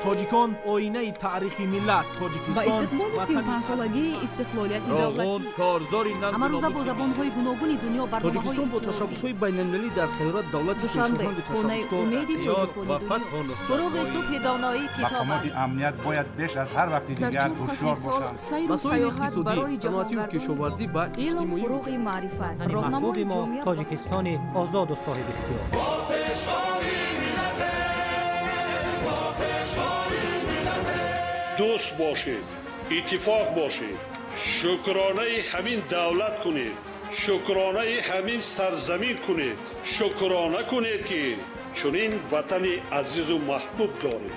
Тоҷикон оинаи таърихи миллат. Ба Тоҷикистон истиқболи ватани 35-солагии истиқлолияти Роғун давлатӣ корзори Ҳамарӯза бо забонҳои гуногуни дунё барномаҳои Тоҷикистон бо иттилоотӣ. ташаббусҳои байналмилалӣ дар сайёра давлати Душанбе, пешоҳанги хонаи ташаббускор. умеди Ёд тоҷикони ва дунё. фатҳу нусратҳои Фуруғи субҳи доноӣ китоб Мақомоти аст. амният бояд беш аз ҳар вақти дар дигар чор фасли ҳушёр сол бошанд. сайру Масоили саёҳат иқтисодӣ, барои саноатию ҷаҳонгардони кишоварзӣ ва Илм иҷтимоӣ. фуруғи маърифат, Ватани роҳнамои маҳбуби мо ҷомеа. Тоҷикистони озоду соҳибихтиёр. Дӯст бошед, иттифоқ бошед, шукронаи ҳамин давлат кунед, шукронаи ҳамин сарзамин кунед, шукрона кунед, ки чунин ватани азизу маҳбуб доред.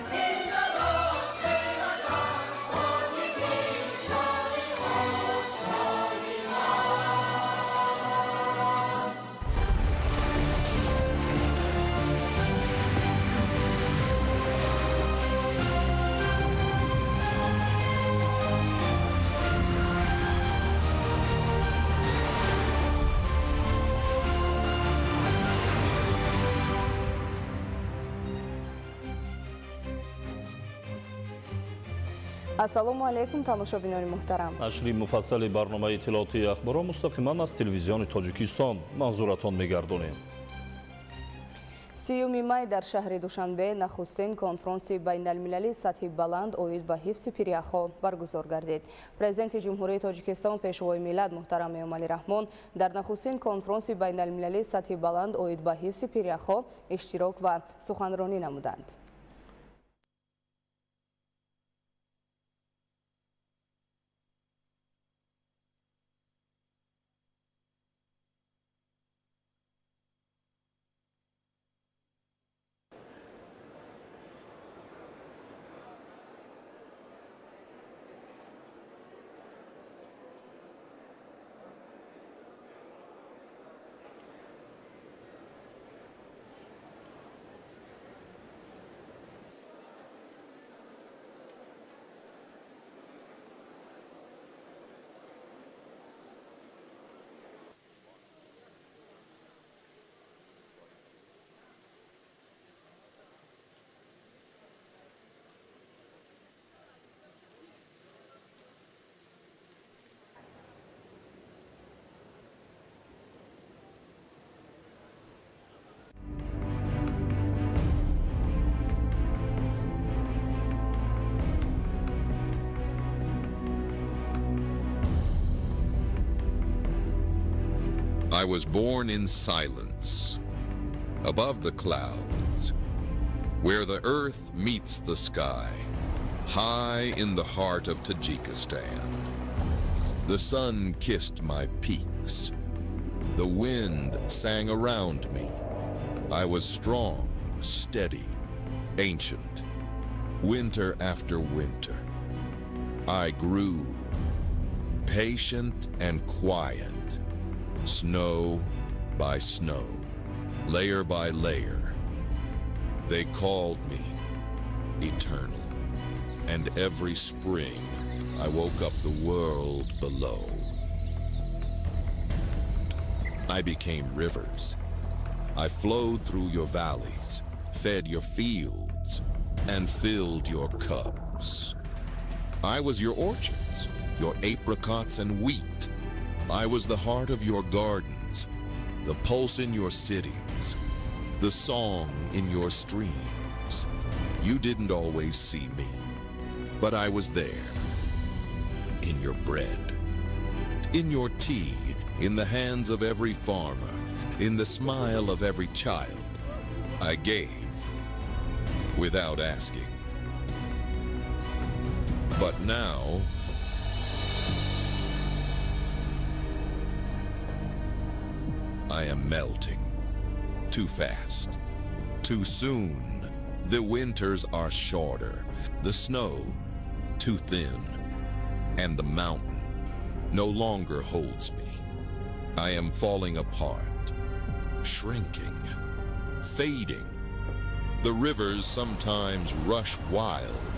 Ассалому алайкум, тамошобинони муҳтарам. Нашри муфассали барномаи иттилоотии ахборро мустақиман аз Телевизиони Тоҷикистон манзуратон мегардонем. 30-юми май дар шаҳри Душанбе нахустин конфронси байналмилалии сатҳи баланд оид ба ҳифзи пиряхҳо баргузор гардид. Президенти Ҷумҳурии Тоҷикистон, Пешвои миллат муҳтарам Эмомалӣ Раҳмон дар нахустин конфронси байналмилалии сатҳи баланд оид ба ҳифзи пиряхҳо иштирок ва суханронӣ намуданд. I was born in silence, above the clouds, where the earth meets the sky, high in the heart of Tajikistan. The sun kissed my peaks. The wind sang around me. I was strong, steady, ancient. Winter after winter, I grew, patient and quiet, snow by snow, layer by layer. They called me eternal, and every spring I woke up the world below. I became rivers. I flowed through your valleys, fed your fields, and filled your cups. I was your orchards, your apricots and wheat. I was the heart of your gardens, the pulse in your cities, the song in your streams. You didn't always see me, but I was there. In your bread, in your tea, in the hands of every farmer, in the smile of every child. I gave without asking. But now, I am melting. Too fast. Too soon. The winters are shorter, the snow too thin, and the mountain no longer holds me. I am falling apart, shrinking, fading. The rivers sometimes rush wild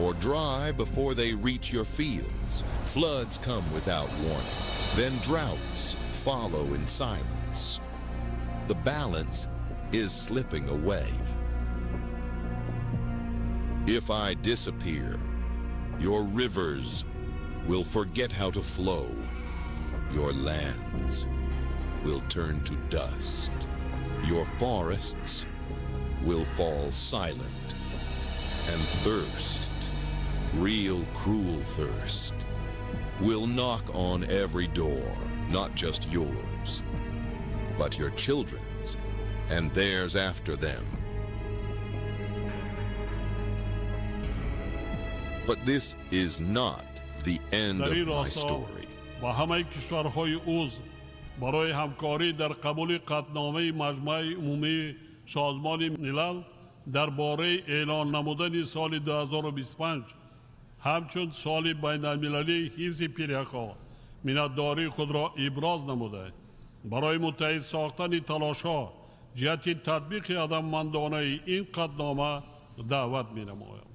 or dry before they reach your fields. Floods come without warning. Then droughts follow in silence. The balance is slipping away. If I disappear, your rivers will forget how to flow. Your lands will turn to dust. Your forests will fall silent. And thirst, real cruel thirst, will knock on every door, not just yours, but your children's and theirs after them. But this is not the end Дар of ин my росто story. Ба ҳамаи кишварҳои узв барои ҳамкорӣ дар қабули қатъномаи Маҷмааи Умумии Созмони Милал дар бораи эълон намудани соли 2025 ҳамчун соли байналмилалии ҳифзи пиряхҳо миннатдории худро иброз намуда, барои муттаҳид сохтани талошҳо ҷиҳати татбиқи ҳадафмандонаи ин қатънома даъват менамоям.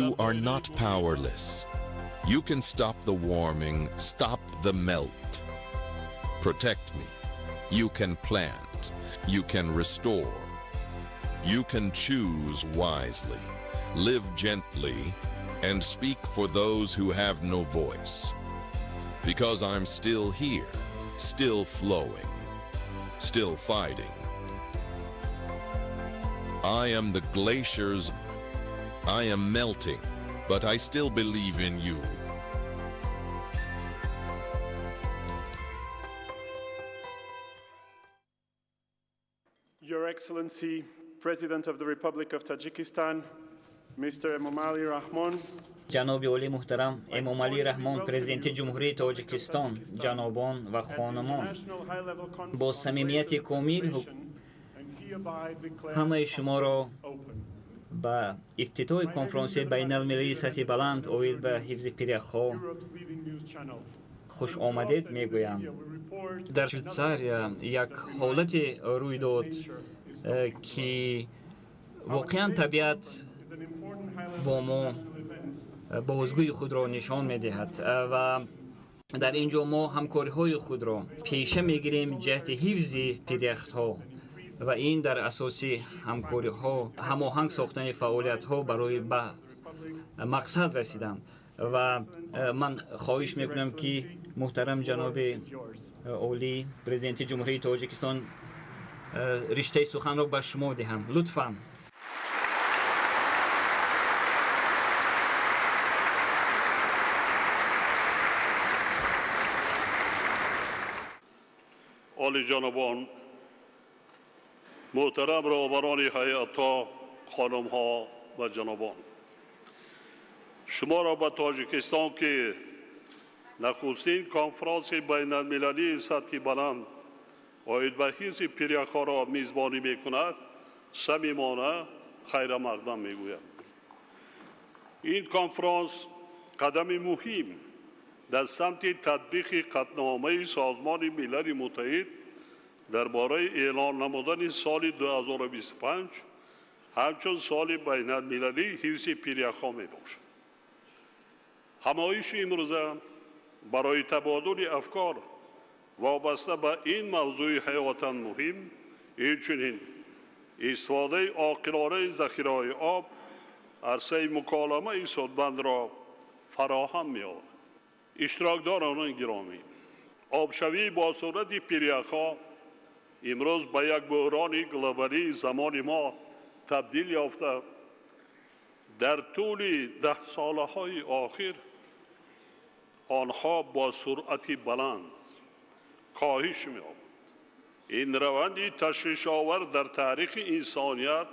You are not powerless. You can stop the warming, stop the melt. Protect me. You can plant. You can restore. You can choose wisely, live gently, and speak for those who have no voice. Because I'm still here, still flowing, still fighting. I am the glaciers. I am melting, but I still believe in you. Your Excellency, President of the Republic of Tajikistan, Mr. Emomali Rahmon, Ҷаноби олӣ муҳтарам Эмомалӣ Раҳмон, Президенти Ҷумҳурии Тоҷикистон, ҷанобон ва хонумон, бо самимияти комил ҳамаи шуморо ба ифтитоҳи конфронсияи байналмилалии сатҳи баланд оид ба ҳифзи пиряхҳо хушомадед мегӯям. Дар Швейтсария як ҳолате рӯй дод, ки воқеан табиат бо мо бозгӯи худро нишон медиҳад ва дар ин ҷо мо ҳамкориҳои худро пеша мегирем ҷиҳати ҳифзи пиряхтҳо ва ин дар асоси ҳамкориҳо, ҳамоҳанг сохтани фаъолиятҳо барои ба мақсад расидан. Ва ман хоҳиш мекунам, ки муҳтарам ҷаноби олӣ, Президенти Ҷумҳурии Тоҷикистон, риштаи суханро ба шумо диҳам, лутфан. Олиҷанобон, муҳтарам роҳбарони ҳайатҳо, хонумҳо ва ҷанобон, шуморо ба Тоҷикистон, ки нахустин конфронси байналмилалии сатҳи баланд оид ба ҳифзи пиряхҳоро мизбонӣ мекунад, самимона хайрамақдам мегӯям. Ин конфронс қадами муҳим дар самти татбиқи қатъномаи Созмони Милали Муттаҳид дар бораи эълон намудани соли 2025 ҳамчун соли байналмилалии ҳифзи пиряхҳо мебошад. Ҳамоиши имрӯза барои табодули афкор вобаста ба ин мавзӯи ҳаётан муҳим, инчунин истифодаи оқилонаи захираҳои об арсаи муколамаи судмандро фароҳам меорад. Иштирокдорони гиромӣ, обшавӣ бо суръати пиряхҳо имрӯз ба як буҳрони глобалии замони мо табдил ёфта, дар тӯли даҳсолаҳои охир онҳо бо суръати баланд коҳиш меёбанд. Ин раванди ташвишовар дар таърихи инсоният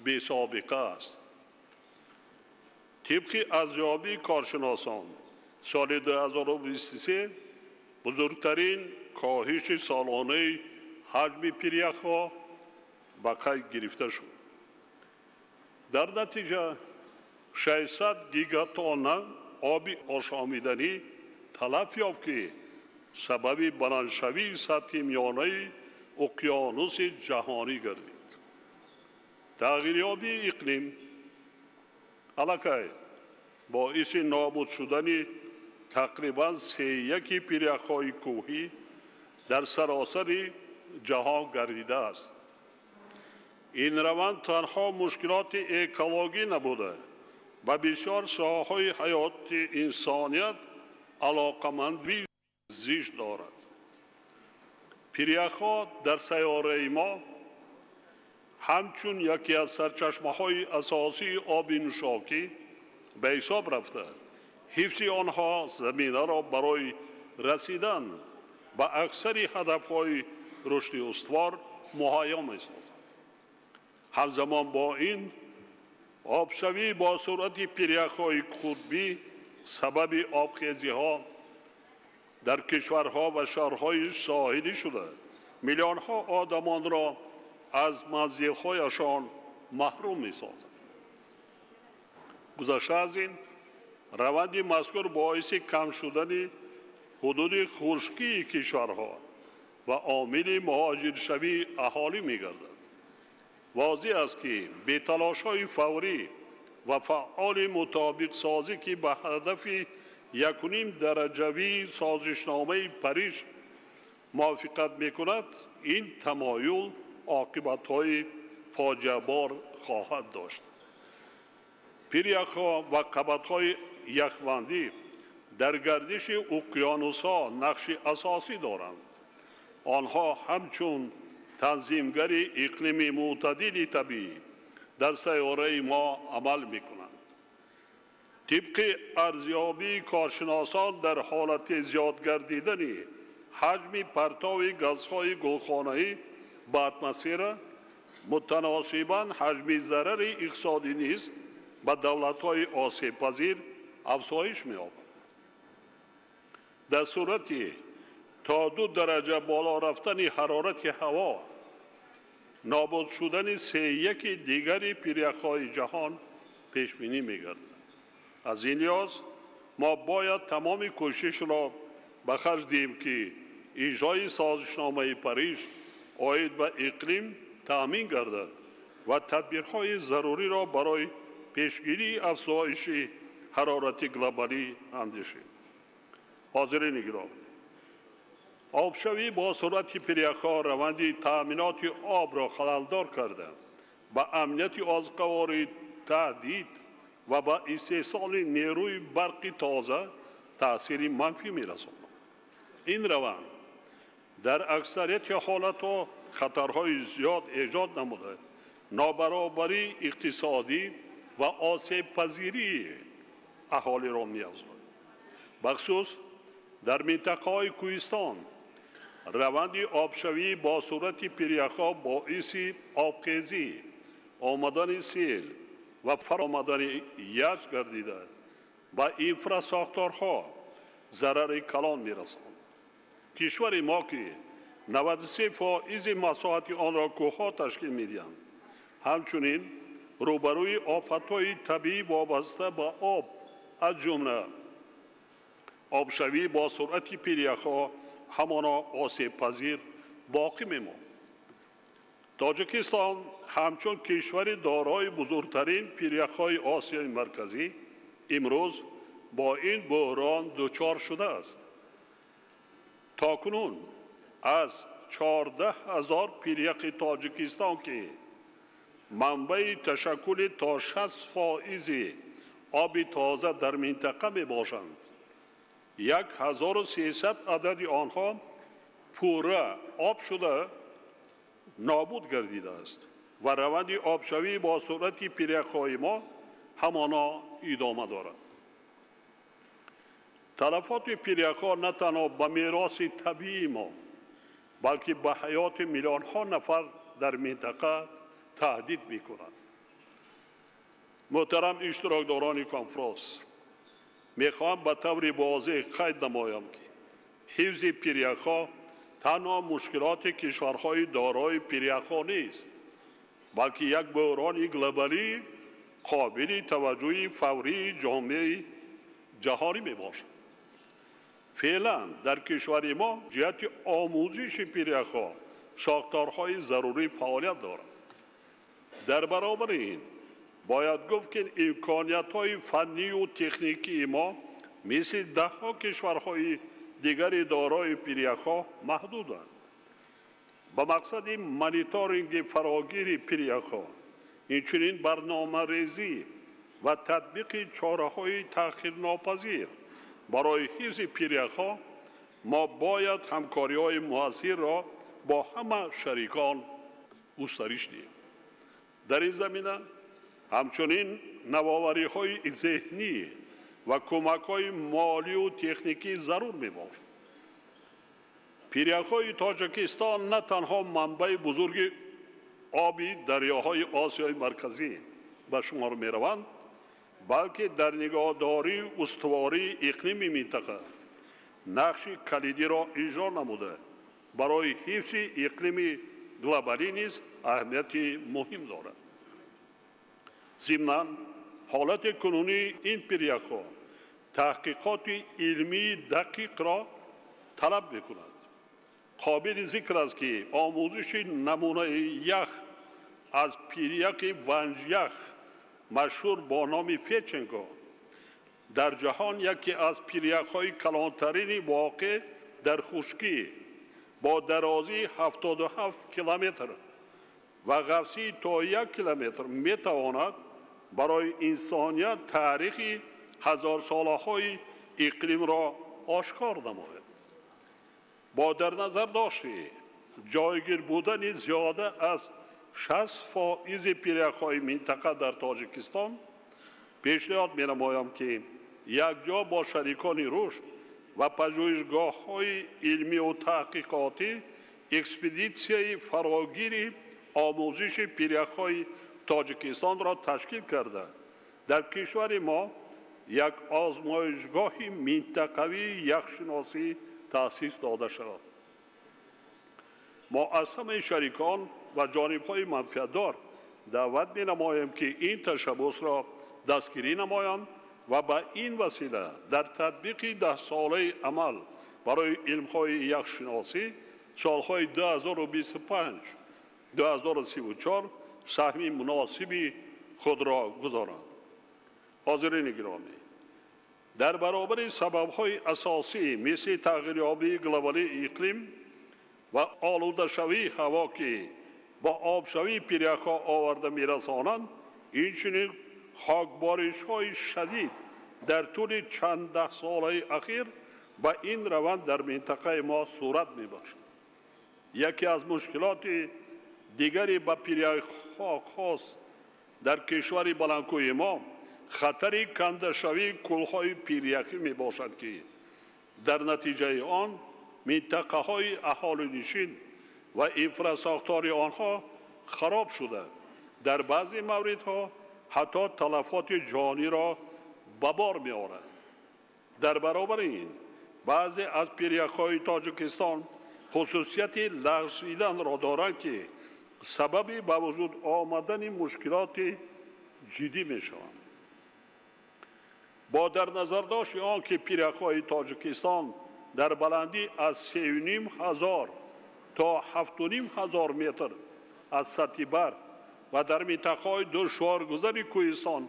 бесобиқа аст. Тибқи арзёбии коршиносон, соли 2023 бузургтарин коҳиши солонаи ҳаҷми пиряхҳо ба қайд гирифта шуд. Дар натиҷа 600 гигатонна оби ошомиданӣ талаф ёфт, ки сабаби баландшавии сатҳи миёнаи уқёнуси ҷаҳонӣ гардид. Тағйирёбии иқлим аллакай боиси нобуд шудани тақрибан сеяки пиряхҳои кӯҳӣ дар саросари ҷаҳон гардидааст. Ин раванд танҳо мушкилоти экологӣ набуда, ба бисёр соҳаҳои ҳаёти инсоният алоқамандии зич дорад. Пиряхҳо дар сайёраи мо ҳамчун яке аз сарчашмаҳои асосии оби нӯшокӣ ба ҳисоб рафта, ҳифзи онҳо заминаро барои расидан ба аксари ҳадафҳои рушди устувор муҳайё месозад. Ҳамзамон бо ин, обшавӣ бо суръати пиряхҳои қутбӣ сабаби обхезиҳо дар кишварҳо ва шаҳрҳои соҳилӣ шуда, миллионҳо одамонро аз манзилҳояшон маҳрум месозад. Гузашта аз ин, раванди мазкур боиси кам шудани ҳудуди хушкии кишварҳо ва омили муҳоҷиршавии аҳолӣ мегардад. Возеҳ аст, ки беталошҳои фаврӣ ва фаъоли мутобиқсозӣ, ки ба ҳадафи 1.5 дараҷавии созишномаи Париж мувофиқат мекунад, ин тамоюл оқибатҳои фоҷиабор хоҳад дошт. Пиряхҳо ва қабатҳои яхбандӣ дар гардиши уқёнусҳо нақши асосӣ доранд. Онҳо ҳамчун танзимгари иқлими мӯътадили табиӣ дар сайёраи мо амал мекунанд. Тибқи арзёбии коршиносон, дар ҳолати зиёд гардидани ҳаҷми партови газҳои гулхонаӣ ба атмосфера, мутаносибан ҳаҷми зарари иқтисодӣ низ ба давлатҳои осебпазир афзоиш меёбад. Дар сурати то 2 дараҷа боло рафтани ҳарорати ҳаво, нобуд шудани 1/3 дигари пиряхҳои ҷаҳон пешбинӣ мегардад. Аз ин лиҳоз мо бояд тамоми кӯшишро ба харҷ диҳем, ки иҷрои созишномаи Париж оид ба иқлим таъмин гардад ва тадбирҳои заруриро барои пешгирии афзоиши ҳарорати глобалӣ андешем. Ҳозирини гиромӣ, обшавӣ бо суръати пиряхҳо раванди таъминоти обро халалдор карда, ба амнияти озуқаворӣ таҳдид ва ба истеҳсоли нерӯи барқи тоза таъсири манфӣ мерасонад. Ин раванд дар аксарияти ҳолатҳо хатарҳои зиёд эҷод намуда, нобаробарии иқтисодӣ ва осебпазирии аҳолиро меафзояд. Бахусус дар минтақаҳои кӯҳистон раванди обшавӣ бо суръати пиряхҳо боиси обхезӣ, омадани сел ва фаромадани язд гардида, ба инфрасохторҳо зарари калон мерасонад. Кишвари мо, ки 93% масоҳати онро кӯҳҳо ташкил медиҳанд, ҳамчунин рӯбарӯи офатҳои табиӣ вобаста ба об, аз ҷумла обшавӣ бо суръати пиряхҳо, ҳамоно осебпазир боқӣ мемонад. Тоҷикистон ҳамчун кишвари дорои бузургтарин пиряхҳои Осиёи Марказӣ имрӯз бо ин буҳрон дучор шудааст. То кунун аз 14 000 пиряхи Тоҷикистон, ки манбаи ташаккули то 60% оби тоза дар минтақа мебошанд, 1300 адади онҳо пурра об шуда нобуд гардидааст ва раванди обшавӣ бо суръати пиряхҳои мо ҳамоно идома дорад. Талафоти пиряхҳо на танҳо ба мероси табиии мо, балки ба ҳаёти миллионҳо нафар дар минтақа таҳдид мекунад. Муҳтарам иштирокдорони конфронс, мехоҳам ба таври возеҳ қайд намоям, ки ҳифзи пиряхҳо танҳо мушкилоти кишварҳои дорои пиряхҳо нест, балки як буҳрони глобалӣ қобили таваҷҷӯҳи фаврии ҷомеаи ҷаҳонӣ мебошад. Феълан дар кишвари мо ҷиҳати омӯзиши пиряхҳо сохторҳои зарурӣ фаъолият дорад. Дар баробари ин бояд гуфт, ки имкониятҳои фаннию техникии мо мисли даҳҳо кишварҳои дигари дорои пиряхҳо маҳдуданд. Ба мақсади мониторинги фарогири пиряхҳо, инчунин барномарезӣ ва татбиқи чораҳои таъхирнопазир барои ҳифзи пиряхҳо, мо бояд ҳамкориҳои муассирро бо ҳама шарикон густариш диҳем. Дар ин замина ҳамчунин навовариҳои зеҳнӣ ва кӯмакҳои молию техникӣ зарур мебошад. Пиряхҳои Тоҷикистон на танҳо манбаи бузурги оби дарёҳои Осиёи Марказӣ ба шумор мераванд, балки дар нигоҳдории устувории иқлими минтақа нақши калидиро иҷро намуда, барои ҳифзи иқлими глобалӣ низ аҳамияти муҳим дорад. Зимнан, ҳолати кунунии ин пиряхҳо таҳқиқоти илмии дақиқро талаб мекунад. Қобили зикр аст, ки омӯзиши намунаи ях аз пиряхи Ванҷях, машҳур бо номи Федченко, дар ҷаҳон яке аз пиряхҳои калонтарини воқеъ дар хушкӣ бо дарозии 77 километр ва ғафсии то 1 километр метавонад барои инсоният таърихи ҳазорсолаҳои иқлимро ошкор намояд. Бо дар назар дошти ҷойгир будани зиёда аз 60% пиряхҳои минтақа дар Тоҷикистон, пешниҳод менамоям, ки якҷо бо шарикони рушд ва пажӯҳишгоҳҳои илмию таҳқиқотӣ экспедитсияи фарогири омӯзиши пиряхҳои Тоҷикистонро ташкил карда, дар кишвари мо як озмоишгоҳи минтақавии яхшиносӣ таъсис дода шавад. Мо аз ҳамаи шарикон ва ҷонибҳои манфиатдор даъват менамоем, ки ин ташаббусро дастгирӣ намоянд ва ба ин васила дар татбиқи даҳсолаи амал барои илмҳои яхшиносӣ солҳои 2025-2034 саҳми муносиби худро гузоранд. Ҳозирини гиромӣ, дар баробари сабабҳои асосӣ мисли тағйирёбии глобалии иқлим ва олудашавии ҳаво, ки бо обшавии пиряхҳо оварда мерасонанд, инчунин хокборишҳои шадид дар тӯли чанд даҳсолаи ахир ба ин раванд дар минтақаи мо сурат мебахшад. Яке аз мушкилоти дигари ба пиряхҳо хос дар кишвари баландкӯҳи мо хатари кандашавии кӯлҳои пиряхӣ мебошад, ки дар натиҷаи он минтақаҳои аҳолинишин ва инфрасохтори онҳо хароб шуда, дар баъзе мавридҳо ҳатто талафоти ҷониро ба бор меорад. Дар баробари ин баъзе аз пиряхҳои Тоҷикистон хусусияти лағзиданро доранд, ки сабаби ба вуҷуд омадани мушкилоти ҷиддӣ мешаванд. Бо дар назардошти он ки пиряхҳои Тоҷикистон дар баландӣ аз 3500 то 7500 метр аз сатҳи бар ва дар минтақаҳои душворгузари кӯҳистон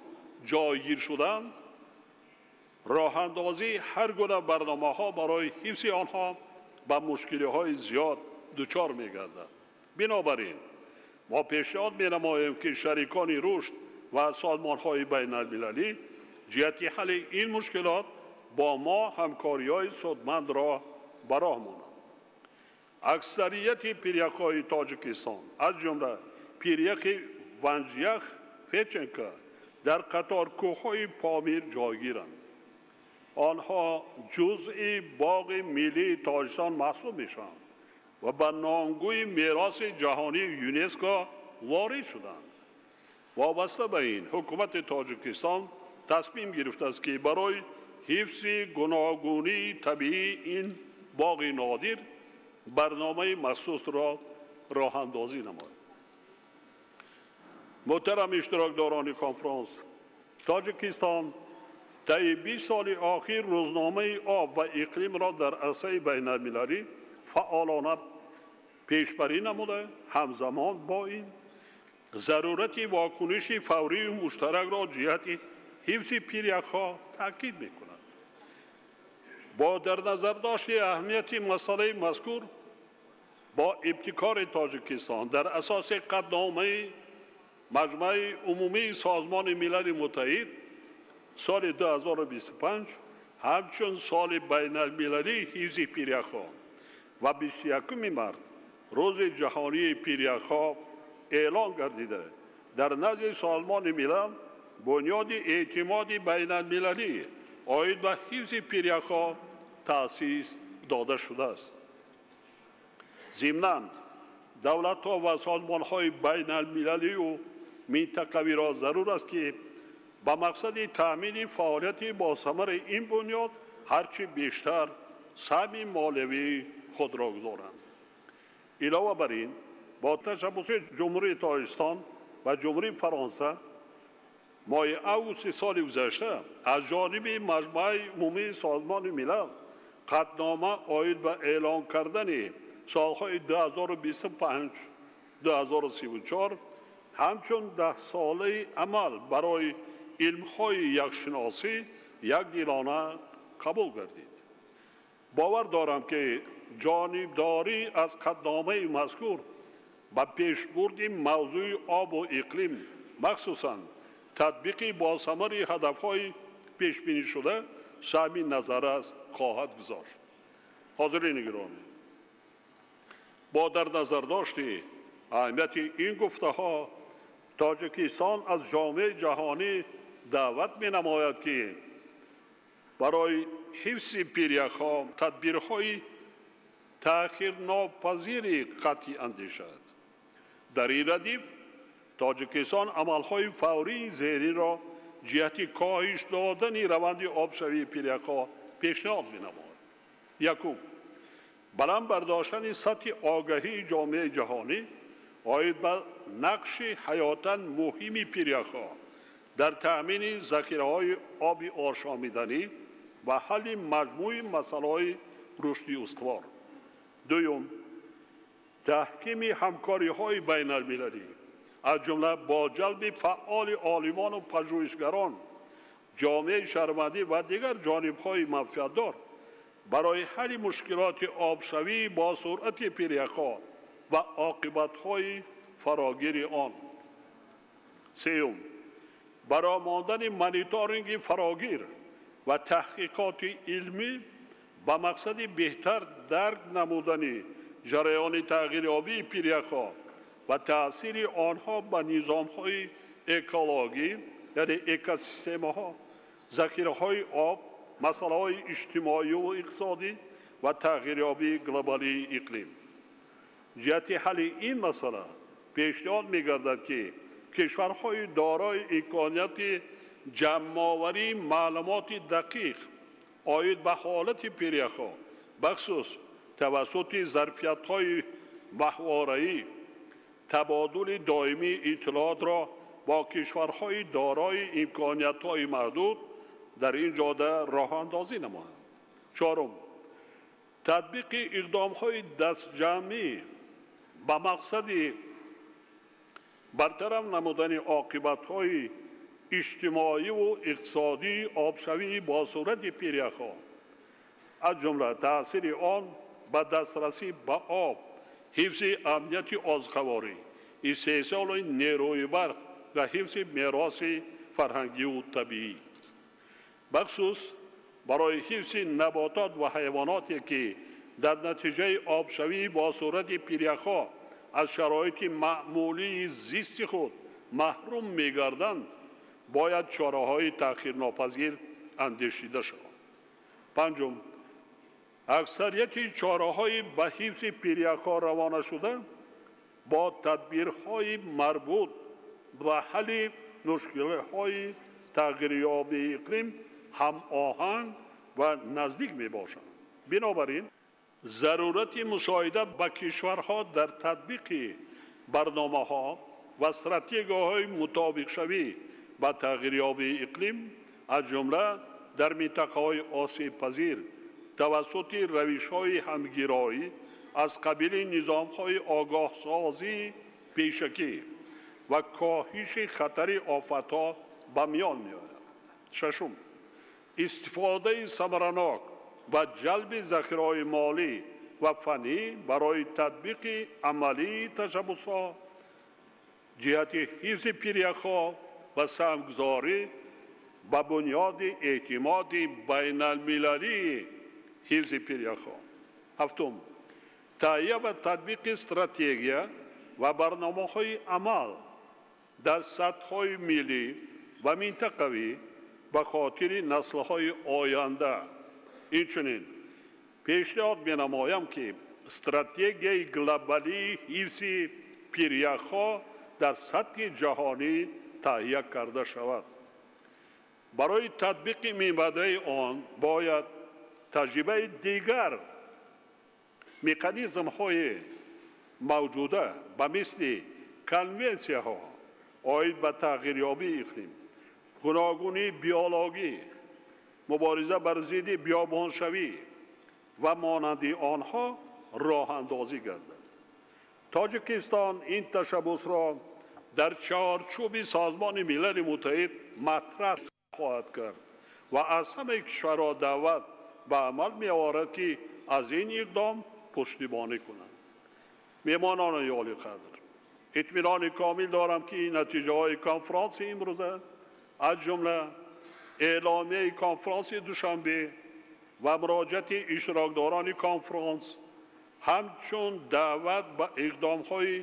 ҷойгир шуданд, роҳандозии ҳар гуна барномаҳо барои ҳифзи онҳо ба мушкилиҳои зиёд дучор мегардад. Бинобар ин мо пешниҳод менамоем, ки шарикони рушд ва созмонҳои байналмилалӣ ҷиҳати ҳалли ин мушкилот бо мо ҳамкориҳои судмандро ба роҳ монанд. Аксарияти пиряхҳои Тоҷикистон, аз ҷумла пиряхи Ванҷях Федченко, дар қаторкӯҳҳои Помир ҷойгиранд. Онҳо ҷузъи боғи миллии Тоҷикистон маҳсуб мешаванд ва ба номгӯи мероси ҷаҳонии ЮНЕСКО ворид шуданд. Вобаста ба ин, ҳукумати Тоҷикистон тасмим гирифтааст, ки барои ҳифзи гуногунии табиии ин боғи нодир барномаи махсусро роҳандозӣ намояд. Муҳтарам иштирокдорони конфронс, Тоҷикистон таи 20 соли охир рӯзномаи об ва иқлимро дар арсаи байналмилалӣ фаъолона пешбарӣ намуда, ҳамзамон бо ин зарурати вокуниши фаврию муштаракро ҷиҳати ҳифзи пиряхҳо таъкид мекунад. Бо дар назардошти аҳамияти масъалаи мазкур, Бо ибтикори Тоҷикистон дар асоси қатъномаи Маҷмаи Умумии Созмони Милали Муттаҳид соли 2025 ҳамчун соли байналмилалии ҳифзи пиряхҳо ва 21 март рӯзи ҷаҳонии пиряхҳо эълон гардида, дар назди Созмони Милал бунёди эътимоди байналмилалӣ оид ба ҳифзи пиряхҳо таъсис дода шудааст. Зимнан давлатҳо ва созмонҳои байналмилалию минтақавиро зарур аст, ки ба мақсади таъмини фаъолияти босамари ин бунёд ҳарчи бештар саҳми молиявии худро гузоранд. Илова бар ин, бо ташаббуси Ҷумҳурии Тоҷикистон ва Ҷумҳурии Фаронса моҳи августи соли гузашта аз ҷониби Маҷмаи Умумии Созмони Милал қатънома оид ба эълон кардани солҳои 2025-2034 ҳамчун даҳсолаи амал барои илмҳои яхшиносӣ якдилона қабул гардид. Бовар дорам, ки ҷонибдорӣ аз қатъномаи мазкур ба пешбурди мавзӯи обу иқлим, махсусан татбиқи босамари ҳадафҳои пешбинишуда, саҳми назаррас хоҳад гузошт. Ҳозирини гиромӣ, бо дар назардошти аҳамияти ин гуфтаҳо Тоҷикистон аз ҷомеаи ҷаҳонӣ даъват менамояд, ки барои ҳифзи пиряхҳо тадбирҳои таъхирнопазири қатъӣ андешад. Дар ин радиф Тоҷикистон амалҳои фаврии зеринро ҷиҳати коҳиш додани раванди обшавии пиряхҳо пешниҳод менамояд. Якум, баланд бардоштани сатҳи огаҳии ҷомеаи ҷаҳонӣ оид ба нақши ҳаётан муҳими пиряхҳо дар таъмини захираҳои оби ошомиданӣ ва ҳалли маҷмӯи масъалаҳои рушди устувор. Дуюм, таҳкими ҳамкориҳои байналмилалӣ, аз ҷумла бо ҷалби фаъоли олимону пажӯҳишгарон, ҷомеаи шаҳрвандӣ ва дигар ҷонибҳои манфиатдор барои ҳалли мушкилоти обшавӣ бо суръати пиряхҳо ва оқибатҳои фарогири он. Сеюм, баромондани мониторинги фарогир ва таҳқиқоти илмӣ ба мақсади беҳтар дарк намудани ҷараёни тағйирёбии пиряхҳо ва таъсири онҳо ба низомҳои экологӣ, яъне экосистемаҳо, захираҳои об, масъалаҳои иҷтимоию иқтисодӣ ва тағйирёбии глобалии иқлим. Ҷиҳати ҳалли ин масъала пешниҳод мегардад, ки кишварҳои дорои имконияти ҷамъоварии маълумоти дақиқ оид ба ҳолати пиряхҳо, бахусус тавассути зарфиятҳои маҳвораӣ, табодули доимии иттилоотро бо кишварҳои дорои имкониятҳои маҳдуд дар ин ҷода роҳандозӣ намоянд. Чорум, татбиқи иқдомҳои дастҷамъӣ ба мақсади бартараф намудани оқибатҳои иҷтимоиву иқтисодии обшавии босуръати пиряхҳо, аз ҷумла таъсири он ба дастрасӣ ба об, ҳифзи амнияти озуқаворӣ, истеҳсоли нерӯи барқ ва ҳифзи мероси фарҳангию табиӣ. Бахусус барои ҳифзи наботот ва ҳайвоноте, ки дар натиҷаи обшавии босуръати пиряхҳо аз шароити маъмулии зисти худ маҳрум мегарданд, бояд чораҳои таъхирнопазир андешида шаванд. Панҷум, аксарияти чораҳои ба ҳифзи пиряхҳо равона шуда бо тадбирҳои марбут ба ҳалли мушкилиҳои тағйирёбии иқлим ҳамоҳанг ва наздик мебошанд. Бинобар ин зарурати мусоидат ба кишварҳо дар татбиқи барномаҳо ва стратегияҳои мутобиқшавӣ ба тағйирёбии иқлим, аз ҷумла дар минтақаҳои осебпазир, тавассути равишҳои ҳамгироӣ аз қабили низомҳои огоҳсозии пешакӣ ва коҳиши хатари офатҳо ба миён меояд. Шашум, истифодаи самаранок ва ҷалби захираҳои молӣ ва фаннӣ барои татбиқи амалии ташаббусҳо ҷиҳати ҳифзи пиряхҳо ва саҳмгузорӣ ба бунёди эътимоди байналмилалии ҳифзи пиряхҳо. Ҳафтум, таҳия ва татбиқи стратегия ва барномаҳои амал дар сатҳҳои миллӣ ва минтақавӣ ба хотири наслҳои оянда. Инчунин пешниҳод менамоям, ки стратегияи глобалии ҳифзи пиряхҳо дар сатҳи ҷаҳонӣ таҳия карда шавад. Барои татбиқи минбаъдаи он бояд таҷрибаи дигар механизмҳои мавҷуда ба мисли конвенсияҳо оид ба тағйирёбии иқлим, гуногунии биологӣ, мубориза бар зидди биёбоншавӣ ва монанди онҳо роҳандозӣ гардад. Тоҷикистон ин ташаббусро дар чорчӯби Созмони Милали Муттаҳид матраҳ хоҳад кард ва аз ҳамаи кишварҳо даъват ба амал меоварад, ки аз ин иқдом пуштибонӣ кунанд. Меҳмонони олиқадр, итминони комил дорам, ки натиҷаҳои конфронси имрӯза, аз ҷумла эъломияи конфронси Душанбе ва муроҷиати иштирокдорони конфронс ҳамчун даъват ба иқдомҳои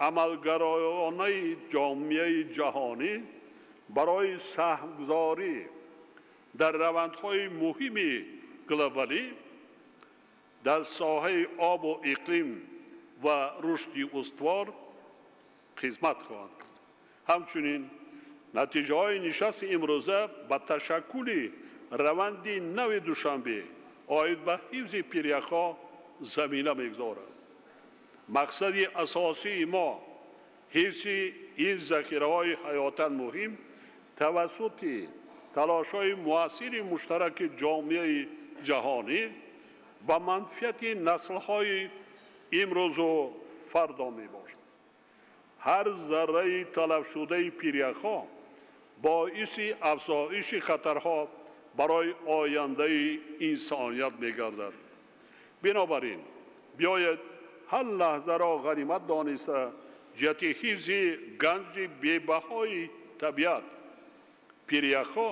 амалгароёнаи ҷомеаи ҷаҳонӣ барои саҳмгузорӣ дар равандҳои муҳими глобалӣ дар соҳаи обу иқлим ва рушди устувор хизмат хоҳанд кард. Ҳамчунин натиҷаҳои нишасти имрӯза ба ташаккули раванди нави Душанбе оид ба ҳифзи пиряхҳо замина мегузорад. Мақсади асосии мо ҳифзи ин захираҳои ҳаётан муҳим тавассути талошҳои муассири муштараки ҷомеаи ҷаҳонӣ ба манфиати наслҳои имрӯзу фардо мебошад. Ҳар зарраи талафшудаи пиряхҳо боиси афзоиши хатарҳо барои ояндаи инсоният мегардад. Бинобар ин биёед ҳар лаҳзаро ғанимат дониста ҷиҳати ҳифзи ганҷи бебаҳои табиат, пиряхҳо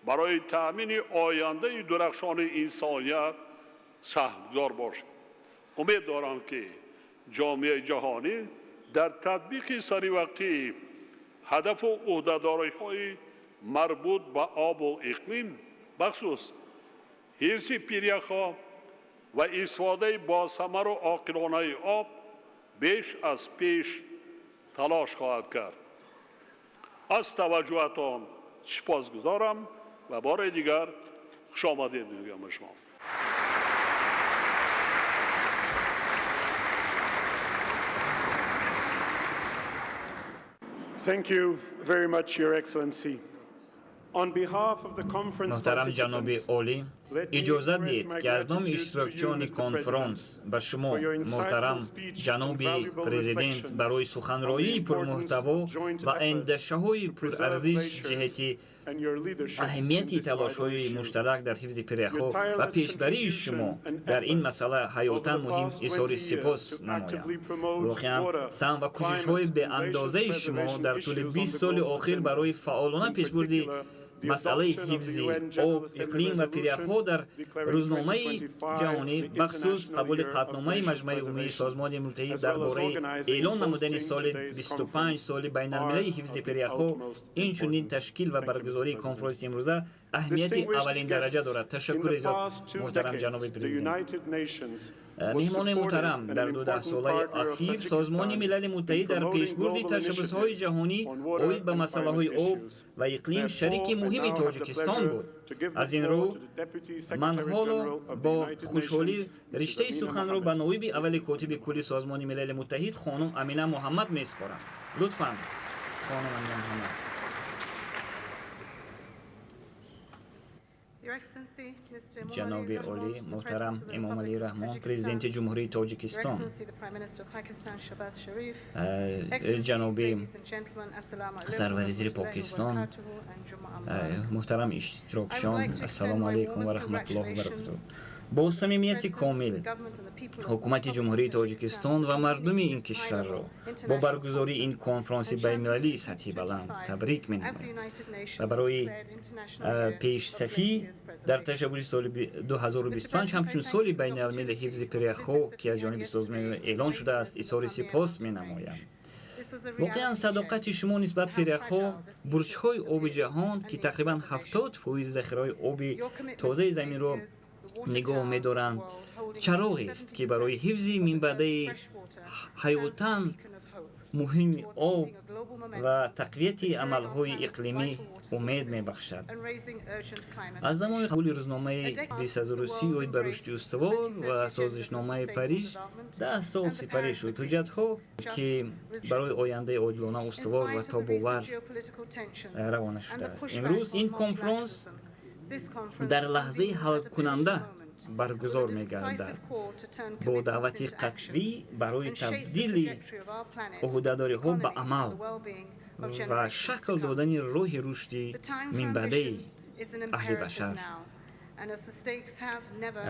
барои таъмини ояндаи дурахшони инсоният саҳмгузор бошад. Умед дорам, ки ҷомеаи ҷаҳонӣ дар татбиқи саривақтии ҳадафу ӯҳдадориҳои марбут ба обу иқлим, бахусус ҳифзи пиряхҳо ва истифодаи босамару оқилонаи об беш аз пеш талош хоҳад кард. Аз таваҷҷӯҳатон сипосгузорам ва бори дигар хушомадед мегӯям ба шумо. Thank you very much, Your Excellency. On behalf of the conference Муҳтарам ҷаноби participants, олӣ, иҷозат диҳед, ки аз номи иштирокчиёни конфронс ба шумо, муҳтарам ҷаноби президент, барои суханроии пурмуҳтаво ва андешаҳои пурарзиш ҷиҳати аҳамияти талошҳои муштарак дар ҳифзи пиряхҳо ва пешбарии шумо дар ин масъала ҳаётан муҳим изҳори сипос намоям. Воқеан, саҳм ва кӯшишҳои беандозаи шумо дар тӯли 20 соли охир барои фаъолона пешбурди масъалаи ҳифзи об, иқлим ва пиряхҳо дар рӯзномаи ҷаҳонӣ, бахусус қабули қатъномаи Маҷмаи Умумии Созмони Муттаҳид дар бораи эълон намудани соли 25 соли байналмилалии ҳифзи пиряхҳо, инчунин ташкил ва баргузории конфронси имрӯза аҳамияти аввалин дараҷа дорад. Ташаккури зиёд, муҳтарам ҷаноби президент. Меҳмонони муҳтарам, дар 2 даҳсолаи ахир Созмони Милали Муттаҳид дар пешбурди ташаббусҳои ҷаҳонӣ оид ба масъалаҳои об ва иқлим шарики муҳими Тоҷикистон буд. Аз ин рӯ ман ҳоло бо хушҳолӣ риштаи суханро ба ноиби аввали котиби кулли Созмони Милали Муттаҳид хонум Амина Муҳаммад месупорам. Лутфан, хонум Амина Муҳаммад. Ҷаноби олӣ муҳтарам Эмомалӣ Раҳмон, президенти Ҷумҳурии Тоҷикистон, ҷаноби сарвазири Покистон, муҳтарам иштирокчиён, ассалому алайкум ва раҳматуллоҳи ва баракатуҳ. Бо самимияти комил ҳукумати Ҷумҳурии Тоҷикистон ва мардуми ин кишварро бо баргузории ин конфронси байналмилалии сатҳи баланд табрик менамоям ва барои пешсафӣ дар ташаббуси соли 2025 ҳамчун соли байналмилали ҳифзи пиряхҳо, ки аз ҷониби Созмони эълон шудааст, изҳори сипос менамоям. Воқеан, садоқати шумо нисбат пиряхҳо, бурҷҳои оби ҷаҳон, ки тақрибан 70% захираҳои оби тозаи заминро нигоҳ медоранд, чароғест, ки барои ҳифзи минбаъдаи ҳаётан муҳими об ва тақвияти амалҳои иқлимӣ умед мебахшад. Аз замони қабули рӯзномаи 2030 оид ба рушди устувор ва созишномаи Париж 10 сол сипарӣ шуд. Ҳуҷҷатҳо, ки барои ояндаи одилона, устувор ва тобовар равона шудааст. Имрӯз ин конфронс дар лаҳзаи ҳалкунанда баргузор мегардад, бо даъвати қатъӣ барои табдили ӯҳдадориҳо ба амал ва шакл додани роҳи рушди минбаъдаи аҳли башар.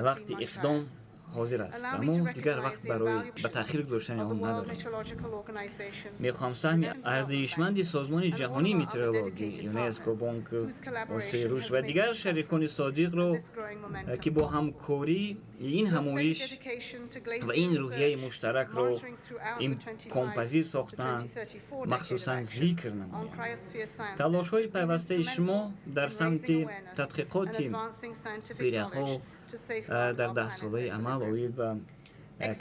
Вақти иқдом ҳозир аст ва мо дигар вақт барои ба таъхир гузоштани он надорем. Мехоҳам саҳми арзишманди Созмони Ҷаҳонии метеорологӣ, ЮНЕСКО, Бонк Осиёи рушд ва дигар шарикони содиқро, ки бо ҳамкорӣ ин ҳамоиш ва ин рӯҳияи муштаракро имконпазир сохтанд, махсусан зикр намоям. Талошҳои пайвастаи шумо дар самти тадқиқоти пиряхҳо дар даҳсолаи амал оид ба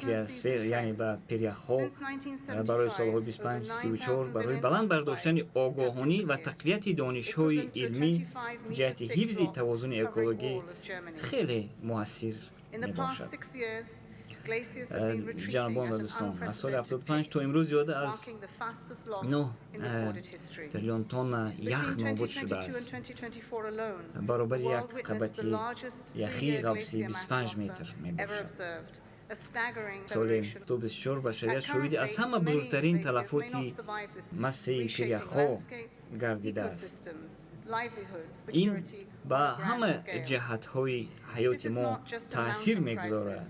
криосфера, яъне ба пиряхҳо барои солҳои 25-34, барои баланд бардоштани огоҳонӣ ва тақвияти донишҳои илмӣ ҷиҳати ҳифзи тавозуни экологӣ хеле муассир мебошад. Ҷанобон ва дӯстон, аз соли 75 то имрӯз зиёда аз 9 триллион тонна ях нобуд шудааст, баробари як қабати яхии ғафси 25 метр мебошад. Соли 2024 башарият шоҳиди аз ҳама бузургтарин талафоти массаи пиряхҳо гардидааст. Ин ба ҳама ҷиҳатҳои ҳаёти мо таъсир мегузорад.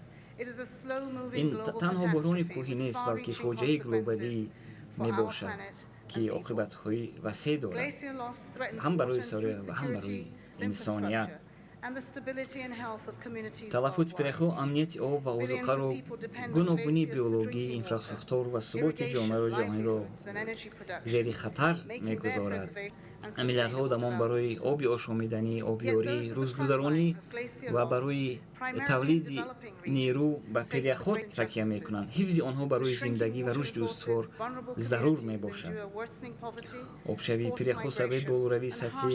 Ин танҳо буҳрони кӯҳӣ нест, балки фоҷиаи глобалӣ мебошад, ки оқибатҳои васеъ дорад ҳам барои сайёра ва ҳам барои инсоният. Талафоти пиряхҳо амнияти об ва озуқаро, гуногунии биологӣ, инфрасохтор ва суботи ҷомеаи ҷаҳониро зери хатар мегузорад. Миллиардҳо одамон барои оби ошомиданӣ, обёрӣ, рӯзгузаронӣ ва барои тавлиди нерӯ ба пиряхҳо такя мекунанд. Ҳифзи онҳо барои зиндагӣ ва рушди устувор зарур мебошад. Обшавии пиряхҳо сабаби болоравии сатҳи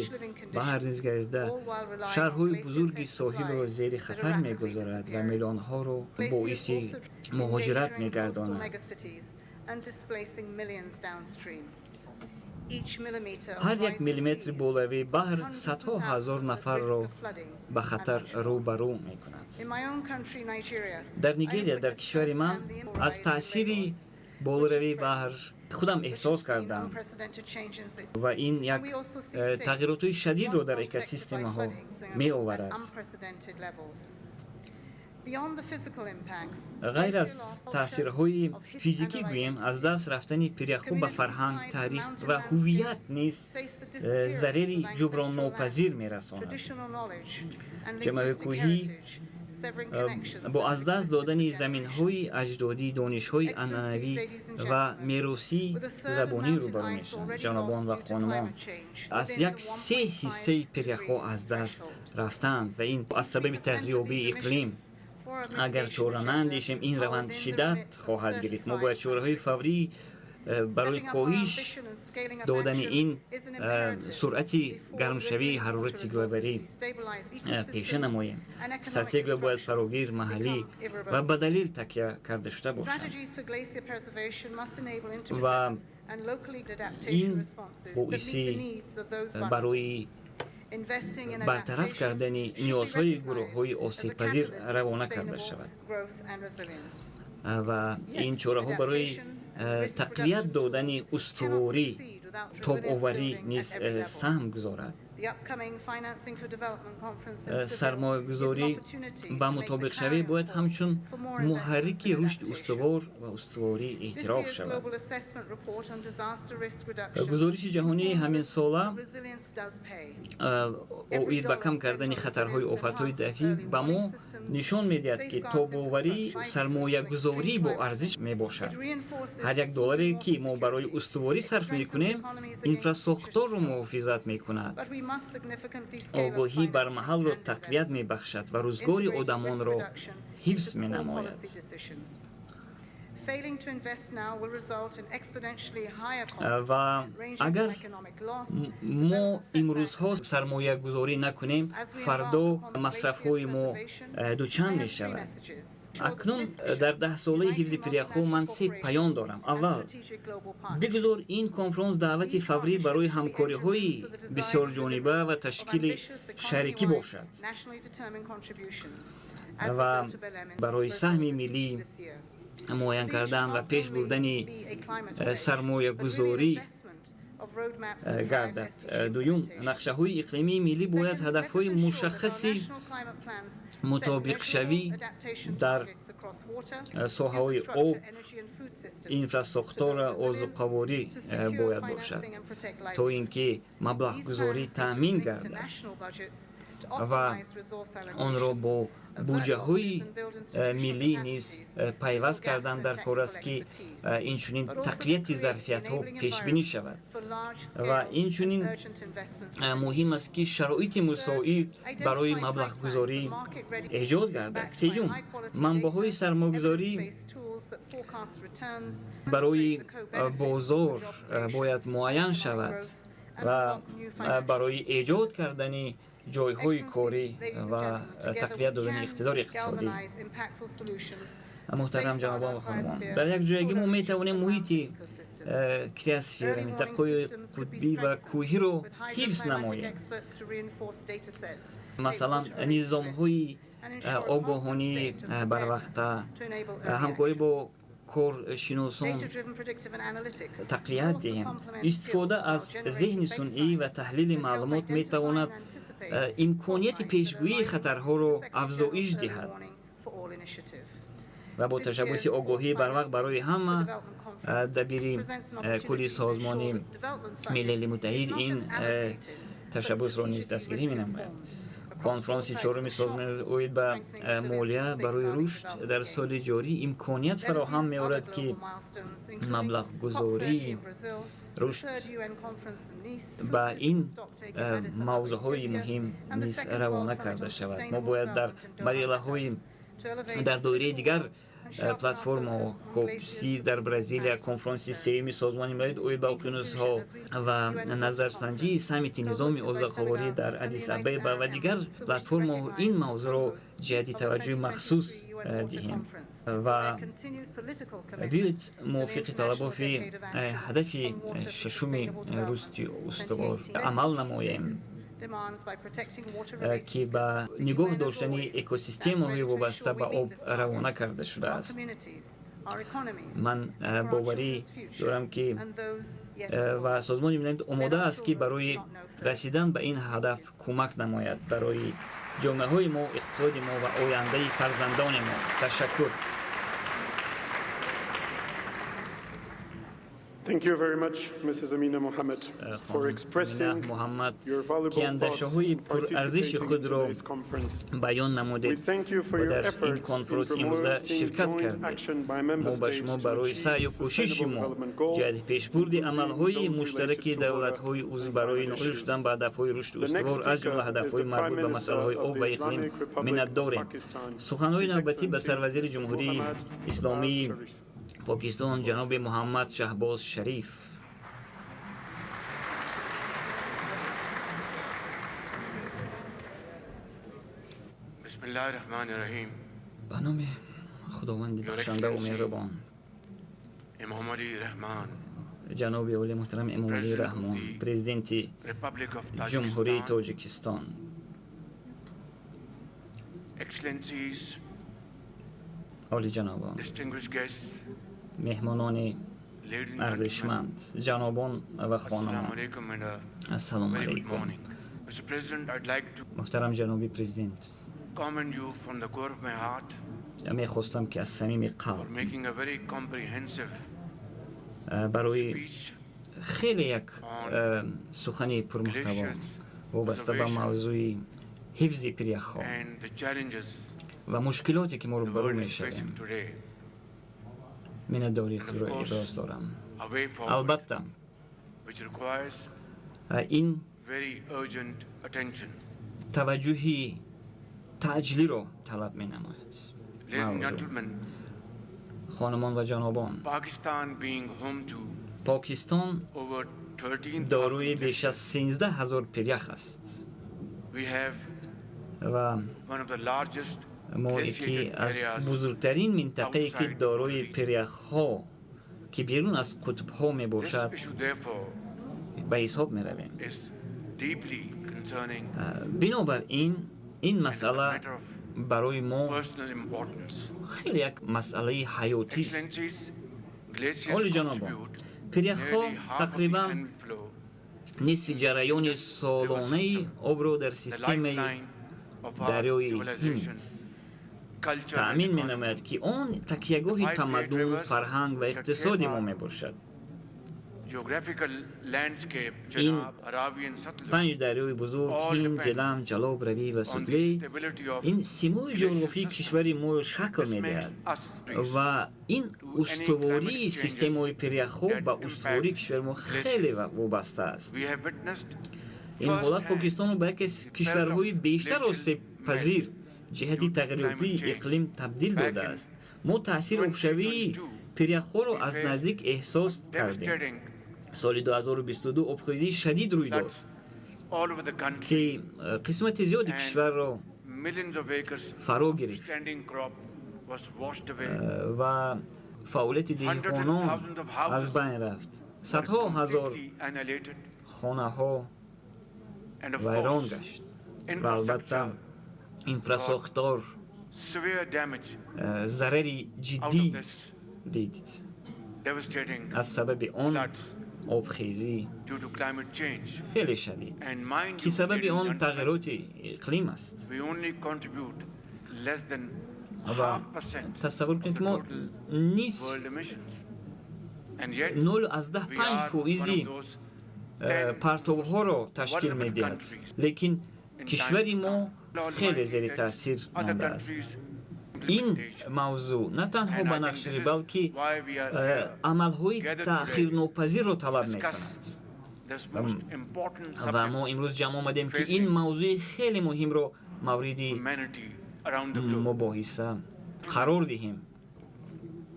баҳр низ гардида, шаҳрҳои бузурги соҳилро зери хатар мегузорад ва миллионҳоро боиси муҳоҷират мегардонад. Ҳар як миллиметри болоравии баҳр садҳо ҳазор нафарро ба хатар рӯбарӯ мекунад. Дар Нигерия, дар кишвари ман, аз таъсири болоравии баҳр худам эҳсос кардам ва ин як тағйиротҳои шадидро дар экосистемаҳо меоварад. Ғайр аз таъсирҳои физикӣ, гӯем, аз даст рафтани пиряхҳо ба фарҳанг, таърих ва ҳуввият низ зарари ҷуброннопазир мерасонад. Ҷамъияҳои кӯҳӣ бо аз даст додани заминҳои аҷдодӣ, донишҳои анъанавӣ ва меросии забонӣ рӯбарӯ мешаванд. Ҷанобон ва хонумон, аз як се ҳиссаи пиряхҳо аз даст рафтаанд ва ин аз сабаби тағйирёбии иқлим. Агар чора наандешем, ин раванд шиддат хоҳад гирифт. Мо бояд чораҳои фаврӣ барои коҳиш додани ин суръати гармшавии ҳарорати глобалӣ пеша намоем. Стратегия бояд фарогир, маҳаллӣ ва ба далел такя карда шуда бошад ва ин боиси барои бартараф кардани ниёзҳои гурӯҳҳои осебпазир равона карда шавад ва ин чораҳо барои тақвият додани устуворӣ, тобоварӣ низ саҳм гузорад. Сармоягузорӣ ба мутобиқшавӣ бояд ҳамчун муҳаррики рушди устувор ва устуворӣ эътироф шавад. Гузориши ҷаҳонии ҳаминсола оид ба кам кардани хатарҳои офатҳои табиӣ ба мо нишон медиҳад, ки тобоварӣ сармоягузорӣ бо арзиш мебошад. Ҳар як долларе, ки мо барои устуворӣ сарф мекунем, инфрасохторро муҳофизат мекунад, огоҳӣ бармаҳалро тақвият мебахшад ва рӯзгори одамонро ҳифз менамояд. Ва агар мо имрӯзҳо сармоягузорӣ накунем, фардо масрафҳои мо дучанд мешавад. Акнун дар 10-солаи ҳифзи пиряхҳо ман се паём дорам. Аввал, бигузор ин конфронс даъвати фаврӣ барои ҳамкориҳои бисёрҷониба ва ташкили шарикӣ бошад ва барои саҳми миллӣ муайян кардан ва пеш бурдани сармоягузорӣ гардад. Дуюм, нақшаҳои иқлимии миллӣ бояд ҳадафҳои мушаххаси мутобиқшавӣ дар соҳаҳои об, инфрасохтора, озуқаворӣ бояд бошад, то ин ки маблағгузорӣ таъмин гардад ва онро бо буҷаҳои миллӣ низ пайваст кардан дар кор аст, ки инчунин тақвияти зарфиятҳо пешбинӣ шавад. Ва инчунин муҳим аст, ки шароити мусоид барои маблағгузорӣ эҷод гардад. Сеюм, манбаъҳои сармоягузорӣ барои бозор бояд муайян шавад ва барои эҷод кардани ҷойҳои корӣ ва тақвият додани иқтидори иқтисодӣ. Муҳтарам ҷанобон ва хонумон, дар як ҷоягӣ мо метавонем муҳити криосфера, минтақаҳои қутбӣ ва кӯҳиро ҳифз намоем. Масалан, низомҳои огоҳонӣ барвақта, ҳамкорӣ бо коршиносон тақвият диҳем. Истифода аз зеҳни сунъӣ ва таҳлили маълумот метавонад имконияти пешгӯии хатарҳоро афзоиш диҳад ва бо ташаббуси огоҳии барвақт барои ҳама дабири кулли Созмони Милали Муттаҳид ин ташаббусро низ дастгирӣ менамояд. Конфронси чоруми Созмони оид ба молия барои рушд дар соли ҷорӣ имконият фароҳам меорад, ки маблағгузории рушд ба ин мавзӯъҳои муҳим низ равона карда шавад. Мо бояд дар марҳилаҳои дар доираи дигар платформаҳо, Копси дар Бразилия, конфронси сеюми Созмони Милали оид ба уқёнусҳо ва назарсанҷии саммити низоми озуқаворӣ дар Аддис Абеба ва дигар платформаҳо ин мавзӯъро ҷиҳати таваҷҷӯҳи махсус диҳем ва биёед мувофиқи талаботи ҳадафи шашуми рушди устувор амал намоем, ки ба нигоҳ доштани экосистемаҳои вобаста ба об равона карда шудааст. Ман боварӣ дорам, ки ва Созмони Милали омода аст, ки барои расидан ба ин ҳадаф кӯмак намояд барои ҷомеаҳои мо, иқтисоди мо ва ояндаи фарзандони мо. Ташаккур. Thank you very much, Mrs. Amina Mohammed, for expressing Муҳаммад, your valuable ки thoughts андешаҳои and пурарзиши participating in худро today's conference. баён We намудед thank you for ва your дар ин efforts in конфронс имрӯза promoting ширкат joint кардед. action by member Мо ба states шумо to барои achieve саъю кӯшиши sustainable мо development goals, ҷиҳати пешбурди including амалҳои those related муштараки to water давлатҳои узв and барои climate ноил issues. шудан ба ҳадафҳои рушди The next устувор, аз speaker ҷумла is ҳадафҳои the Prime марбут ба Minister масъалаҳои of об the ва иқлим Islamic Republic of миннатдорем. Pakistan, Суханҳои His навбатӣ ба Excellency сарвазири Ҷумҳурии Muhammad Исломии Nawaz Sharif. Покистон ҷаноби Муҳаммад Шаҳбоз Шариф. Bismillahirrahmanirrahim. Ба номи Худованди бахшандаву меҳрубон. Emomali Rahman, Ҷаноби олӣ муҳтарам Эмомалӣ Раҳмон, президенти Republic of Ҷумҳурии Tajikistan, Тоҷикистон, Excellencies, олиҷанобон, distinguished guests, меҳмонони ladies and gentlemen, арзишманд, ҷанобон ва Assalamu хонумон, alaikum and a ассалому very good алайкум. morning. Муҳтарам ҷаноби президент, мехостам, ки аз самими қалб барои хеле як сухани пурмуҳтаво вобаста ба мавзӯи ҳифзи пиряхҳо ва мушкилоте, ки мо рӯбарӯ мешавем, миннатдории худро иброз дорам. Албатта, ин таваҷҷӯҳи таъҷилиро талаб менамояд. Хонумон ва ҷанобон, Покистон дорои беш аз 13 000 пирях аст ва мо яке аз бузургтарин минтақае, ки дорои пиряхҳо, ки берун аз қутбҳо мебошад, ба ҳисоб меравем. Бинобар ин, ин масъала барои мо хеле як масъалаи ҳаётист. Олиҷанобон, пиряхҳо тақрибан нисфи ҷараёни солонаи обро дар системаи дарёи Ҳинд таъмин менамояд, ки он такягоҳи тамаддун, фарҳанг ва иқтисоди мо мебошад. Ин панҷ дарёи бузург: Ҳинд, Ҷелам, Ҷалоб, Равӣ ва Сутлеҷ, ин симои ҷуғрофии кишвари моро шакл медиҳад ва ин устувории системаҳои пиряхҳо ба устувории кишвари мо хеле вобаста аст. Ин ҳолат Покистонро ба яке аз кишварҳои бештар осебпазир ҷиҳати тағйирёбии иқлим табдил додааст. Мо таъсири обшавии пиряхҳоро аз наздик эҳсос кардем. Соли 2022 обхезии шадид рӯй дод, ки қисмати зиёди кишварро фаро гирифт ва фаъолияти деҳқонон аз байн рафт, садҳо ҳазор хонаҳо вайрон гашт ва, албатта, инфрасохтор зарари ҷиддӣ дид аз сабаби он обхезӣ хеле шадид, ки сабаби он тағйироти иқлим аст. Ва тасаввур кунед, мо нисф, 0,5 фоизи партовҳоро ташкил медиҳад, лекин кишвари мо хеле зери таъсир мондааст. Ин мавзӯъ на танҳо ба нақшаи, балки амалҳои таъхирнопазирро талаб мекунад ва мо имрӯз ҷамъ омадем, ки ин мавзӯи хеле муҳимро мавриди мубоҳиса қарор диҳем,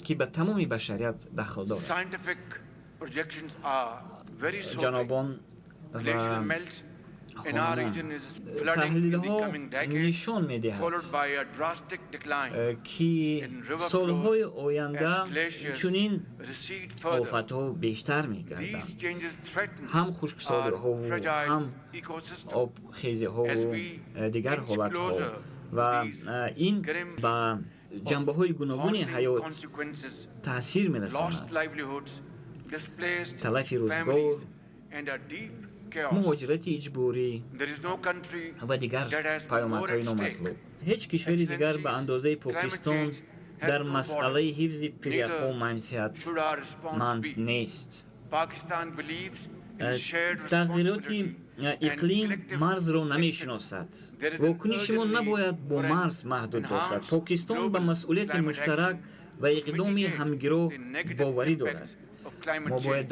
ки ба тамоми башарият дахл дорад. Ҷанобон ва таҳлилҳо нишон медиҳад, ки солҳои оянда чунин офатҳо бештар мегарданд, ҳам хушксолиҳову ҳам обхезиҳову дигар ҳолатҳо, ва ин ба ҷанбаҳои гуногуни ҳаёт таъсир мерасонад: талафи рӯзгор, муҳоҷирати иҷборӣ ва дигар паёмадҳои номатлуб. Ҳеҷ кишвари дигар ба андозаи Покистон дар масъалаи ҳифзи пиряхҳо манфиатманд нест. Тағйироти иқлим марзро намешиносад. Вокуниши мо набояд бо марз маҳдуд бошад. Покистон ба масъулияти муштарак ва иқдоми ҳамгиро боварӣ дорад. Мо бояд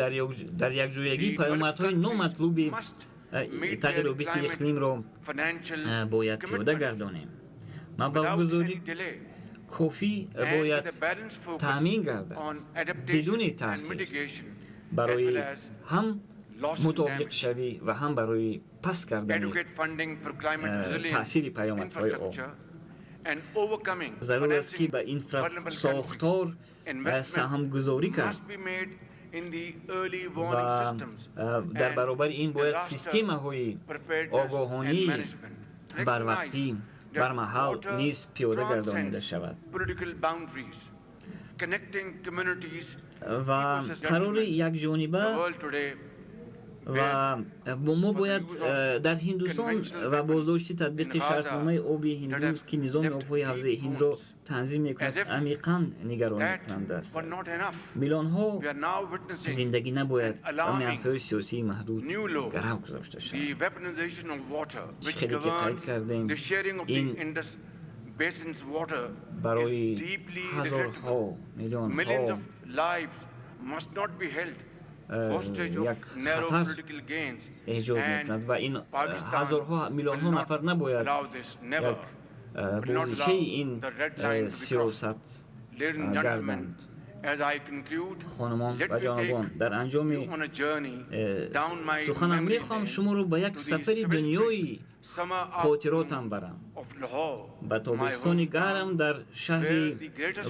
дар якҷоягӣ паёмадҳои номатлуби тағйирёбии иқлимро бояд пиёда гардонем. Маблағгузорӣ кофӣ бояд таъмин гардад бидуни таъхир барои ҳам мутобиқшавӣ ва ҳам барои паст кардани таъсири паёмадҳои он. Зарур аст, ки ба инфрасохтор саҳмгузорӣ кард ва дар баробари ин бояд системаҳои огоҳонии барвақтӣ, бармаҳал низ пиёда гардонида шавад ва қарори якҷониба Ва мо бояд дар Ҳиндустон ва боздошти татбиқи шартномаи оби ҳиндуз, ки низоми обҳои ҳавзаи Ҳиндро танзим мекунад, амиқан нигаронкунанда аст. Миллионҳо зиндагӣ набояд ба манфиатҳои сиёсии маҳдуд гарав гузошта шаванд. Чӣ хеле ки қайд кардем, ин барои ҳазорҳо, миллионҳо як хатар эҷод мекунад ва ин ҳазорҳо, миллионҳо нафар набояд як бозичаи ин сиёсат гарданд. Хонумон ва ҷанобон, дар анҷоми суханам мехоҳам шуморо ба як сафари дунёи хотиротам барам, ба тобистони гарм дар шаҳри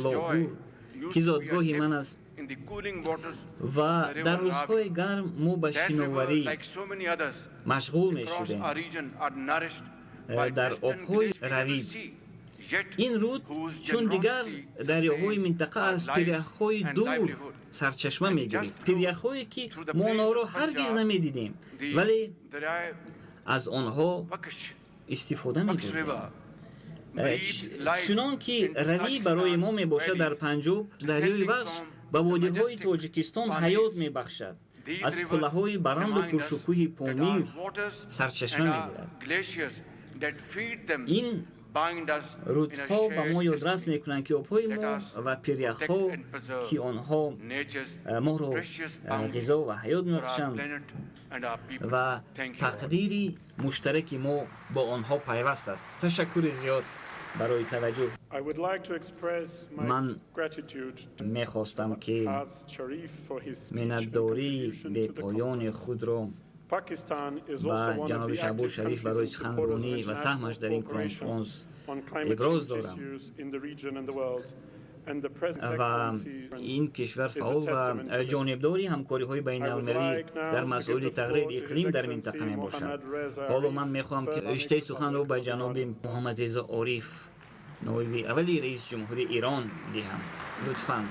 Лоҳур, ки зодгоҳи ман аст, ва дар рӯзҳои гарм мо ба шиноварӣ машғул мешудем дар обҳои Равиб. Ин руд, чун дигар дарёҳои минтақа, аз пиряхҳои дур сарчашма мегирифт, пиряхҳое ки мо онҳоро ҳаргиз намедидем, вале аз онҳо истифода мебурдем. Чунон ки Равӣ барои мо мебошад дар Панҷоб, дарёи Вахш ба водиҳои Тоҷикистон ҳаёт мебахшад, аз қуллаҳои баланду пуршукӯҳи Помир сарчашма мегирад. Ин рудҳо ба мо ёдрас мекунанд, ки обҳои мо ва пиряхҳо, ки онҳо моро ғизо ва ҳаёт мебахшанд ва тақдири муштараки мо бо онҳо пайваст аст. Ташаккури зиёд барои таваҷҷӯҳ. Ман мехостам, ки миннатдории бепоёни худро ба ҷаноби Шаҳбоз Шариф барои суханронӣ ва саҳмаш дар ин конфронс иброз дорам. Ва ин кишвар фаъол ва ҷонибдори ҳамкориҳои байналмилалӣ дар масоили тағйири иқлим дар минтақа мебошад. Ҳоло ман мехоҳам, ки риштаи суханро ба ҷаноби Муҳаммадрезо Ориф, ноиби аввали раиси ҷумҳури Эрон, диҳам. Лутфан.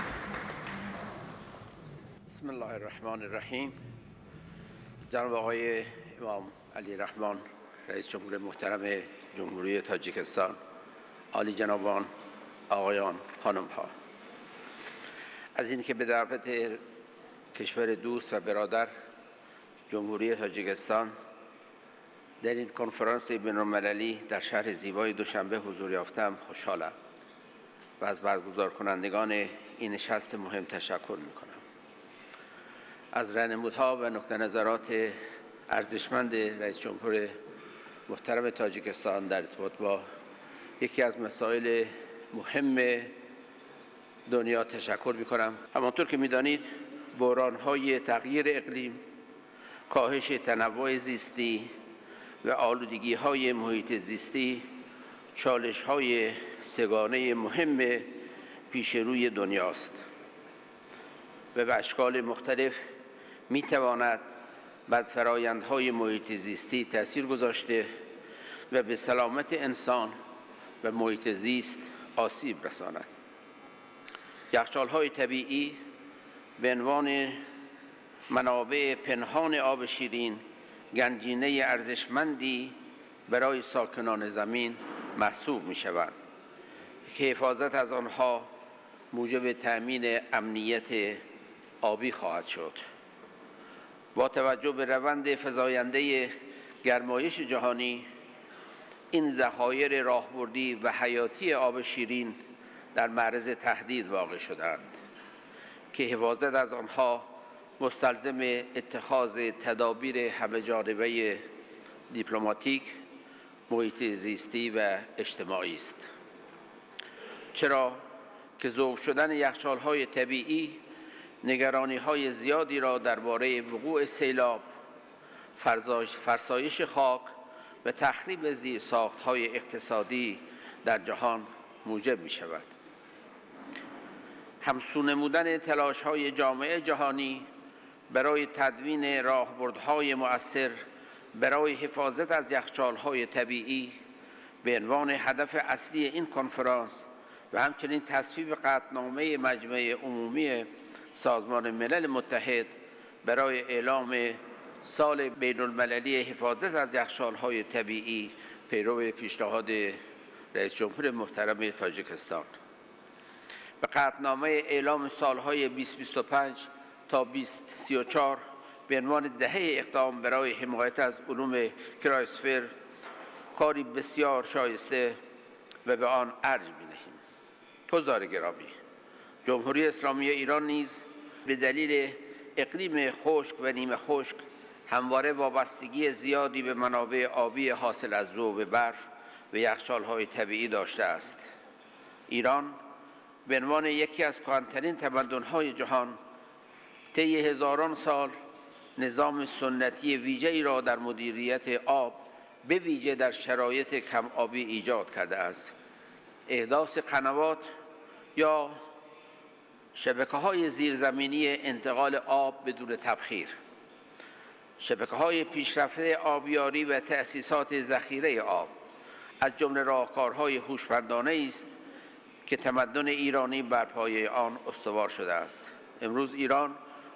بسم الله الرحمن الرحیم. جناب آقای امام علی رحمان، رئیس جمهور محترم جمهوری تاجیکستان، عالی جنابان، آقایان، خانم ها، از اینکه به دعوت کشور دوست و برادر جمهوری تاجیکستان در این کنفرانس بین‌المللی در شهر زیبای دوشنبه حضور یافتم خوشحالم و از برگزار کنندگان این نشست مهم تشکر میکنم. از رهنمودها و نقطه نظرات ارزشمند رئیس جمهور محترم تاجیکستان در ارتباط با یکی از مسائل مهم دنیا تشکر میکنم. همانطور که میدانید، بحران‌های تغییر اقلیم، کاهش تنوع زیستی و آلودگی‌های محیط زیستی چالش‌های سه‌گانه مهم پیش روی دنیاست و به اشکال مختلف می‌تواند بر فرآیندهای محیط زیستی تأثیر گذاشته و به سلامت انسان و محیط زیست آسیب رساند. یخچال‌های طبیعی به عنوان منابع پنهان آب شیرین گنجینه ارزشمندی برای ساکنان زمین محسوب می‌شوند که حفاظت از آنها موجب تأمین امنیت آبی خواهد شد. با توجه به روند فزاینده گرمایش جهانی، این ذخایر راهبردی و حیاتی آب شیرین در معرض تهدید واقع شدند که حفاظت از آنها مستلزم اتخاذ تدابیر همه‌جانبه دیپلماتیک، محیط زیستی و اجتماعی است. چرا که ذوب شدن یخچال‌های طبیعی نگرانی‌های زیادی را درباره وقوع سیلاب، فرسایش خاک و تخریب زیرساخت‌های اقتصادی در جهان موجب می‌شود. همسو نمودن تلاش‌های جامعه جهانی برای تدوین راهبردهای مؤثر برای حفاظت از یخچال‌های طبیعی به عنوان هدف اصلی این کنفرانس و همچنین تصویب قطعنامه مجمع عمومی سازمان ملل متحد برای اعلام سال بین المللی حفاظت از یخچال‌های طبیعی پیرو پیشنهاد رئیس جمهور محترم تاجیکستان، به قطعنامه اعلام سالهای 2025 تا 2034 به عنوان دهه اقدام برای حمایت از علوم کرایوسفر کاری بسیار شایسته و به آن ارج می‌دهیم. حضار گرامی، جمهوری اسلامی ایران نیز به دلیل اقلیم خشک و نیمه خشک همواره وابستگی زیادی به منابع آبی حاصل از ذوب برف و یخچال‌های طبیعی داشته است. ایران به عنوان یکی از کهن‌ترین تمدن‌های جهان طی هزاران سال نظام سنتی ویژه‌ای را در مدیریت آب به ویژه در شرایط کم آبی ایجاد کرده است. احداث قنوات یا شبکه‌های زیرزمینی انتقال آب بدون تبخیر، شبکه‌های پیشرفته آبیاری و تأسیسات ذخیره آب از جمله راهکارهای هوشمندانه است که تمدن ایرانی بر پایه آن استوار شده است. امروز ایران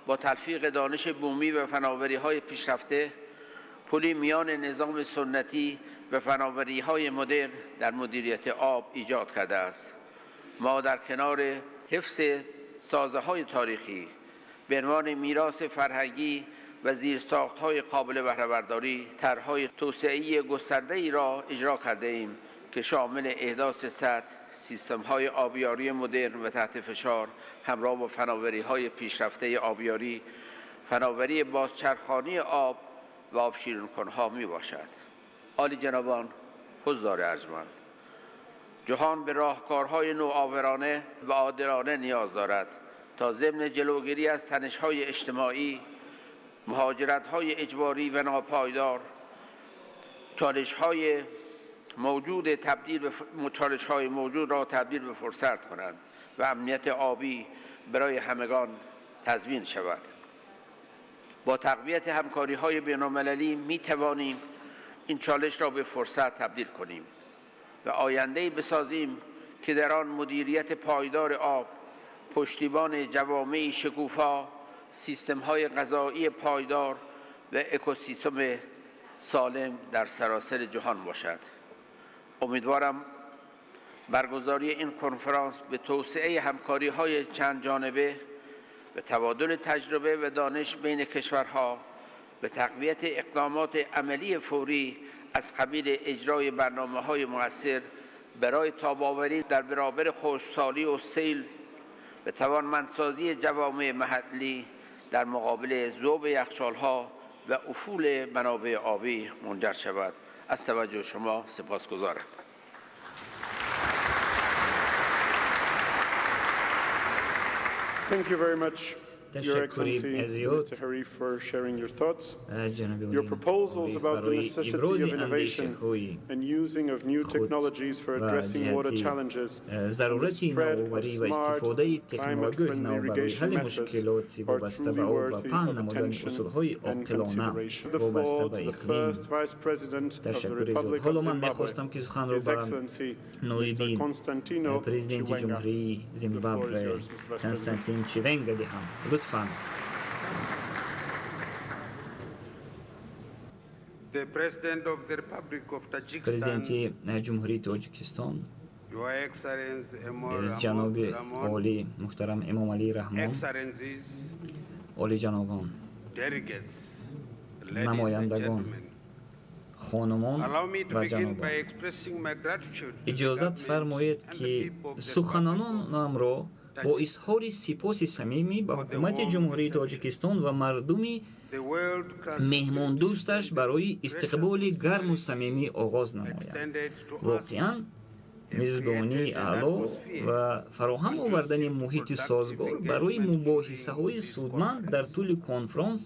با تلفیق دانش بومی و فناوری‌های پیشرفته پلی میان نظام سنتی و فناوری‌های مدرن در مدیریت آب ایجاد کرده است. ما در کنار حفظ سازه‌های تاریخی به عنوان میراث فرهنگی و زیرساخت‌های قابل بهره‌برداری طرح‌های توسعه‌ای گسترده‌ای را اجرا کرده‌ایم که شامل احداث سد، سیستم‌های آبیاری مدرن و تحت فشار همراه با فناوری‌های پیشرفته آبیاری، فناوری بازچرخانی آب و آب شیرین‌کن‌ها می‌باشد. عالی جنابان، حضار ارجمند، جهان به راهکارهای نوآورانه و عادلانه نیاز دارد تا ضمن جلوگیری از تنش‌های اجتماعی، مهاجرت‌های اجباری و ناپایدار، چالش‌های موجود را تبدیل به فرصت کنند و امنیت آبی برای همگان تضمین شود. با تقویت همکاری‌های بین‌المللی می‌توانیم این چالش را به فرصت تبدیل کنیم و آینده‌ای بسازیم که در آن مدیریت پایدار آب، پشتیبان جوامع شکوفا، سیستم‌های غذایی پایدار و اکوسیستم سالم در سراسر جهان باشد. امیدوارم برگزاری این کنفرانس به توسعه همکاری‌های چند جانبه، به تبادل تجربه و دانش بین کشورها، به تقویت اقدامات عملی فوری از قبیل اجرای برنامه‌های مؤثر برای تاب‌آوری در برابر خشکسالی و سیل، به توانمندسازی جوامع محلی در مقابل ذوب یخچال‌ها و افول منابع آبی منجر شود. از توجه شما سپاسگزارم. Thank you very much, Your تشکری Excellency, زیاد Mr. Harif, for sharing your thoughts. جناب Your proposals about the برای necessity ابراز of innovation اندیشه‌های and using of new خود technologies for و addressing water جهت challenges and the ضرورت spread of نوآوری و smart, استفاده تکنولوژی climate-friendly نو برای irrigation حل methods مشکلات are وابسته truly به آب و worthy پهن of نمودن attention اصولهای and عاقلانه consideration. The وابسته floor به to the اقلیم. first Vice President of the تشکر زیاد. Republic حالا of من Zimbabwe, میخواستم که سخن رو His به Excellency Mr. نایب Constantino پرزیدنت Chiwenga. جمهوری The floor is زیمبابوه yours, Mr. Vice President. کنستانتین چیونگا دهم. لطفاً. The President of the Republic of Tajikistan, پرزیدنت جمهوری تاجیکستان، Your Excellency Emomali جناب Rahmon, عالی محترم امام علی رحمان، Excellencies, عالی جنابان، delegates, ladies and نمایندگان، gentlemen. خانمان Allow me to و begin جنابان، by expressing my gratitude to the иҷозат government фармоед and the ки people of the Republic of суханонамро бо изҳори сипоси самимӣ ба ҳукумати Ҷумҳурии Тоҷикистон ва мардуми the world-class меҳмондӯсташ барои истиқболи гарму самимӣ оғоз намоям. extended to us Воқеан мизбонии аъло ва фароҳам овардани муҳити созгор барои мубоҳисаҳои судманд дар тӯли конфронс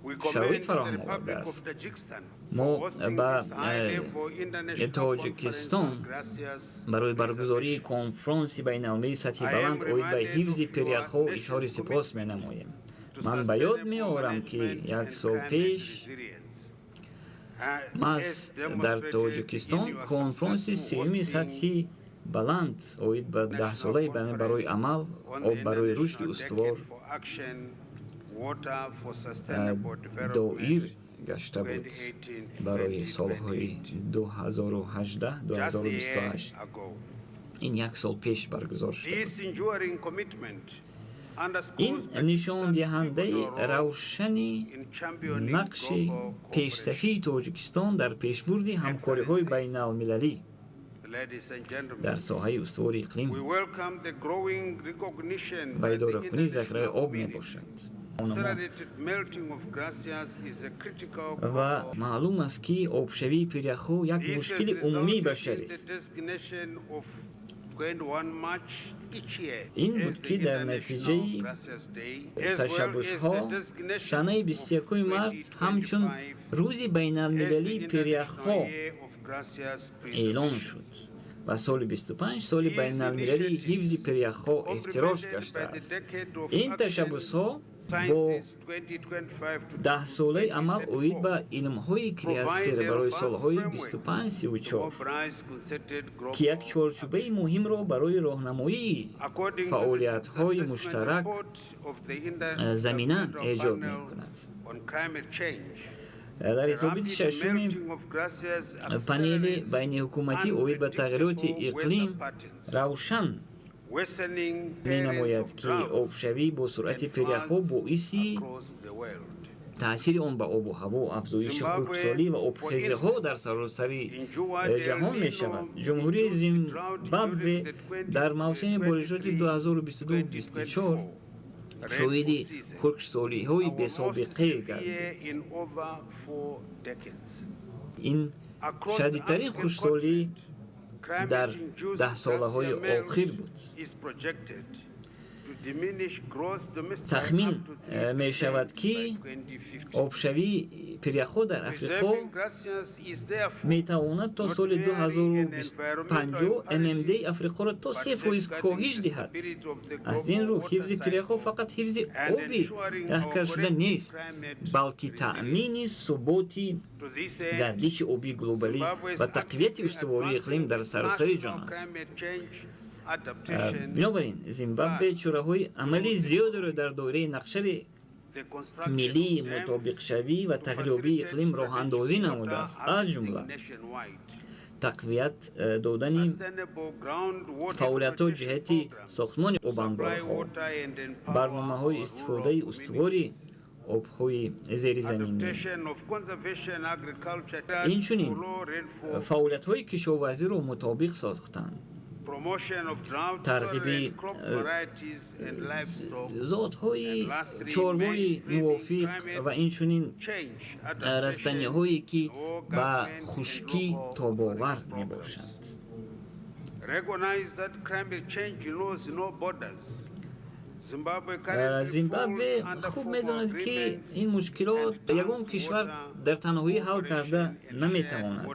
We шароит commend the фароҳам Republic of овардааст. Tajikistan Мо for hosting ба this high-level international Тоҷикистон conference on glaciers барои баргузории конфронси байналмилалии сатҳи I am баланд оид ба reminded ҳифзи of your пиряхҳо nation's изҳори сипос commitment менамоем. to Ман ба ёд sustainable меорам, ки management як and сол climate пеш resilience. маҳз As дар demonstrated in Тоҷикистон your конфронси successful сеюми hosting сатҳи баланд оид ба national даҳсолаи барои conference амал on the об барои рушди International устувор Decade for Action, Water for Sustainable доир Development гашта буд барои солҳои 2018-2028. Ин як сол пеш баргузор шуда буд. Ин нишондиҳандаи равшани нақши пешсафии Тоҷикистон дар пешбурди ҳамкориҳои байналмилалӣ дар соҳаи устувори иқлим ва идоракунии захираи об мебошад. Ва маълум аст, ки обшавии пиряхҳо як мушкили умумии башарист. Ин буд, ки дар натиҷаи ташаббусҳо санаи 21 март ҳамчун Рӯзи байналмилалии пиряхҳо эълон шуд ва соли 25 соли байналмилалии ҳифзи пиряхҳо эфтирош гаштааст. Ин ташаббусҳо бо даҳсолаи амал оид ба илмҳои криосфера барои солҳои 25-34, ки як чорчӯбаи муҳимро барои роҳнамоии фаъолиятҳои муштарак замина эҷод мекунад. Дар ҳисоботи шашуми панели байниҳукуматӣ оид ба тағйироти иқлим равшан менамояд, ки обшавӣ бо суръати пиряхҳо боиси таъсири он ба обу ҳаво, афзоиши хушксолӣ ва обхезиҳо дар саросари ҷаҳон мешавад. Ҷумҳурии Зимбабве дар мавсими боришоти 2022-24 шоҳиди хушксолиҳои бесобиқе гардид. Ин шадидтарин хушксолӣ дар даҳсолаҳои охир буд. Тахмин мешавад, ки обшавии пиряхҳо дар Африқо метавонад то соли 2050 ММДи Африқоро то 3% коҳиш диҳад. Аз ин рӯ, ҳифзи пиряхҳо фақат ҳифзи оби яхкардашуда нест, балки таъмини суботи гардиши обии глобалӣ ва тақвияти устувории иқлим дар саросари ҷаҳон аст. Бинобар ин, Зимбабве чораҳои амалии зиёдеро дар доираи нақшаи миллии мутобиқшавӣ ва тағйирёбии иқлим роҳандозӣ намудааст, аз ҷумла тақвият додани фаъолиятҳо ҷиҳати сохтмони обанборҳо, барномаҳои истифодаи устувори обҳои зеризаминӣ, инчунин фаъолиятҳои кишоварзиро мутобиқ сохтанд, тарғиби зотҳои чорвои мувофиқ ва инчунин растаниҳое, ки ба хушкӣ тобовар мебошанд. Зимбабве хуб медонад, ки ин мушкилот ягон кишвар дар танҳоӣ ҳал карда наметавонад.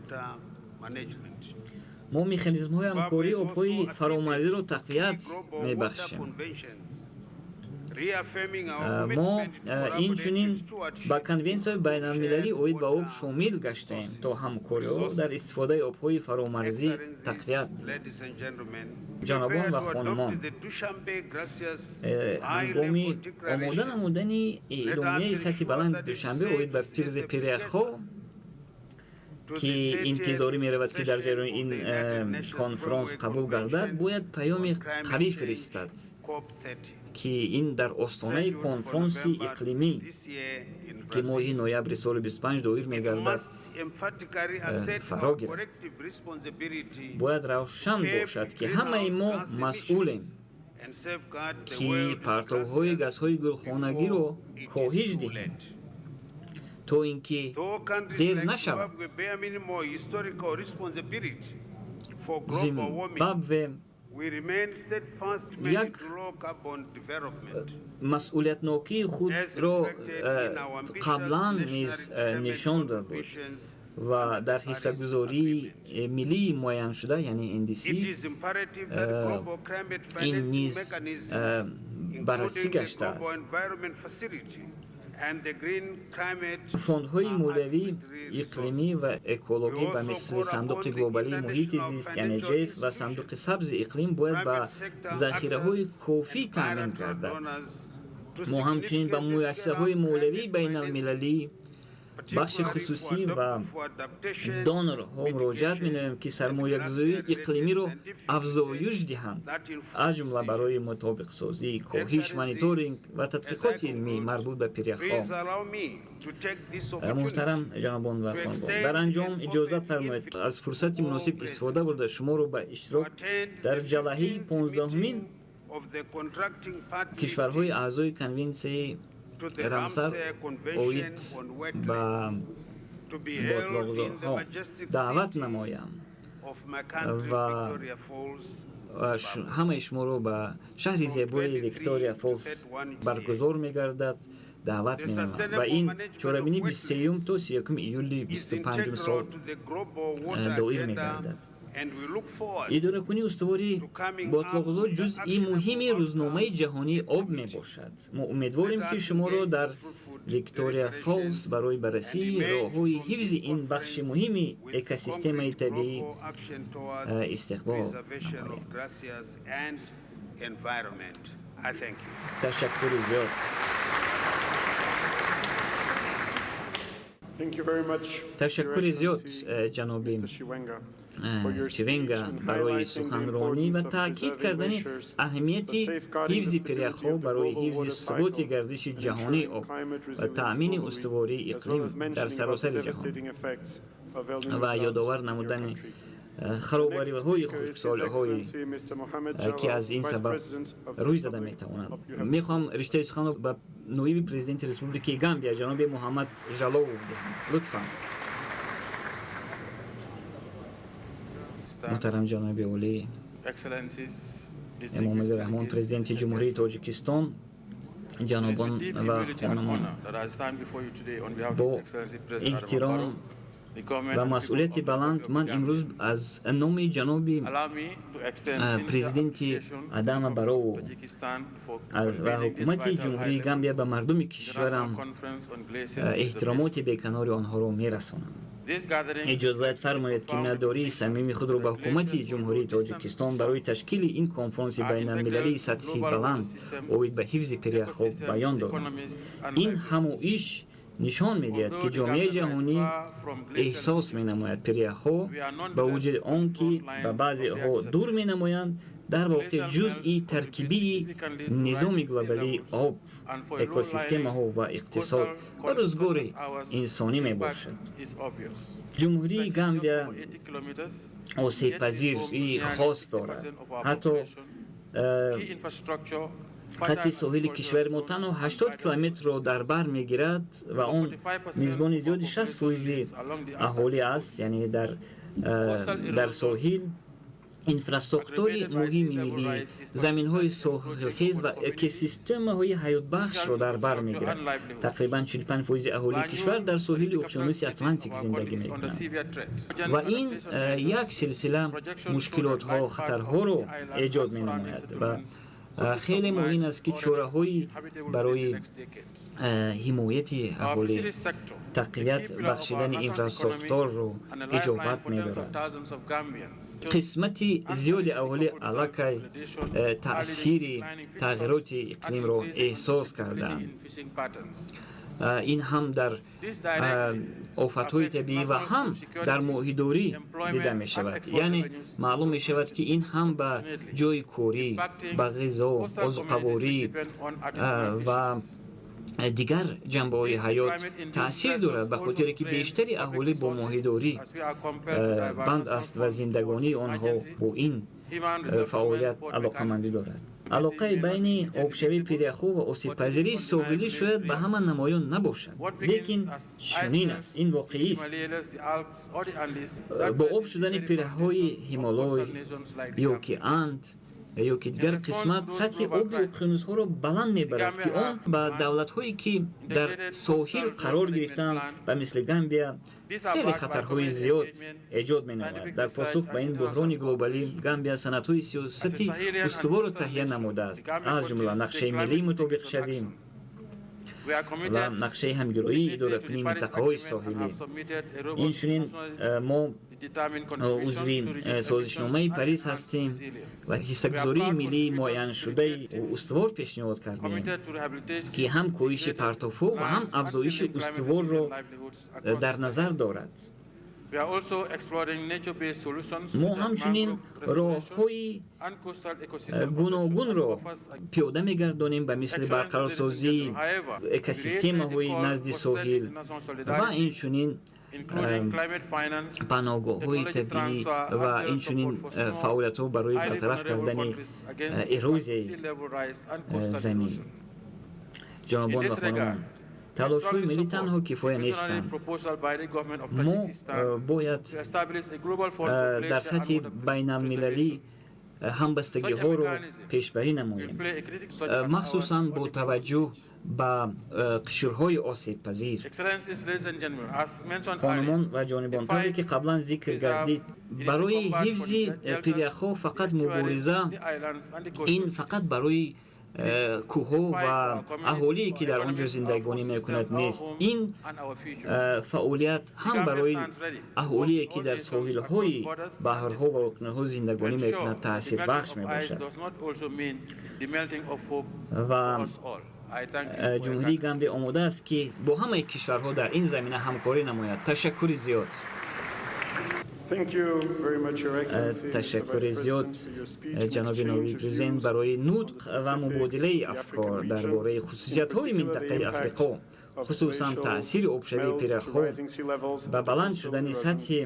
Мо механизмҳои ҳамкории обҳои фаромарзиро тақвият мебахшем. Мо инчунин ба Конвенсияи байналмилалӣ оид ба об шомил гаштаем, то ҳамкориҳо дар истифодаи обҳои фаромарзӣ тақвият. Ҷанобон ва хонумон, ҳангоми омода намудани эъломияи сатҳи баланди Душанбе оид ба ҳифзи пиряхҳо, ки интизорӣ меравад, ки дар ҷараёни ин конфронс қабул гардад, бояд паёми қавӣ фиристад, ки ин дар остонаи конфронси иқлимӣ, ки моҳи ноябри соли 25 доир мегардад, фаро гирад. Бояд равшан бошад, ки ҳамаи мо масъулем, ки партовҳои газҳои гулхонагиро коҳиш диҳем, то ин ки дер нашавад. Зимбабве як масъулиятнокии худро қаблан низ нишон дода буд ва дар ҳиссагузории миллии муайяншуда, яъне NDC, ин низ баррасӣ гаштааст. Фондҳои молиявӣ, иқлимӣ ва экологӣ ба мисли Сандуқи глобалии муҳити зист, яъне ҶЕФ, ва Сандуқи сабзи иқлим бояд ба захираҳои кофӣ таъмин гардад. Мо ҳамчунин ба муассисаҳои молиявии байналмилалӣ Бахши хусусӣ ва донорҳо муроҷиат менамоем, ки сармоягузории иқлимиро афзоиш диҳанд, аз ҷумла барои мутобиқсозӣ, коҳиш, мониторинг ва тадқиқоти илмӣ марбут ба пиряхҳо. Муҳтарам ҷанобон ва хонумон, дар анҷом иҷозат фармоед аз фурсати муносиб истифода бурда шуморо ба иштирок дар ҷалаҳаи 15-умин кишварҳои аъзои Конвенсияи Рамсар оид ба ботлоқзорҳо даъват намоям ва ҳамаи шуморо ба шаҳри зебои Виктория Фолс баргузор мегардад даъват менамоям ва ин чорабинӣ 23 то 31 июли 25 сол доир мегардад. Идоракунии устувори ботлоқзор ҷузъи муҳими рӯзномаи ҷаҳонии об мебошад. Мо умедворем, ки шуморо дар Виктория Фолс барои баррасии роҳҳои ҳифзи ин бахши муҳими экосистемаи табиӣ истиқбол намоем. Ташаккури зиёд. Ташаккури зиёд, ҷаноби Чивенга, барои суханронӣ ва таъкид кардани аҳамияти ҳифзи пиряхҳо барои ҳифзи суботи гардиши ҷаҳонии об ва таъмини устувории иқлим дар саросари ҷаҳон ва ёдовар намудани харобариҳои хушксолиҳое, ки аз ин сабаб рӯй зада метавонад. Мехоҳам риштаи суханро ба ноиби президенти Республикаи Гамбия ҷаноби Муҳаммад Жаловов диҳам. Лутфан. Муҳтарам ҷаноби олӣ Эмомалӣ Раҳмон, президенти Ҷумҳурии Тоҷикистон, ҷанобон ва хонумон, бо эҳтиром ва масъулияти баланд ман имрӯз аз номи ҷаноби президенти Адама Бароу ва ҳукумати Ҷумҳурии Гамбия ба мардуми кишварам эҳтиромоти беканори онҳоро мерасонам. Иҷозат фармоед, ки миннатдории самими худро ба ҳукумати Ҷумҳурии Тоҷикистон барои ташкили ин конфронси байналмилалии сатҳи баланд оид ба ҳифзи пиряхҳо баён дорам. Ин ҳамоиш нишон медиҳад, ки ҷомеаи ҷаҳонӣ эҳсос менамояд пиряхҳо ба вуҷуди он ки ба баъзеҳо дур менамоянд, дар воқеъ ҷузъи таркибии низоми глобалии об, экосистемаҳо ва иқтисод ва рӯзгори инсонӣ мебошад. Ҷумҳурии Гамбия осебпазирии хос дорад. Ҳатто хатти соҳили кишвари мо танҳо 80 километрро дар бар мегирад ва он мизбони зиёди 60% аҳолӣ аст, яъне дар соҳил инфраструктури муҳими миллӣ, заминҳои соҳилхез ва экосистемаҳои ҳаётбахшро дар бар мегирад. Тақрибан 45% аҳолии кишвар дар соҳили уқёнуси Атлантик зиндагӣ мекунанд ва ин як силсила мушкилотҳо, хатарҳоро эҷод менамояд ва хеле муҳим аст, ки чораҳои барои ҳимояти аҳолӣ, тақвият бахшидани инфрасохторро иҷобат медорад. Қисмати зиёди аҳолӣ аллакай таъсири тағйироти иқлимро эҳсос кардаанд. Ин ҳам дар офатҳои табиӣ ва ҳам дар моҳидорӣ дида мешавад. Яъне маълум мешавад, ки ин ҳам ба ҷойи корӣ, ба ғизо, озуқаворӣ ва дигар ҷанбаҳои ҳаёт таъсир дорад, ба хотире ки бештари аҳолӣ бо моҳидорӣ банд аст ва зиндагонии онҳо бо ин фаъолият алоқамандӣ дорад. Алоқаи байни обшавии пиряхҳо ва осебпазирии соҳилӣ шояд ба ҳама намоён набошад, лекин чунин аст, ин воқеист. Бо об шудани пиряхҳои Ҳимолой ё ки Анд ё ки дигар қисмат сатҳи оби уқёнусҳоро баланд мебарад, ки он ба давлатҳое, ки дар соҳил қарор гирифтаанд, ба мисли Гамбия, хеле хатарҳои зиёд эҷод менамояд. Дар посух ба ин буҳрони глобалӣ Гамбия санадҳои сиёсати устуворро таҳия намудааст, аз ҷумла нақшаи миллии мутобиқшавӣ ва нақшаи ҳамгироии идоракунии минтақаҳои соҳилӣ. Инчунин мо узви созишномаи Париз ҳастем ва ҳиссагузории миллии муайяншудаи устувор пешниҳод кардем, ки ҳам коҳиши партовҳо ва ҳам афзоиши устуворро дар назар дорад. Мо ҳамчунин роҳҳои гуногунро пиёда мегардонем, ба мисли барқарорсозии экосистемаҳои назди соҳил ва инчунин паноҳгоҳҳои табиӣ ва инчунин фаъолиятҳо барои бартараф кардани эрозияи замин. Ҷанобон ва хонумон, талошҳои миллӣ танҳо кифоя нестанд. Мо бояд дар сатҳи байналмилалӣ ҳамбастагиҳоро пешбарӣ намоем, махсусан бо таваҷҷӯҳ ба қишрҳои осебпазир. Хонумон ва ҷонибон, тавре ки қаблан зикр гардид, барои ҳифзи пиряхҳо фақат мубориза ин фақат барои кӯҳҳо ва аҳолие, ки дар он ҷо зиндагонӣ мекунад, нест. Ин фаъолият ҳам барои аҳолие, ки дар соҳилҳои баҳрҳо ва уқёнусҳо зиндагонӣ мекунад, таъсирбахш мебошад. Ва Ҷумҳурии Гамбия омода аст, ки бо ҳамаи кишварҳо дар ин замина ҳамкорӣ намояд. Ташаккури зиёд. Ташаккури зиёд, ҷаноби ноиби президент, барои нутқ ва мубодилаи афкор дар бораи хусусиятҳои минтақаи Африқо, хусусан таъсири обшавии пиряхҳо ба баланд шудани сатҳи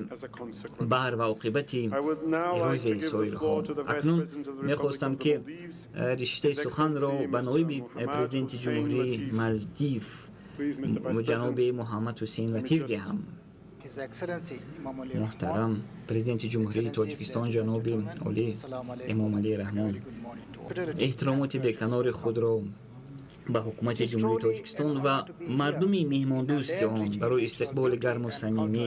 баҳр ва оқибати эрозияи соҳилҳо. Акнун мехостам, ки риштаи суханро ба ноиби президенти Ҷумҳурии Малдив, ҷаноби Муҳаммад Ҳусейн Латиф, диҳам. Муҳтарам Президенти Ҷумҳурии Тоҷикистон, ҷаноби олӣ Эмомалӣ Раҳмон, эҳтиромоти беканори худро ба ҳукумати Ҷумҳурии Тоҷикистон ва мардуми меҳмондӯсти он барои истиқболи гарму самимӣ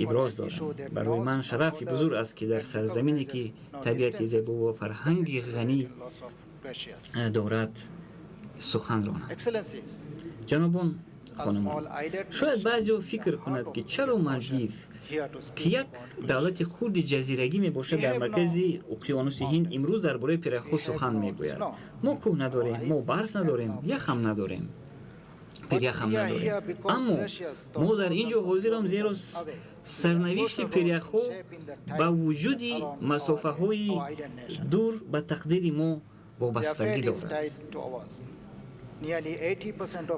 иброз дорам. Барои ман шарафи бузург аст, ки дар сарзамине, ки табиати зебо ва фарҳанги ғанӣ дорад, сухан ронам. Ҷанобон, хонумон, шояд баъзеҳо фикр кунад, ки чаро Малдив, ки як давлати хурди ҷазирагӣ мебошад дар маркази уқёнуси Ҳинд, имрӯз дар бораи пиряхҳо сухан мегӯяд. Мо кӯҳ надорем, мо барф надорем, яхам надорем, пиряхам надорем, аммо мо дар ин ҷо ҳозирам, зеро сарнавишти пиряхҳо ба вуҷуди масофаҳои дур ба тақдири мо вобастагӣ дорад.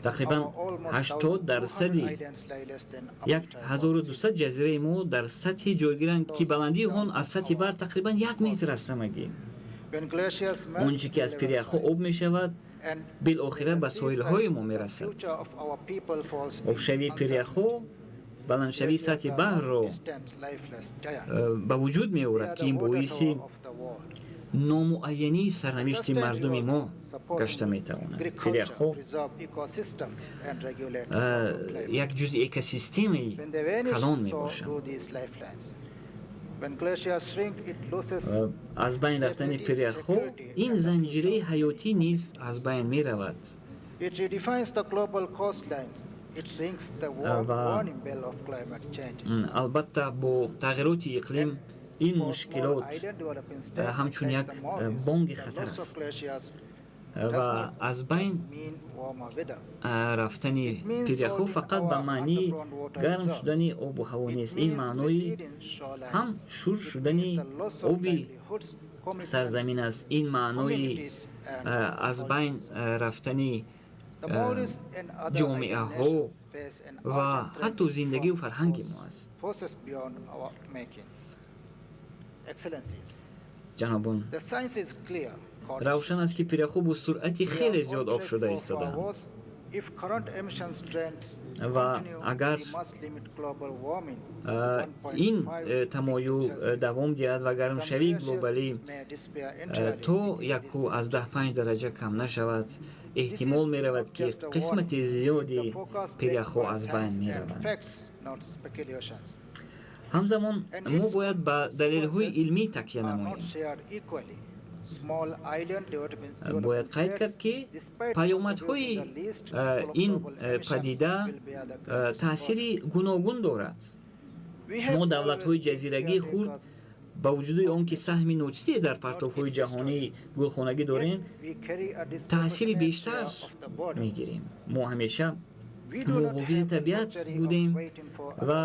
Тақрибан 80% 1200 ҷазираи мо дар сатҳе ҷойгиранд, ки баландии он аз сатҳи баҳр тақрибан 1 метр аст ҳамагӣ. Он чӣ ки аз пиряхҳо об мешавад, билохира ба соҳилҳои мо мерасад. Обшавии пиряхҳо баландшавии сатҳи баҳрро ба вуҷуд меорад, ки ин боиси номуайянии сарнавишти мардуми мо гашта метавонад. Пиряхҳо як ҷузъи экосистемаи калон мебошанд. Аз байн рафтани пиряхҳо ин занҷираи ҳаётӣ низ аз байн меравад ва албатта бо тағйироти иқлим ин мушкилот ҳамчун як бонги хатар аст. Ва аз байн рафтани пиряхҳо фақат ба маънии гарм шудани обу ҳаво нест. Ин маънои ҳам шур шудани оби сарзамин аст, ин маънои аз байн рафтани ҷомеаҳо ва ҳатто зиндагию фарҳанги мо аст. Ҷанобон, равшан аст, ки пиряхҳо бо суръати хеле зиёд об шуда истодаанд ва агар ин тамоюл давом диҳад ва гармшавии глобалӣ то 1,5 дараҷа кам нашавад, эҳтимол меравад, ки қисмати зиёди пиряхҳо аз байн мераванд. Ҳамзамон мо бояд ба далелҳои илмӣ такя намоем. Бояд қайд кард, ки паёмадҳои ин падида таъсири гуногун дорад. Мо, давлатҳои ҷазирагии хурд, ба вуҷуди он ки саҳми ночизе дар партовҳои ҷаҳонии гулхонагӣ дорем, таъсири бештар мегирем. Мо ҳамеша муҳофизи табиат будем ва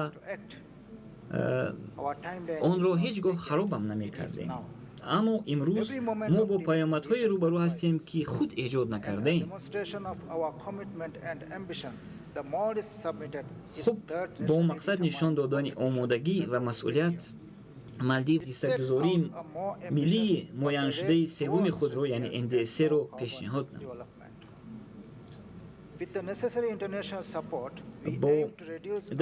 онро ҳеҷ гоҳ харобам намекардем. Аммо имрӯз мо бо паёмадҳое рӯбарӯ ҳастем, ки худ эҷод накардаем. Хуб, бо мақсад нишон додани омодагӣ ва масъулият, Малдив ҳиссагузории миллии муайяншудаи севуми худро, яъне НДС-ро пешниҳод намуд. Бо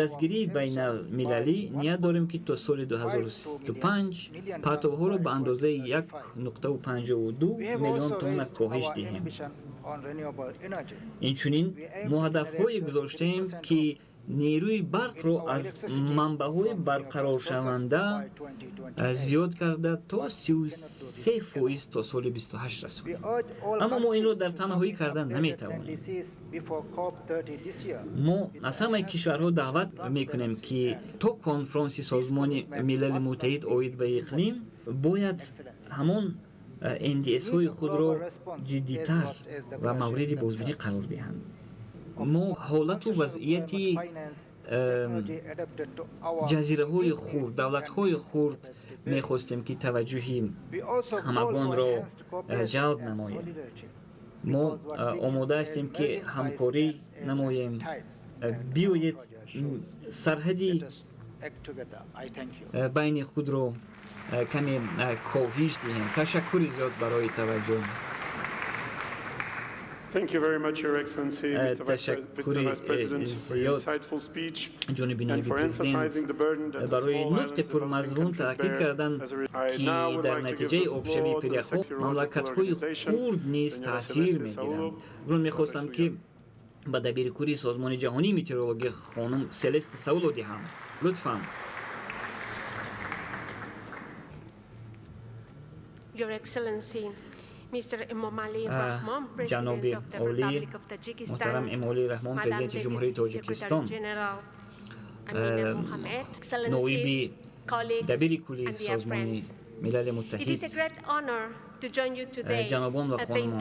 дастгирии байналмилалӣ ният дорем, ки то соли 2035 партовҳоро ба андозаи 1,52 миллион тонна коҳиш диҳем. Инчунин мо ҳадафҳое гузоштаем, ки нерӯи барқро аз манбаъҳои барқароршаванда зиёд карда то 33% то соли 28 расонем. Аммо мо инро дар танҳоӣ карда наметавонем. Мо аз ҳамаи кишварҳо даъват мекунем, ки то конфронси Созмони Милали Муттаҳид оид ба иқлим бояд ҳамон НДСҳои худро ҷиддитар ва мавриди бозбинӣ қарор диҳанд. Мо ҳолату вазъияти ҷазираҳои хурд, давлатҳои хурд мехостем, ки таваҷҷӯҳи ҳамагонро ҷалб намоем. Мо омода ҳастем, ки ҳамкорӣ намоем. Биёед, сарҳади байни худро каме коҳиш диҳем. Ташаккури зиёд барои таваҷҷӯҳ. Ташаккури зиёд, ҷониби ноиби президент, барои нутқи пурмазмун, таъкид карданд, ки дар натиҷаи обшавии пиряхҳо мамлакатҳои хурд низ таъсир мегиранд. Акнун мехостам, ки ба дабири кулли Созмони ҷаҳонии метеорологӣ хонум Селесте Сауло диҳам. Лутфан. Your Excellency, Ҷаноби олӣ муҳтарам Эмомалӣ Раҳмон, президенти Ҷумҳурии Тоҷикистон, ноиби дабири кулли Созмони Милали Муттаҳид, ҷанобон ва хонумон,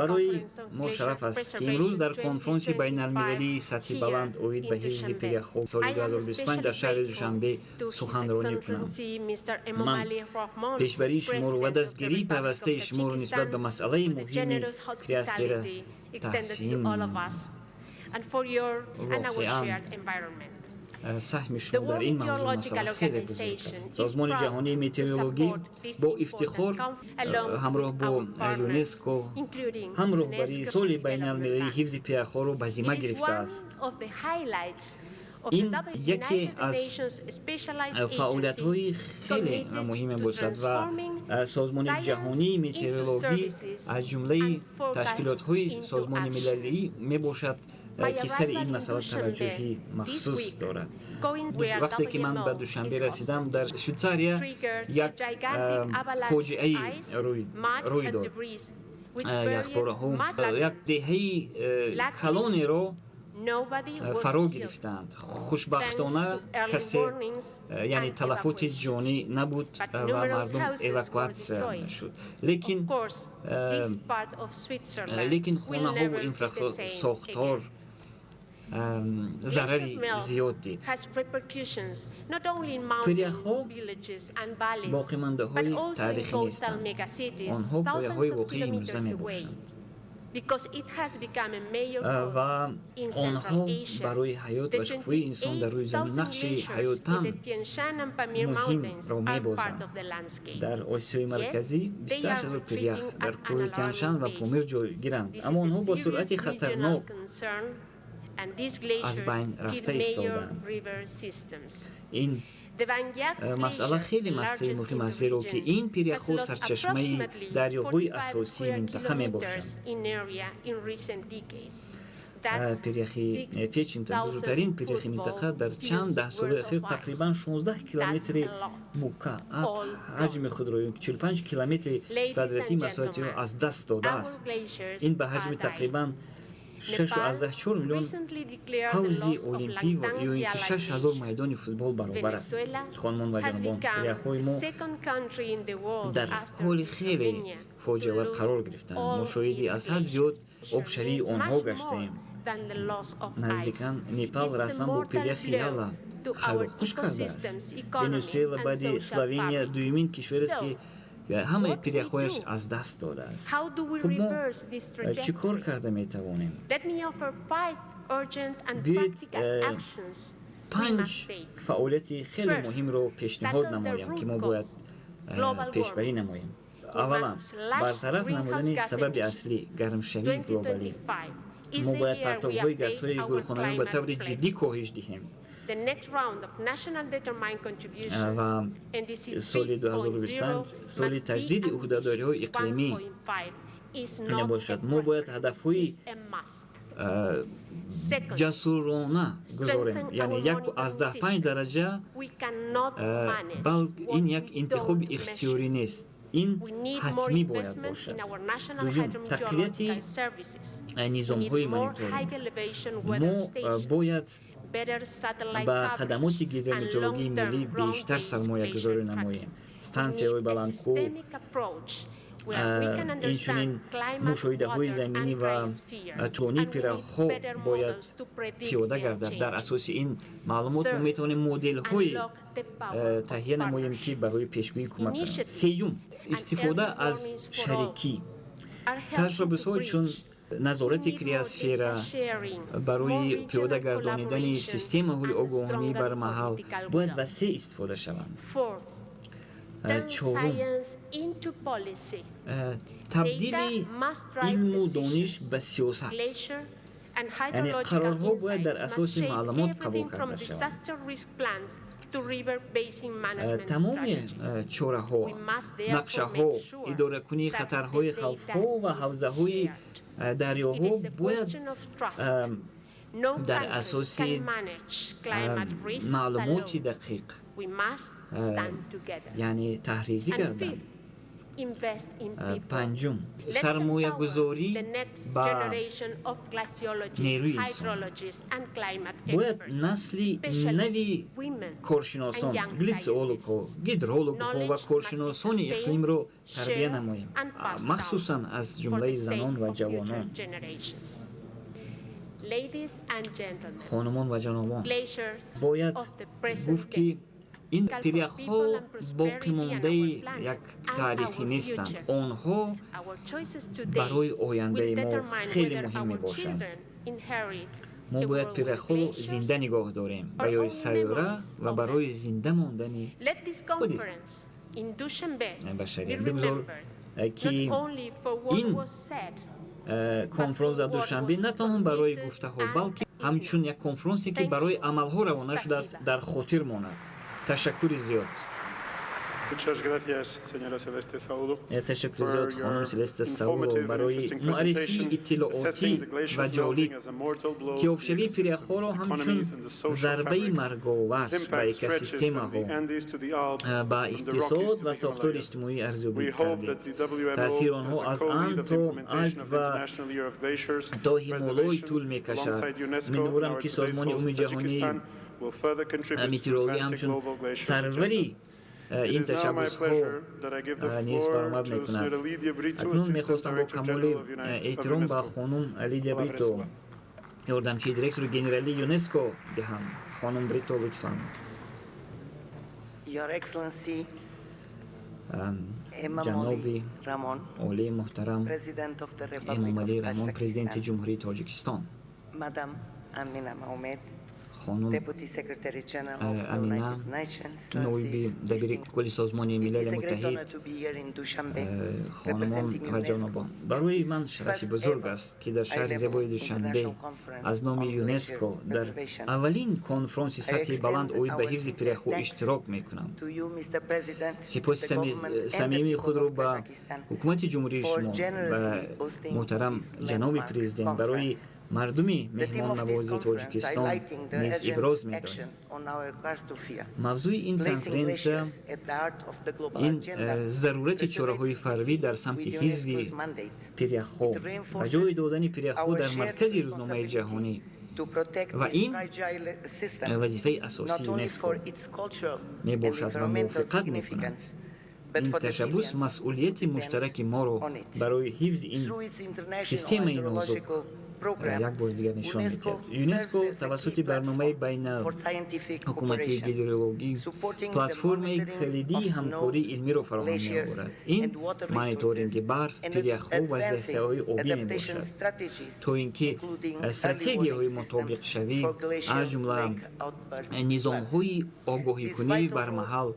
барои мо шараф аст, ки имрӯз дар конфронси байналмилалии сатҳи баланд оид ба ҳифзи пиряхҳо соли 2025 дар шаҳри Душанбе суханронӣ кунам. Ман пешбарии шуморо ва дастгирии пайвастаи шуморо нисбат ба масъалаи муҳими криосфера таҳсин менамоям. Воқеан, саҳми шумо дар ин мавзӯъ масъала хеле бузург аст. Созмони Ҷаҳонии метеорологӣ бо ифтихор ҳамроҳ бо ЮНЕСКО ҳам роҳбарии соли байналмилалии ҳифзи пиряхҳоро ба зимма гирифтааст. Ин яке аз фаъолиятҳои хеле муҳим мебошад ва Созмони Ҷаҳонии метеорологӣ аз ҷумлаи ташкилотҳои Созмони Милалӣ мебошад, ки сари ин масъала таваҷҷӯҳи махсус дорад. Вақте ки ман ба Душанбе расидам, дар Швейтсария як фоҷиаи рӯй дод. Яхбораҳо як деҳаи калонеро фаро гирифтаанд. Хушбахтона, касе, яъне талафоти ҷонӣ набуд ва мардум эвакуатсия шуд, лекин хонаҳову инфрасохтор зарари зиёд дид. Пиряхҳо боқимондаҳои таърихӣ нестанд, онҳо пояҳои воқеии имрӯза мебошанд ва онҳо барои ҳаёт ва шукуфоии инсон дар рӯи замин нақши ҳаётан муҳимро мебозанд. Дар Осиёи Марказӣ 28 000 пирях дар кӯҳи Тяншан ва Помир ҷойгиранд, аммо онҳо бо суръати хатарнок аз байн рафта истодаанд. Ин масъала хеле масъалаи муҳим аст, зеро ки ин пиряхҳо сарчашмаи дарёҳои асосии минтақа мебошанд. Пиряхи Феченто, бузургтарин пиряхи минтақа, дар чанд даҳсолаи охир тақрибан 16 километри мукааб ҳаҷми худро, 45 километри квадратии масоҳатиро аз даст додааст. Ин ба ҳаҷми тақрибан 6,4 миллион ҳавзи олимпӣ ё ин ки 6000 майдони футбол баробар аст. Хонумон ва ҷанобон, пиряхҳои мо дар ҳоли хеле фоҷиавар қарор гирифтанд. Мо шоҳиди аз ҳад зиёд обшавии онҳо гаштаем. Наздикан Непал расман бо пиряхи Яла хайру хуш кардааст. Венесуэла баъди Словения дуюмин кишварест, ки ҳамаи пиряхҳояш аз даст додааст. Хуб, мо чӣ кор карда метавонем? Биёед, панҷ фаъолияти хеле муҳимро пешниҳод намоям, ки мо бояд пешбарӣ намоем. Аввалан, бартараф намудани сабаби аслӣ, гармшавии глобалӣ. Мо бояд партовҳои газҳои гулхонаиро ба таври ҷиддӣ коҳиш диҳем ва соли 2025 соли таҷдиди ӯҳдадориҳои иқлимӣ мебошад. Мо бояд ҳадафҳои ҷасурона гузорем, яъне 1,5 дараҷа. Бал ин як интихоби ихтиёрӣ нест, ин ҳатмӣ бояд бошад. Дуюм, тақвияти низомҳои мониторинг. Мо бояд ба хадамоти гидрометеорологии миллӣ бештар сармоягузорӣ намоем. Стансияҳои баландкӯ, инчунин мушоҳидаҳои заминӣ ва тӯлонии пиряхҳо бояд пиёда гардад. Дар асоси ин маълумот мо метавонем моделҳои таҳия намоем, ки барои пешгӯӣ кӯмак кунанд. Сеюм, истифода аз шарикӣ. Таҷрибаҳо чун назорати криосфера барои пиёда гардонидани системаҳои огоҳонӣ бар маҳал бояд васеъ истифода шаванд. Чорум, табдили илму дониш ба сиёсат, яъне қарорҳо бояд дар асоси маълумот қабул карда шаванд. Тамоми чораҳо, нақшаҳо, идоракунии хатарҳои хавфҳо ва ҳавзаҳои дарёҳо бояд дар асоси маълумоти дақиқ, яъне таҳризӣ гарданд. Панҷум, сармоягузорӣ ба нерӯи инсон. Бояд насли нави коршиносон, глитсиологҳо, гидрологҳо ва коршиносони иқлимро тарбия намоем, махсусан аз ҷумлаи занон ва ҷавонон. Хонумон ва ҷанобон, бояд гуфт, ки ин пиряхҳо боқимондаи як таърихӣ нестанд, онҳо барои ояндаи мо хеле муҳим мебошанд. Мо бояд пиряхҳоро зинда нигоҳ дорем барои сайёра ва барои зинда мондани худи башарият. Бигузор, ки ин конфронс дар Душанбе на танҳо барои гуфтаҳо, балки ҳамчун як конфронсе, ки барои амалҳо равона шудааст, дар хотир монад. Ташаккури зиёд. Ташаккури зиёд, хонум Селесте Сауло, барои муаррифии иттилоотӣ ва ҷолиб, ки обшавии пиряхҳоро ҳамчун зарбаи марговар ба экосистемаҳо, ба иқтисод ва сохтори иҷтимоӣ арзёбӣ кардед. Таъсири онҳо аз Анд то Алп ва то Ҳимолой тӯл мекашад. Умедворам, ки Созмони Умумии Ҷаҳонии Метеорологӣ ҳамчун сарвари ин ташаббусҳо низ баромад мекунад. Акнун мехостам бо камоли эҳтиром ба хонум Лидия Брито, ёрдамчии директори генералии ЮНЕСКО, диҳам. Хонум Брито, лутфан. Your Excellency, Ҷаноби олии муҳтарам President of the Republic Эмомалӣ of Раҳмон, президенти Tajikistan, Ҷумҳурии Тоҷикистон, Madam Amina Mohamed, хонум Deputy Secretary General of the Амина, United Nations, ноиби дабири кулли Созмони It Милали is a great Муттаҳид, honor to be here in Dushanbe, хонумон representing ва UNESCO. ҷанобон, барои ман шарафи First бузург ever аст, ки дар шаҳри high-level зебои Душанбе international conference аз номи on ЮНЕСКО glacier дар preservation. аввалин конфронси I сатҳи баланд extend оид ба our ҳифзи sincere пиряхҳо thanks иштирок мекунам. to you, Mr. President, Сипоси the government and the самимии people худро of ба Tajikistan ҳукумати ҷумҳурии for шумо, ба generously hosting муҳтарам this ҷаноби landmark президент барои conference. Мардуми меҳмоннавози Тоҷикистон низ иброз медорем. Мавзӯи ин конференсия ин зарурати чораҳои фаврӣ дар самти ҳифзи пиряхҳо ва ҷой додани пиряхҳо дар маркази рӯзномаи ҷаҳонӣ ва ин вазифаи асосии ЮНЕСКО мебошад ва мувофиқат мекунад. Ин ташаббус масъулияти муштараки моро барои ҳифзи ин системаи нозук як бори дигар нишон медиҳад. ЮНЕСКО тавассути барномаи байналҳукуматии гидрологӣ платформаи калидии ҳамкории илмиро фароҳам меоварад. Ин мониторинги барф, пиряхҳо ва захираҳои обӣ мебошад, то ин ки стратегияҳои мутобиқшавӣ, аз ҷумла низомҳои огоҳикунӣ бармаҳал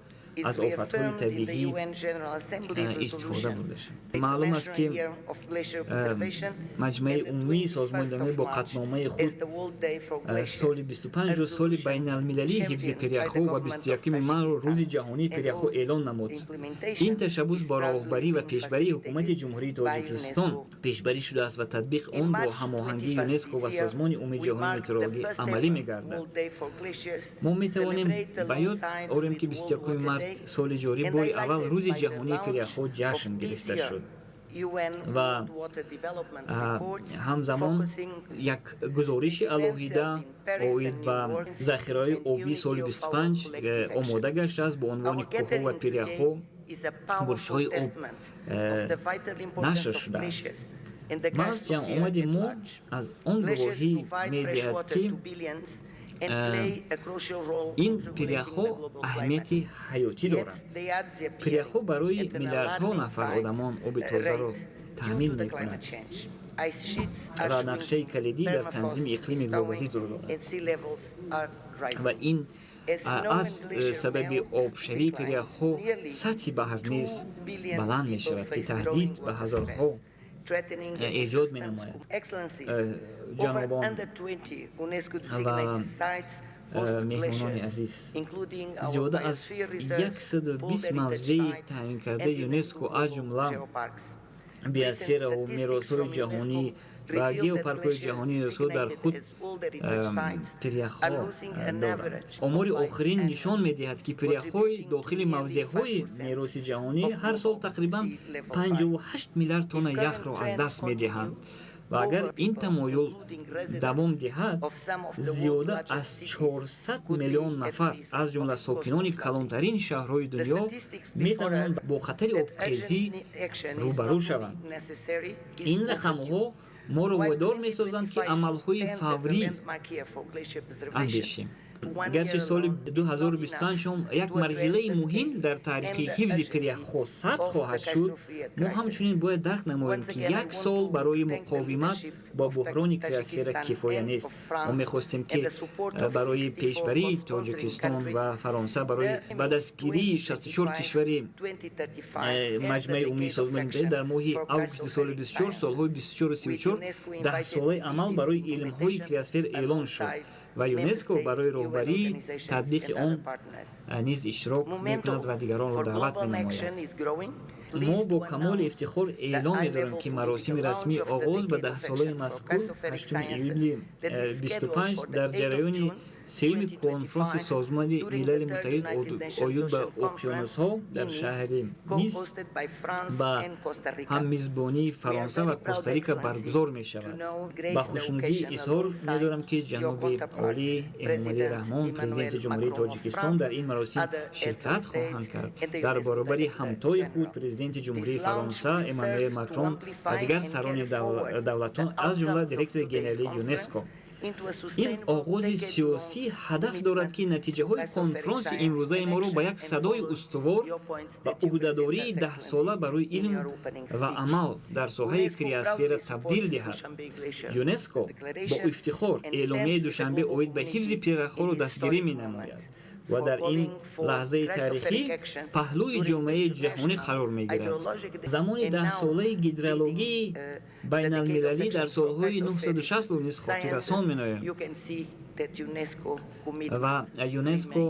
аз офатҳои табиӣ истифода бурда шавад. Маълум аст, ки Маҷмаи умумии Созмони Милали бо қатъномаи худ соли 25-ро соли байналмилалии ҳифзи пиряхҳо ва 21 майро Рӯзи ҷаҳонии пиряхҳо эълон намуд. Ин ташаббус бо роҳбарӣ ва пешбарии Ҳукумати Ҷумҳурии Тоҷикистон пешбарӣ шудааст ва татбиқи он бо ҳамоҳангии ЮНЕСКО ва Созмони Умумии ҷаҳонии метеорологӣ амалӣ мегардад. Мо метавонем ба ёд орем, ки 21 март соли ҷорӣ бори аввал Рӯзи ҷаҳонии пиряхҳо ҷашн гирифта шуд ва ҳамзамон як гузориши алоҳида оид ба захираҳои обии соли 25 омода гаштааст бо унвони «Кӯҳҳо ва пиряхҳо: буршҳои об» нашр шудааст. Маҳз ҷамъомади мо аз он гувоҳӣ медиҳад, ки ин пиряхҳо аҳамияти ҳаётӣ доранд. Пиряхҳо барои миллиардҳо нафар одамон оби тозаро таъмин мекунад ва нақшаи калидӣ дар танзими иқлими глобалӣ дорад ва ин аз сабаби обшавии пиряхҳо сатҳи баҳр низ баланд мешавад, ки таҳдид ба ҳазорҳо эҷод менамояд. Ҷанобон ва меҳмонони азиз, зиёда аз 120 мавзеи таъминкардаи ЮНЕСКО, аз ҷумла биосфераву меросҳои ҷаҳонӣ ва геопаркҳои ҷаҳонии ЮНЕСКО, дар худ пиряхҳо доранд. Омори охирин нишон медиҳад, ки пиряхҳои дохили мавзеъҳои мероси ҷаҳонӣ ҳар сол тақрибан 58 миллиард тонна яхро аз даст медиҳанд ва агар ин тамоюл давом диҳад, зиёда аз 400 миллион нафар, аз ҷумла сокинони калонтарин шаҳрҳои дунё, метавонанд бо хатари обхезӣ рӯбарӯ шаванд. Ин рақамҳо моро водор месозанд, ки амалҳои фаврӣ андешем. Гарчи соли 2025 як марҳилаи муҳим дар таърихи ҳифзи пиряхҳо сабт хоҳад шуд, мо ҳамчунин бояд дарк намоем, ки як сол барои муқовимат бо буҳрони криосфера кифоя нест. Мо мехостем, ки барои пешбарии Тоҷикистон ва Фаронса барои ба дастгирии 64 кишвари Маҷмаи Умумии Созмони Муттаҳид дар моҳи августи соли 24 солҳои 24-34 даҳсолаи амал барои илмҳои криосфер эълон шуд ва ЮНЕСКО барои роҳбарии татбиқи он низ иштирок мекунад ва дигаронро даъват менамояд. Мо бо камоли ифтихор эълон медорем, ки маросими расмии оғоз ба даҳсолаи мазкур 8 июли 25 дар ҷараёни сеюми конфронси Созмони Милали Муттаҳид оид ба уқёнусҳо дар шаҳри Нис ба ҳаммизбонии Фаронса ва Коста-Рика баргузор мешавад. Ба хушнудӣ изҳор медорам, ки ҷаноби олӣ Эмомалӣ Раҳмон, Президенти Ҷумҳурии Тоҷикистон, дар ин маросим ширкат хоҳанд кард дар баробари ҳамтои худ, Президенти Ҷумҳурии Фаронса Эммануэл Макрон, ва дигар сарони давлатон, аз ҷумла директори генералии ЮНЕСКО. Ин оғози сиёсӣ ҳадаф дорад, ки натиҷаҳои конфронси имрӯзаи моро ба як садои устувор ва ӯҳдадории даҳсола барои илм ва амал дар соҳаи криосфера табдил диҳад. ЮНЕСКО бо ифтихор Эъломияи Душанбе оид ба ҳифзи пиряхҳоро дастгирӣ менамояд ва дар ин лаҳзаи таърихӣ паҳлӯи ҷомеаи ҷаҳонӣ қарор мегирад. Замони даҳсолаи гидрологии байналмилалӣ дар солҳои 960 низ хотиррасон меноем ва ЮНЕСКО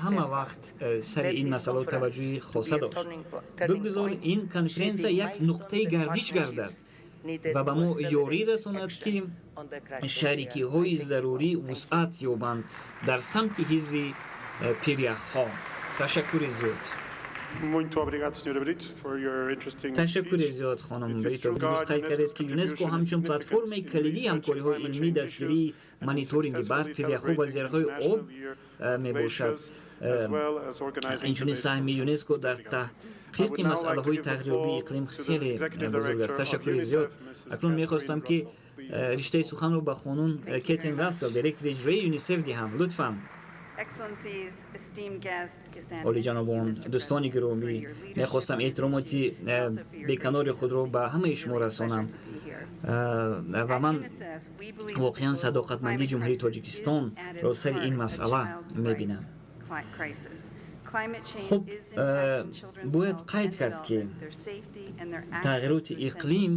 ҳама вақт сари ин масъалао таваҷҷӯҳи хоса дошт. Бигузор ин конференсия як нуқтаи гардиш гардад. ва ба мо ёрӣ расонад, ки шарикиҳои зарурӣ вусъат ёбанд дар самти ҳифзи пиряхҳо. Ташаккури зиёд. Ташаккури зиёд, хонум Брито. Дуруст қайд кардед, ки ЮНЕСКО ҳамчун платформаи калидии ҳамкориҳои илмӣ, дастгирии мониторинги барф, пиряхҳо ва зерҳои об мебошад. Инчунин саҳми ЮНЕСКО дар таҳқиқи масъалаҳои тағйирёбии иқлим хеле бузург аст. Ташаккури зиёд. Акнун мехостам, ки риштаи суханро ба хонум Кетрин Рассел, директори иҷроии ЮНИСЕФ, диҳам. Лутфан. Олиҷанобон, дӯстони гиромӣ, мехостам эҳтиромоти беканори худро ба ҳамаи шумо расонам ва ман воқеан садоқатмандии Ҷумҳурии Тоҷикистонро сари ин масъала мебинам. Хуб, бояд қайд кард, ки тағйироти иқлим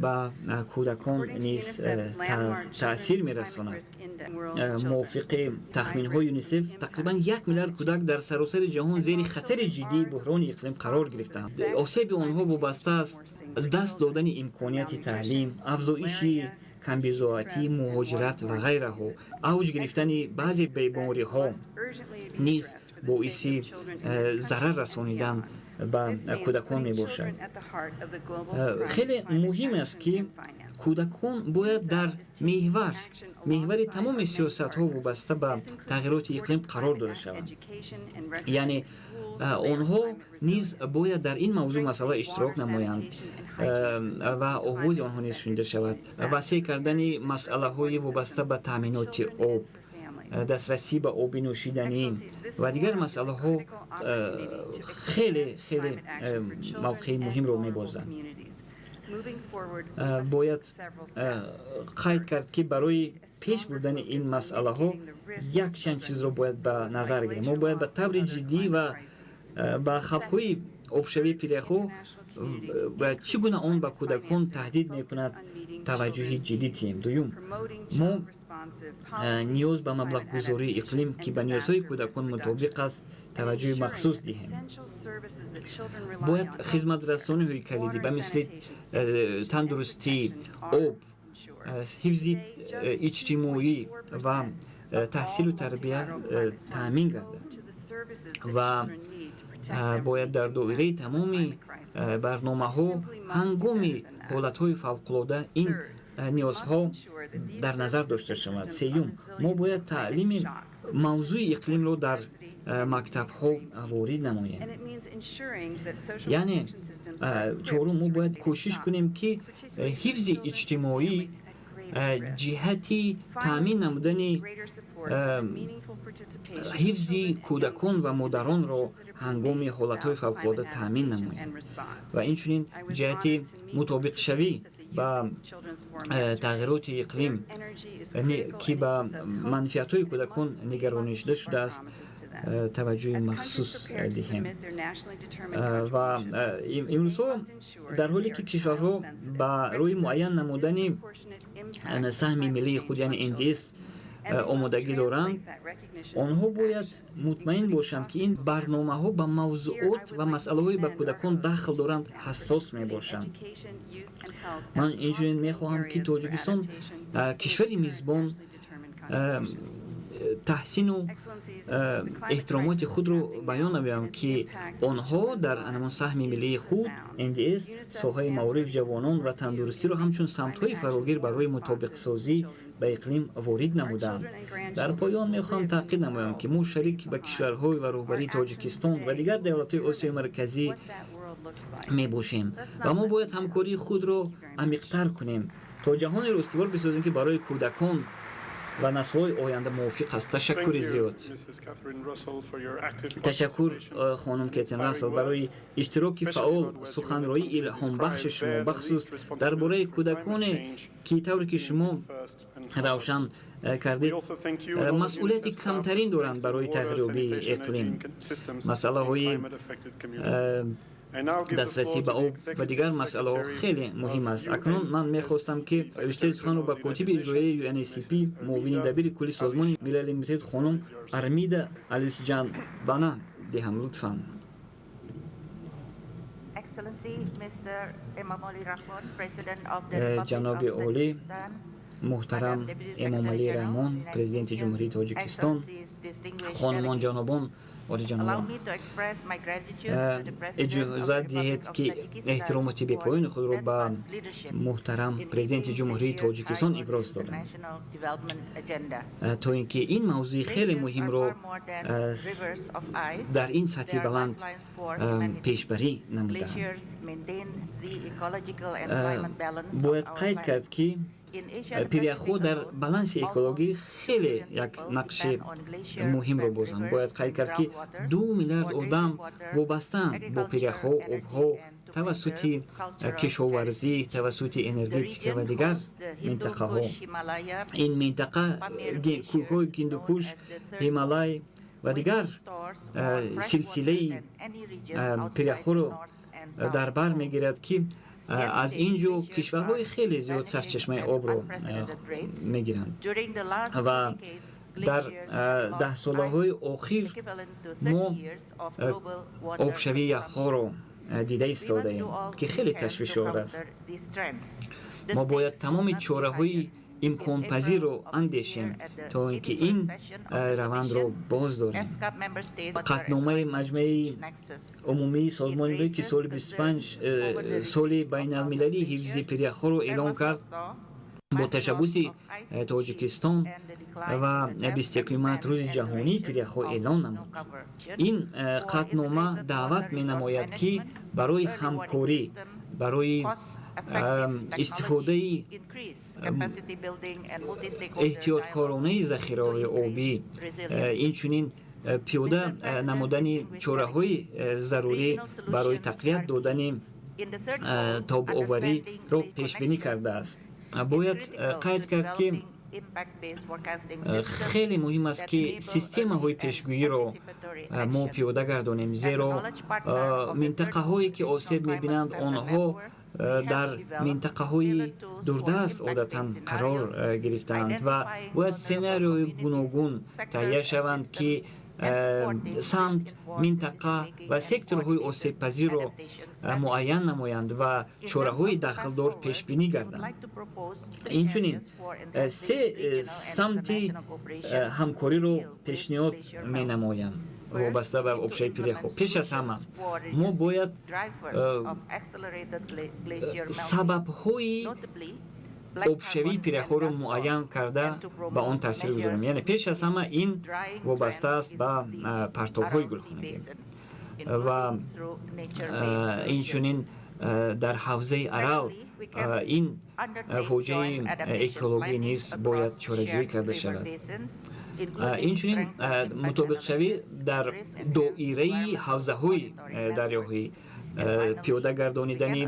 ба кӯдакон низ таъсир мерасонад. Мувофиқи тахминҳои ЮНИСЕФ, тақрибан 1 миллиард кӯдак дар саросари ҷаҳон зери хатари ҷиддии буҳрони иқлим қарор гирифтаанд. Осеби онҳо вобаста аст аз даст додани имконияти таълим, афзоиши камбизоатӣ, муҳоҷират ва ғайраҳо. Авҷ гирифтани баъзе бемориҳо низ боиси зарар расонидан ба кӯдакон мебошад. Хеле муҳим аст, ки кӯдакон бояд дар меҳвари тамоми сиёсатҳо вобаста ба тағйироти иқлим қарор дода шаванд, яъне онҳо низ бояд дар ин мавзӯъ масъала иштирок намоянд ва овози онҳо низ шунида шавад. Васеъ кардани масъалаҳои вобаста ба таъминоти об, дастрасӣ ба оби нӯшиданӣ ва дигар масъалаҳо хеле хеле мавқеи муҳимро мебозанд. Бояд қайд кард, ки барои пеш бурдани ин масъалаҳо якчанд чизро бояд ба назар гирем. Мо бояд ба таври ҷиддӣ ва ба хавфҳои обшавии пиряхҳо ва чӣ гуна он ба кӯдакон таҳдид мекунад таваҷҷӯҳи ҷиддӣ диҳем. Дуюм, мо ниёз ба маблағгузории иқлим, ки ба ниёзҳои кӯдакон мутобиқ аст, таваҷҷӯҳи махсус диҳем. Бояд хизматрасониҳои калидӣ ба мисли тандурустӣ, об, ҳифзи иҷтимоӣ ва таҳсилу тарбия таъмин гардад ва бояд дар доираи тамоми барномаҳо ҳангоми ҳолатҳои фавқулода ин ниёзҳо дар назар дошта шавад. Сеюм, мо бояд таълими мавзӯи иқлимро дар мактабҳо ворид намоем. Яъне чорум, мо бояд кӯшиш кунем, ки ҳифзи иҷтимоӣ ҷиҳати таъмин намудани ҳифзи кӯдакон ва модаронро ҳангоми ҳолатҳои фавқулода таъмин намоем ва инчунин ҷиҳати мутобиқшавӣ ба тағйироти иқлим, ки ба манфиатҳои кӯдакон нигаронишда шудааст, таваҷҷӯҳи махсус диҳем. Ва имрӯзҳо, дар ҳоле ки кишварҳо ба рӯи муайян намудани саҳми миллии худ, яъне НДС, омодагӣ доранд, онҳо бояд мутмаин бошанд, ки ин барномаҳо ба мавзуот ва масъалаҳое ба кӯдакон дахл доранд ҳассос мебошанд. Ман инчунин мехоҳам, ки Тоҷикистон, кишвари мизбон, таҳсину эҳтиромоти худро баён намоям, ки онҳо дар ҳамон саҳми миллии худ НДС соҳаи маориф, ҷавонон ва тандурустиро ҳамчун самтҳои фарогир барои мутобиқсозӣ ба иқлим ворид намуданд. Дар поён мехоҳам таъқид намоям, ки мо шарик ба кишварҳои ва роҳбарии Тоҷикистон ва дигар давлатҳои Осиёи Марказӣ мебошем ва мо бояд ҳамкории худро амиқтар кунем, то ҷаҳонеро устувор бисозем, ки барои кӯдакон ва наслҳои оянда мувофиқ аст. Ташаккури зиёд. Ташаккур, хонум Кетрин Рассел, барои иштироки фаъол, суханроии илҳомбахши шумо, бахусус дар бораи кӯдаконе, ки тавре ки шумо равшан кардед, масъулияти камтарин доранд барои тағйирёбии иқлим. Масъалаҳои дастрасӣ ба об ва дигар масъалаҳо хеле муҳим аст. Акнун ман мехостам, ки риштаи суханро ба котиби иҷроияи ЮНСП, муовини дабири кулли Созмони Милали Муттаҳид, хонум Армида Алисҷанбана диҳам. Лутфан. Ҷаноби олӣ муҳтарам Эмомалӣ Раҳмон, Президенти Ҷумҳурии Тоҷикистон, хонумон, ҷанобон, олиҷанобон, иҷозат диҳед, ки эҳтиромоти бепоёни худро ба муҳтарам Президенти Ҷумҳурии Тоҷикистон иброз дорам, то ин ки ин мавзӯи хеле муҳимро дар ин сатҳи баланд пешбарӣ намудаанд. Бояд қайд кард, ки пиряхҳо дар баланси экологӣ хеле як нақши муҳимро бозанд. Бояд қайд кард, ки 2 миллиард одам вобастаанд бо пиряхҳо, обҳо, тавассути кишоварзӣ, тавассути энергетика ва дигар минтақаҳо. Ин минтақа кӯҳҳои Гиндукуш, Ҳималай ва дигар силсилаи пиряхҳоро дар бар мегирад, ки аз ин ҷо кишварҳои хеле зиёд сарчашмаи обро мегиранд. Ва дар даҳсолаҳои охир мо обшавии яхҳоро дида истодаем, ки хеле ташвишовар аст. Мо бояд тамоми чораҳои имконпазирро андешем, то ин ки ин равандро боз дорем. Қатъномаи Маҷмаи Умумии Созмони Милал, ки соли 25 соли байналмилалии ҳифзи пиряхҳоро эълон кард бо ташаббуси Тоҷикистон ва 21 март Рӯзи ҷаҳонии пиряхҳо эълон намуд. Ин қатънома даъват менамояд, ки барои ҳамкорӣ, барои истифодаи эҳтиёткоронаи захираҳои обӣ, инчунин пиёда намудани чораҳои зарурӣ барои тақвият додани тобовариро пешбинӣ кардааст. Бояд қайд кард, ки хеле муҳим аст, ки системаҳои пешгӯиро мо пиёда гардонем, зеро минтақаҳое ки осеб мебинанд, онҳо дар минтақаҳои дурдаст одатан қарор гирифтаанд ва бояд сценариҳои гуногун таҳия шаванд, ки самт, минтақа ва секторҳои осебпазирро муайян намоянд ва чораҳои дахлдор пешбинӣ гарданд. Инчунин се самти ҳамкориро пешниҳод менамоям вобаста ба обшавии пиряхҳо. Пеш аз ҳама, мо бояд сабабҳои обшавии пиряхҳоро муайян карда, ба он таъсир гузорем. Яъне пеш аз ҳама ин вобаста аст ба партовҳои гулхонагӣ ва инчунин дар ҳавзаи Арал ин фоҷиаи экологӣ низ бояд чораҷӯӣ карда шавад. Инчунин мутобиқшавӣ дар доираи ҳавзаҳои дарёҳӣ, пиёда гардонидани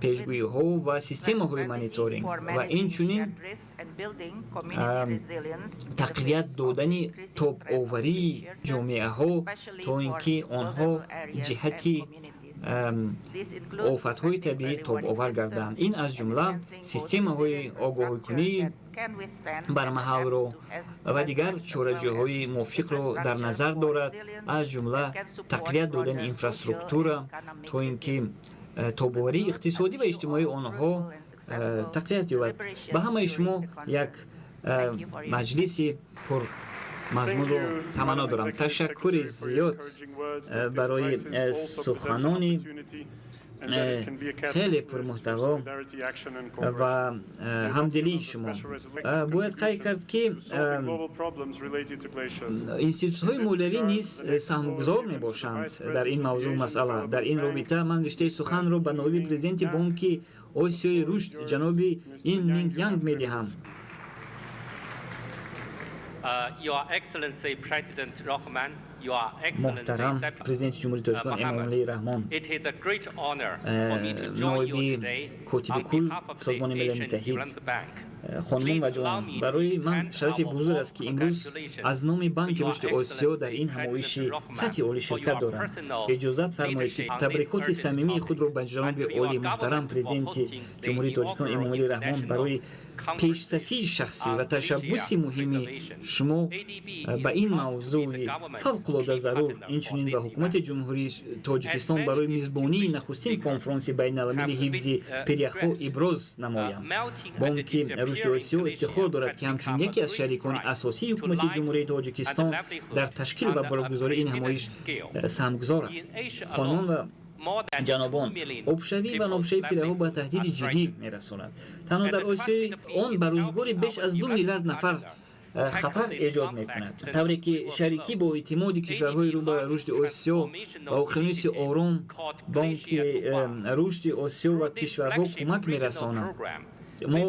пешгӯиҳо ва системаҳои мониторинг ва инчунин тақвият додани тобоварии ҷомеаҳо, то ин ки онҳо ҷиҳати офатҳои табиӣ тобовар гарданд. Ин аз ҷумла системаҳои огоҳикунии бармаҳалро ва дигар чораҷӯҳои мувофиқро дар назар дорад, аз ҷумла тақвият додани инфраструктура, то ин ки тобоварии иқтисодӣ ва иҷтимоии онҳо тақвият ёбад. Ба ҳамаи шумо як маҷлиси пурмазмунро таманно дорам. Ташаккури зиёд барои суханони хеле пурмуҳтаво ва ҳамдилии шумо. Бояд қайд кард, ки институтҳои молиявӣ низ саҳмгузор мебошанд дар ин мавзӯъ, масъала. Дар ин робита ман риштаи суханро ба ноиби президенти Бонки Осиёи Рушд ҷаноби Ин Минг Янг медиҳам. Your Excellency President Rahman, Муҳтарам Президенти Ҷумҳурии Тоҷикистон Эмомалӣ Раҳмон, ноиби котиби кул Созмони Милали Муттаҳид, хонумон ва ҷанобон, барои ман шарафи бузург аст, ки имрӯз аз номи Банки Рушди Осиё дар ин ҳамоиши сатҳи олӣ ширкат дорам. Иҷозат фармоед, ки табрикоти самимии худро ба ҷаноби олӣ муҳтарам Президенти Ҷумҳурии Тоҷикистон Эмомалӣ Раҳмон барои Пешсафии шахсӣ ва ташаббуси муҳими шумо ба ин мавзӯи фавқулода зарур, инчунин ба ҳукумати Ҷумҳурии Тоҷикистон барои мизбонии нахустин конфронси байналмилалии ҳифзи пиряхҳо иброз намоям. Бонки Рушди Осиё ифтихор дорад, ки ҳамчун яке аз шарикони асосии ҳукумати Ҷумҳурии Тоҷикистон дар ташкил ва баргузории ин ҳамоиш саҳмгузор аст. Хонумон ва ҷанобон, обшавӣ ва нобшавии пиряхҳо ба таҳдиди ҷиддӣ мерасонад. Танҳо дар Осиёи он ба рӯзгори беш аз 2 миллиард нафар хатар эҷод мекунад. Тавре ки шарикӣ бо эътимоди кишварҳои рӯ ба рушди Осиё ва Уқёнуси Ором, Бонки Рушди Осиё ва кишварҳо кӯмак мерасонад, мо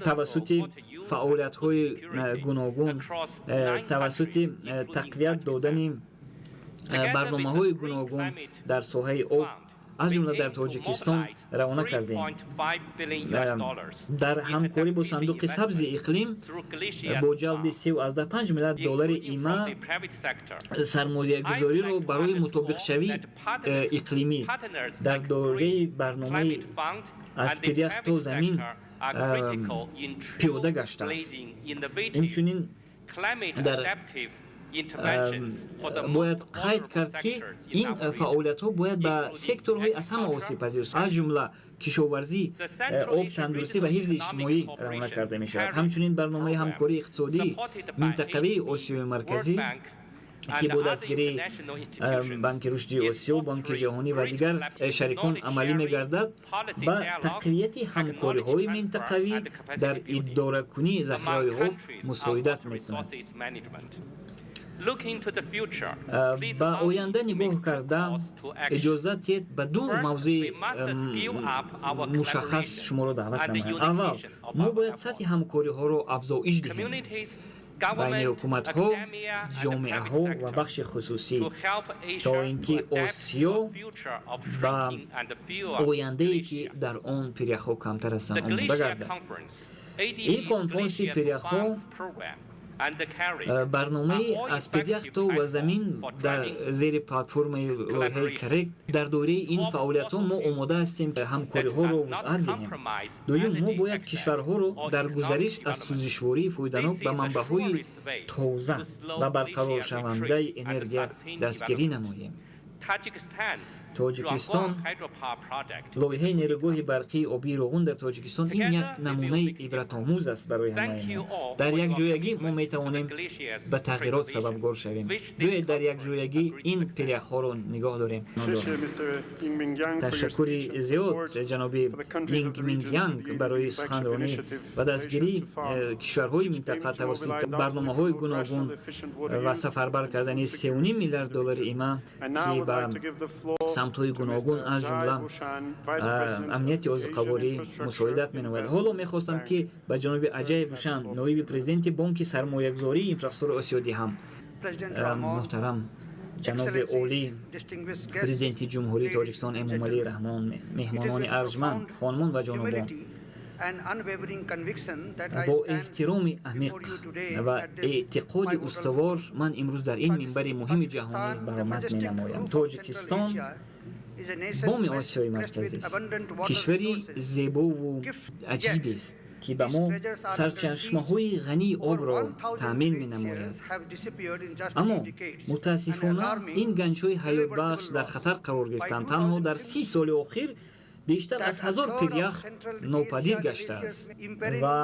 тавассути фаъолиятҳои гуногун, тавассути тақвият додани барномаҳои гуногун дар соҳаи об, аз ҷумла дар Тоҷикистон равона кардем. Дар ҳамкорӣ бо Сандуқи сабзи иқлим, бо ҷалби 3,5 миллиард доллари има сармоягузориро барои мутобиқшавии иқлимӣ дар доираи барномаи «Аз пирях то замин» пиёда гаштааст. Инчунин дар бояд қайд кард, ки ин фаъолиятҳо бояд ба секторҳои аз ҳама осебпазир, аз ҷумла кишоварзӣ, об, тандурустӣ ва ҳифзи иҷтимоӣ равона карда мешавад. Ҳамчунин барномаи ҳамкории иқтисодии минтақавии Осиёи Марказӣ, ки бо дастгирии Банки Рушди Осиё, Бонки Ҷаҳонӣ ва дигар шарикон амалӣ мегардад, ба тақвияти ҳамкориҳои минтақавӣ дар идоракунии захираҳои об мусоидат мекунад. Ба оянда нигоҳ карда, иҷозат диҳед ба ду мавзӯи мушаххас шуморо даъват намоям. Аввал, мо бояд сатҳи ҳамкориҳоро афзоиш диҳем байни ҳукуматҳо, ҷомеаҳо ва бахши хусусӣ, то ин ки Осиё ба ояндае, ки дар он пиряхҳо камтар ҳастанд, омода гардад. Ин конфронси пиряхҳо, барномаи «Аз пирях то ва замин» дар зери платформаи лоиҳаи КАРЕК, дар доираи ин фаъолиятҳо мо омода ҳастем ҳамкориҳоро вусъат диҳем. Дуюм, мо бояд кишварҳоро дар гузариш аз сӯзишвории фоиданок ба манбаъҳои тоза ва барқароршавандаи энергия дастгирӣ намоем. Тоҷикистон, лоиҳаи нерӯгоҳи барқии обии Роғун дар Тоҷикистон ин як намунаи ибратомӯз аст барои ҳамаи мо. Дар якҷоягӣ мо метавонем ба тағйирот сабабгор шавем. Биёед, дар якҷоягӣ ин пиряхҳоро нигоҳ дорем. Ташаккури зиёд, ҷаноби Линг Мингянг, барои суханронӣ ва дастгирии кишварҳои минтақа тавассути барномаҳои гуногун ва сафарбар кардани 3,5 миллиард доллари има, ки ба самтҳои гуногун, аз ҷумла амнияти озуқаворӣ, мусоидат менамояд. Ҳоло мехостам, ки ба ҷаноби Аҷай Бушан, ноиби президенти Бонки сармоягузории инфраструктураи Осиё диҳам. Муҳтарам ҷаноби олӣ, Президенти Ҷумҳурии Тоҷикистон Эмомалӣ Раҳмон, меҳмонони арҷманд, хонумон ва ҷанобон, бо эҳтироми амиқ ва эътиқоди устувор ман имрӯз дар ин минбари муҳими ҷаҳонӣ баромад менамоям. Тоҷикистон боми Осиёи Марказист, кишвари зебову аҷибест, ки ба мо сарчашмаҳои ғании обро таъмин менамояд. Аммо мутаассифона ин ганҷҳои ҳаётбахш дар хатар қарор гирифтанд. Танҳо дар 30 соли охир бештар аз 1000 пирях нопадид гаштааст ва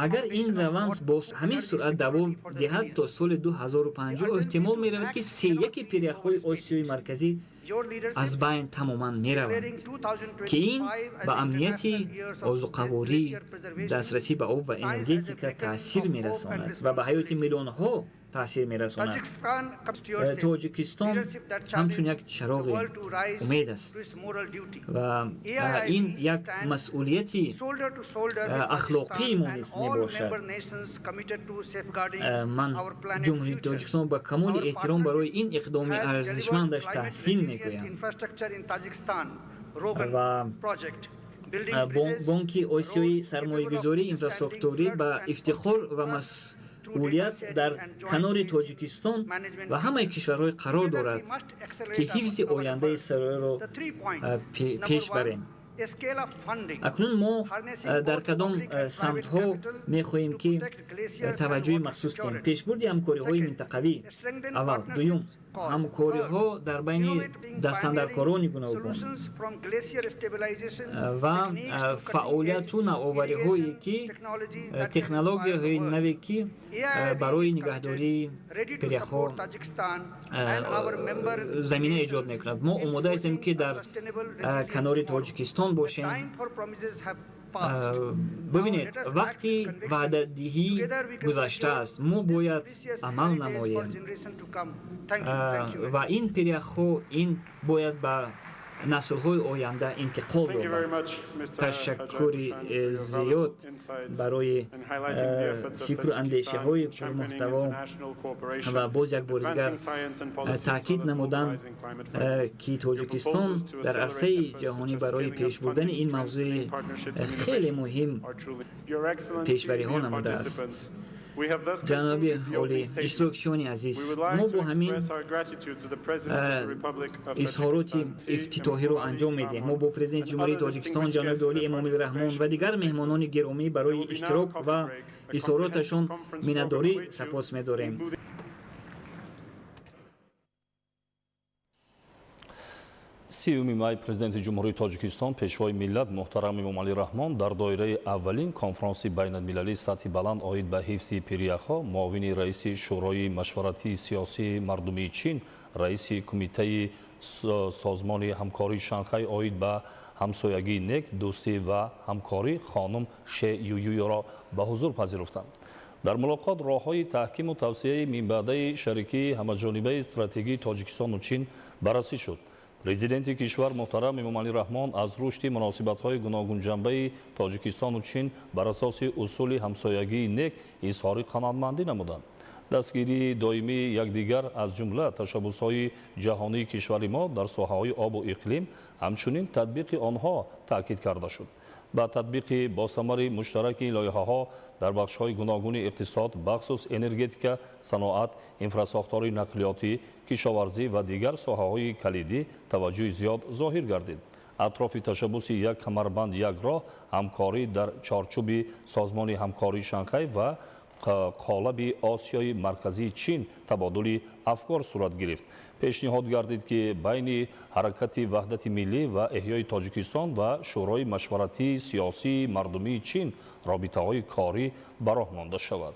агар ин раванд бо ҳамин суръат давом диҳад, то соли 2050 эҳтимол меравад, ки сеяки пиряхҳои Осиёи Марказӣ аз байн тамоман мераванд, ки ин ба амнияти озуқаворӣ, дастрасӣ ба об ва энергетика таъсир мерасонад ва ба ҳаёти миллионҳо таъсир мерасонад. Тоҷикистон ҳамчун як чароғи умед аст ва ин як масъулияти ахлоқии мо низ мебошад. Ман Ҷумҳурии Тоҷикистон ба камоли эҳтиром барои ин иқдоми арзишмандаш таҳсин мекунам ва Бонки Осиёи сармоягузории инфраструктурӣ ба ифтихор ва масъулият дар канори Тоҷикистон ва ҳамаи кишварҳое қарор дорад, ки ҳифзи ояндаи сайёраро пеш барем. Акнун мо дар кадом самтҳо мехоҳем, ки таваҷҷӯҳи махсус диҳем? Пешбурди ҳамкориҳои минтақавӣ аввал, дуюм, ҳамкориҳо дар байни дастандаркорони гуногун ва фаъолияту навовариҳое, ки технологияҳои наве, ки барои нигаҳдории пиряхҳо замина эҷод мекунад. Мо омода ҳастем, ки дар канори Тоҷикистон бошем. Бибинед, вақти ваъдадиҳӣ гузаштааст, мо бояд амал намоем ва ин пиряхҳо ин бояд ба наслҳои оянда интиқол ёбад. Ташаккури зиёд барои фикру андешаҳои пурмуҳтаво ва боз як бори дигар таъкид намудан, ки Тоҷикистон дар арсаи ҷаҳонӣ барои пешбурдани ин мавзӯи хеле муҳим пешбариҳо намудааст. Ҷаноби олӣ, иштирокчиёни азиз, мо бо ҳамин изҳороти ифтитоҳиро анҷом медиҳем. Мо бо Президенти Ҷумҳурии Тоҷикистон, ҷаноби олӣ Эмомалӣ Раҳмон, ва дигар меҳмонони гиромӣ барои иштирок ва изҳороташон миннатдорӣ сапос медорем. 30 май Президенти Ҷумҳурии Тоҷикистон, Пешвои миллат муҳтарам Эмомалӣ Раҳмон дар доираи аввалин конфронси байналмилалии сатҳи баланд оид ба ҳифзи пиряхҳо муовини раиси Шӯрои машваратии сиёсии мардумии Чин, раиси Кумитаи Созмони ҳамкории Шанхай оид ба ҳамсоягии нек, дӯстӣ ва ҳамкорӣ хонум Ше Ююро ба ҳузур пазируфтанд. Дар мулоқот роҳҳои таҳкиму тавсияи минбаъдаи шарикии ҳамаҷонибаи стратегии Тоҷикистону Чин баррасӣ шуд. Президенти кишвар муҳтарам Эмомалӣ Раҳмон аз рушди муносибатҳои гуногунҷанбаи Тоҷикистону Чин бар асоси усули ҳамсоягии нек изҳори қаноатмандӣ намуданд. Дастгирии доимии якдигар, аз ҷумла ташаббусҳои ҷаҳонии кишвари мо дар соҳаҳои обу иқлим, ҳамчунин татбиқи онҳо таъкид карда шуд. Ба татбиқи босамари муштараки лоиҳаҳо дар бахшҳои гуногуни иқтисод, бахусус энергетика, саноат, инфрасохтори нақлиётӣ, кишоварзӣ ва дигар соҳаҳои калидӣ таваҷҷӯҳи зиёд зоҳир гардид. Атрофи ташаббуси «Як камарбанд, як роҳ», ҳамкорӣ дар чорчӯби Созмони ҳамкории Шанхай ва қолаби Осиёи Марказии Чин табодули афкор сурат гирифт. Пешниҳод гардид, ки байни Ҳаракати ваҳдати миллӣ ва эҳёи Тоҷикистон ва Шӯрои машваратии сиёсии мардумии Чин робитаҳои корӣ ба роҳ монда шавад.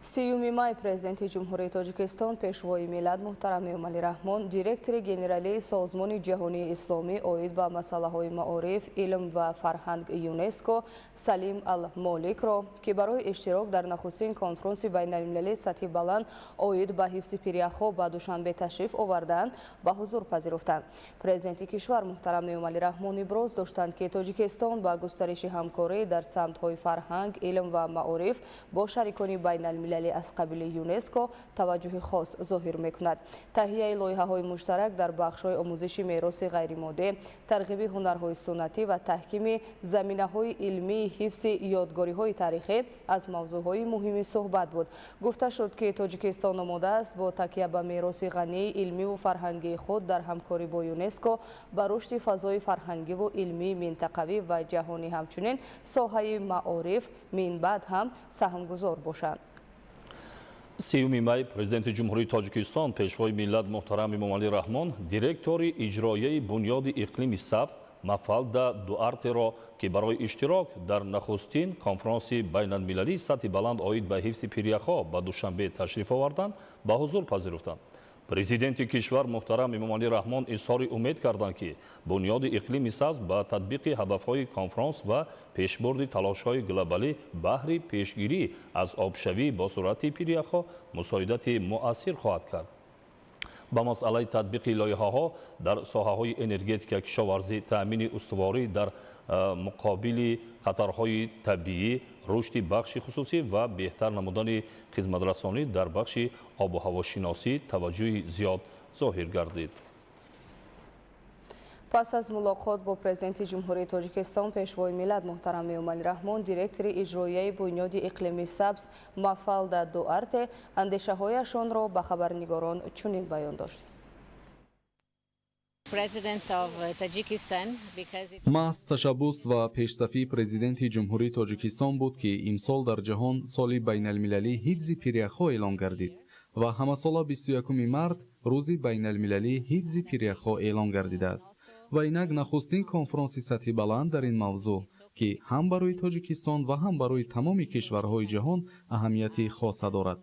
30 май Президенти Ҷумҳурии Тоҷикистон, Пешвои миллат муҳтарам Эмомалӣ Раҳмон директори генералии Созмони ҷаҳонии исломӣ оид ба масъалаҳои маориф, илм ва фарҳанг ЮНЕСКО Салим Ал-Моликро, ки барои иштирок дар нахустин конфронси байналмилалии сатҳи баланд оид ба ҳифзи пиряхҳо ба Душанбе ташриф оварданд, ба ҳузур пазируфтанд. Президенти кишвар муҳтарам Эмомалӣ Раҳмон иброз доштанд, ки Тоҷикистон ба густариши ҳамкорӣ дар самтҳои фарҳанг, илм ва маориф бо шарикони байналмилалӣ аз қабили ЮНЕСКО таваҷҷӯҳи хос зоҳир мекунад. Таҳияи лоиҳаҳои муштарак дар бахшҳои омӯзиши мероси ғайримоддӣ, тарғиби ҳунарҳои суннатӣ ва таҳкими заминаҳои илмии ҳифзи ёдгориҳои таърихӣ аз мавзӯъҳои муҳими суҳбат буд. Гуфта шуд, ки Тоҷикистон омода аст бо такя ба мероси ғании илмиву фарҳангии худ дар ҳамкорӣ бо ЮНЕСКО ба рушди фазои фарҳангиву илмии минтақавӣ ва ҷаҳонӣ, ҳамчунин соҳаи маориф минбаъд ҳам саҳмгузор бошанд. 30 май Президенти Ҷумҳурии Тоҷикистон, Пешвои миллат муҳтарам Эмомалӣ Раҳмон директори иҷроияи Бунёди иқлими сабз Мафалда Дуартеро, ки барои иштирок дар нахустин конфронси байналмилалии сатҳи баланд оид ба ҳифзи пиряхҳо ба Душанбе ташриф оварданд, ба ҳузур пазируфтанд. Президенти кишвар муҳтарам Эмомалӣ Раҳмон изҳори умед карданд, ки Бунёди иқлими сабз ба татбиқи ҳадафҳои конфронс ва пешбурди талошҳои глобалӣ баҳри пешгирӣ аз обшавӣ бо суръати пиряхҳо мусоидати муассир хоҳад кард. Ба масъалаи татбиқи лоиҳаҳо дар соҳаҳои энергетика, кишоварзӣ, таъмини устуворӣ дар муқобили хатарҳои табиӣ, рушди бахши хусусӣ ва беҳтар намудани хизматрасонӣ дар бахши обу ҳавошиносӣ таваҷҷӯҳи зиёд зоҳир гардид. Пас аз мулоқот бо Президенти Ҷумҳурии Тоҷикистон, Пешвои миллат муҳтарам Эмомалӣ Раҳмон директори иҷроияи Бунёди иқлими сабз Мафалда Дуарте андешаҳояшонро ба хабарнигорон чунин баён дошт. Маҳз ташаббус ва пешсафии Президенти Ҷумҳурии Тоҷикистон буд, ки имсол дар ҷаҳон соли байналмилалии ҳифзи пиряхҳо эълон гардид ва ҳамасола 21 март рӯзи байналмилалии ҳифзи пиряхҳо эълон гардидааст. Ва инак нахустин конфронси сатҳи баланд дар ин мавзӯъ, ки ҳам барои Тоҷикистон ва ҳам барои тамоми кишварҳои ҷаҳон аҳамияти хоса дорад.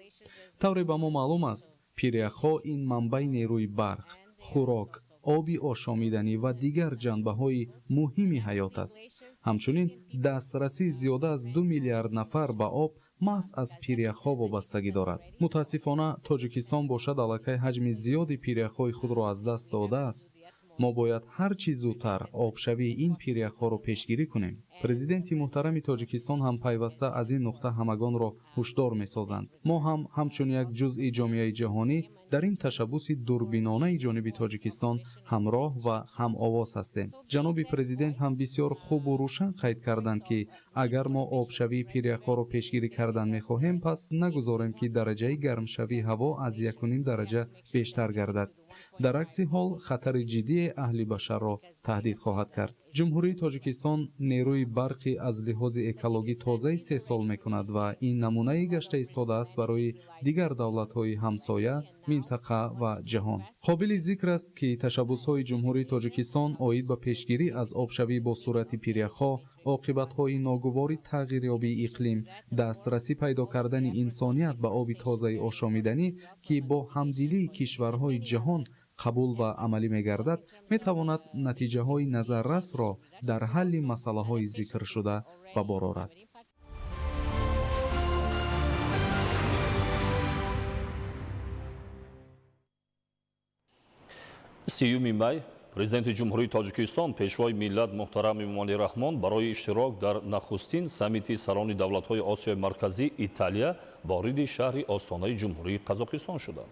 Тавре ба мо маълум аст, пиряхҳо ин манбаи нерӯи барқ, хӯрок, оби ошомиданӣ ва дигар ҷанбаҳои муҳими ҳаёт аст. Ҳамчунин дастрасии зиёда аз 2 миллиард нафар ба об маҳз аз пиряхҳо вобастагӣ дорад. Мутаассифона, Тоҷикистон бошад аллакай ҳаҷми зиёди пиряхҳои худро аз даст додааст. Мо бояд ҳар чӣ зудтар обшавии ин пиряхҳоро пешгирӣ кунем. Президенти муҳтарами Тоҷикистон ҳам пайваста аз ин нуқта ҳамагонро ҳушдор месозанд. Мо ҳам ҳамчун як ҷузъи ҷомеаи ҷаҳонӣ дар ин ташаббуси дурбинонаи ҷониби Тоҷикистон ҳамроҳ ва ҳамовоз ҳастем. Ҷаноби президент ҳам бисёр хубу рӯшан қайд карданд, ки агар мо обшавии пиряхҳоро пешгирӣ кардан мехоҳем, пас нагузорем, ки дараҷаи гармшавии ҳаво аз 1,5 дараҷа бештар гардад. Дар акси ҳол хатари ҷиддие аҳли башарро таҳдид хоҳад кард. Ҷумҳурии Тоҷикистон нерӯи барқи аз лиҳози экологӣ тоза истеҳсол мекунад ва ин намунаи гашта истодааст барои дигар давлатҳои ҳамсоя, минтақа ва ҷаҳон. Қобили зикр аст, ки ташаббусҳои Ҷумҳурии Тоҷикистон оид ба пешгирӣ аз обшавӣ бо суръати пиряхҳо, оқибатҳои ногувори тағйирёбии иқлим, дастрасӣ пайдо кардани инсоният ба оби тозаи ошомиданӣ, ки бо ҳамдилии кишварҳои ҷаҳон қабул ва амалӣ мегардад, метавонад натиҷаҳои назаррасро дар ҳалли масъалаҳои зикршуда ба бор орад. 30 май Президенти Ҷумҳурии Тоҷикистон, Пешвои миллат муҳтарам Эмомалӣ Раҳмон барои иштирок дар нахустин саммити сарони давлатҳои Осиёи Марказӣ Италия вориди шаҳри Остонаи Ҷумҳурии Қазоқистон шуданд.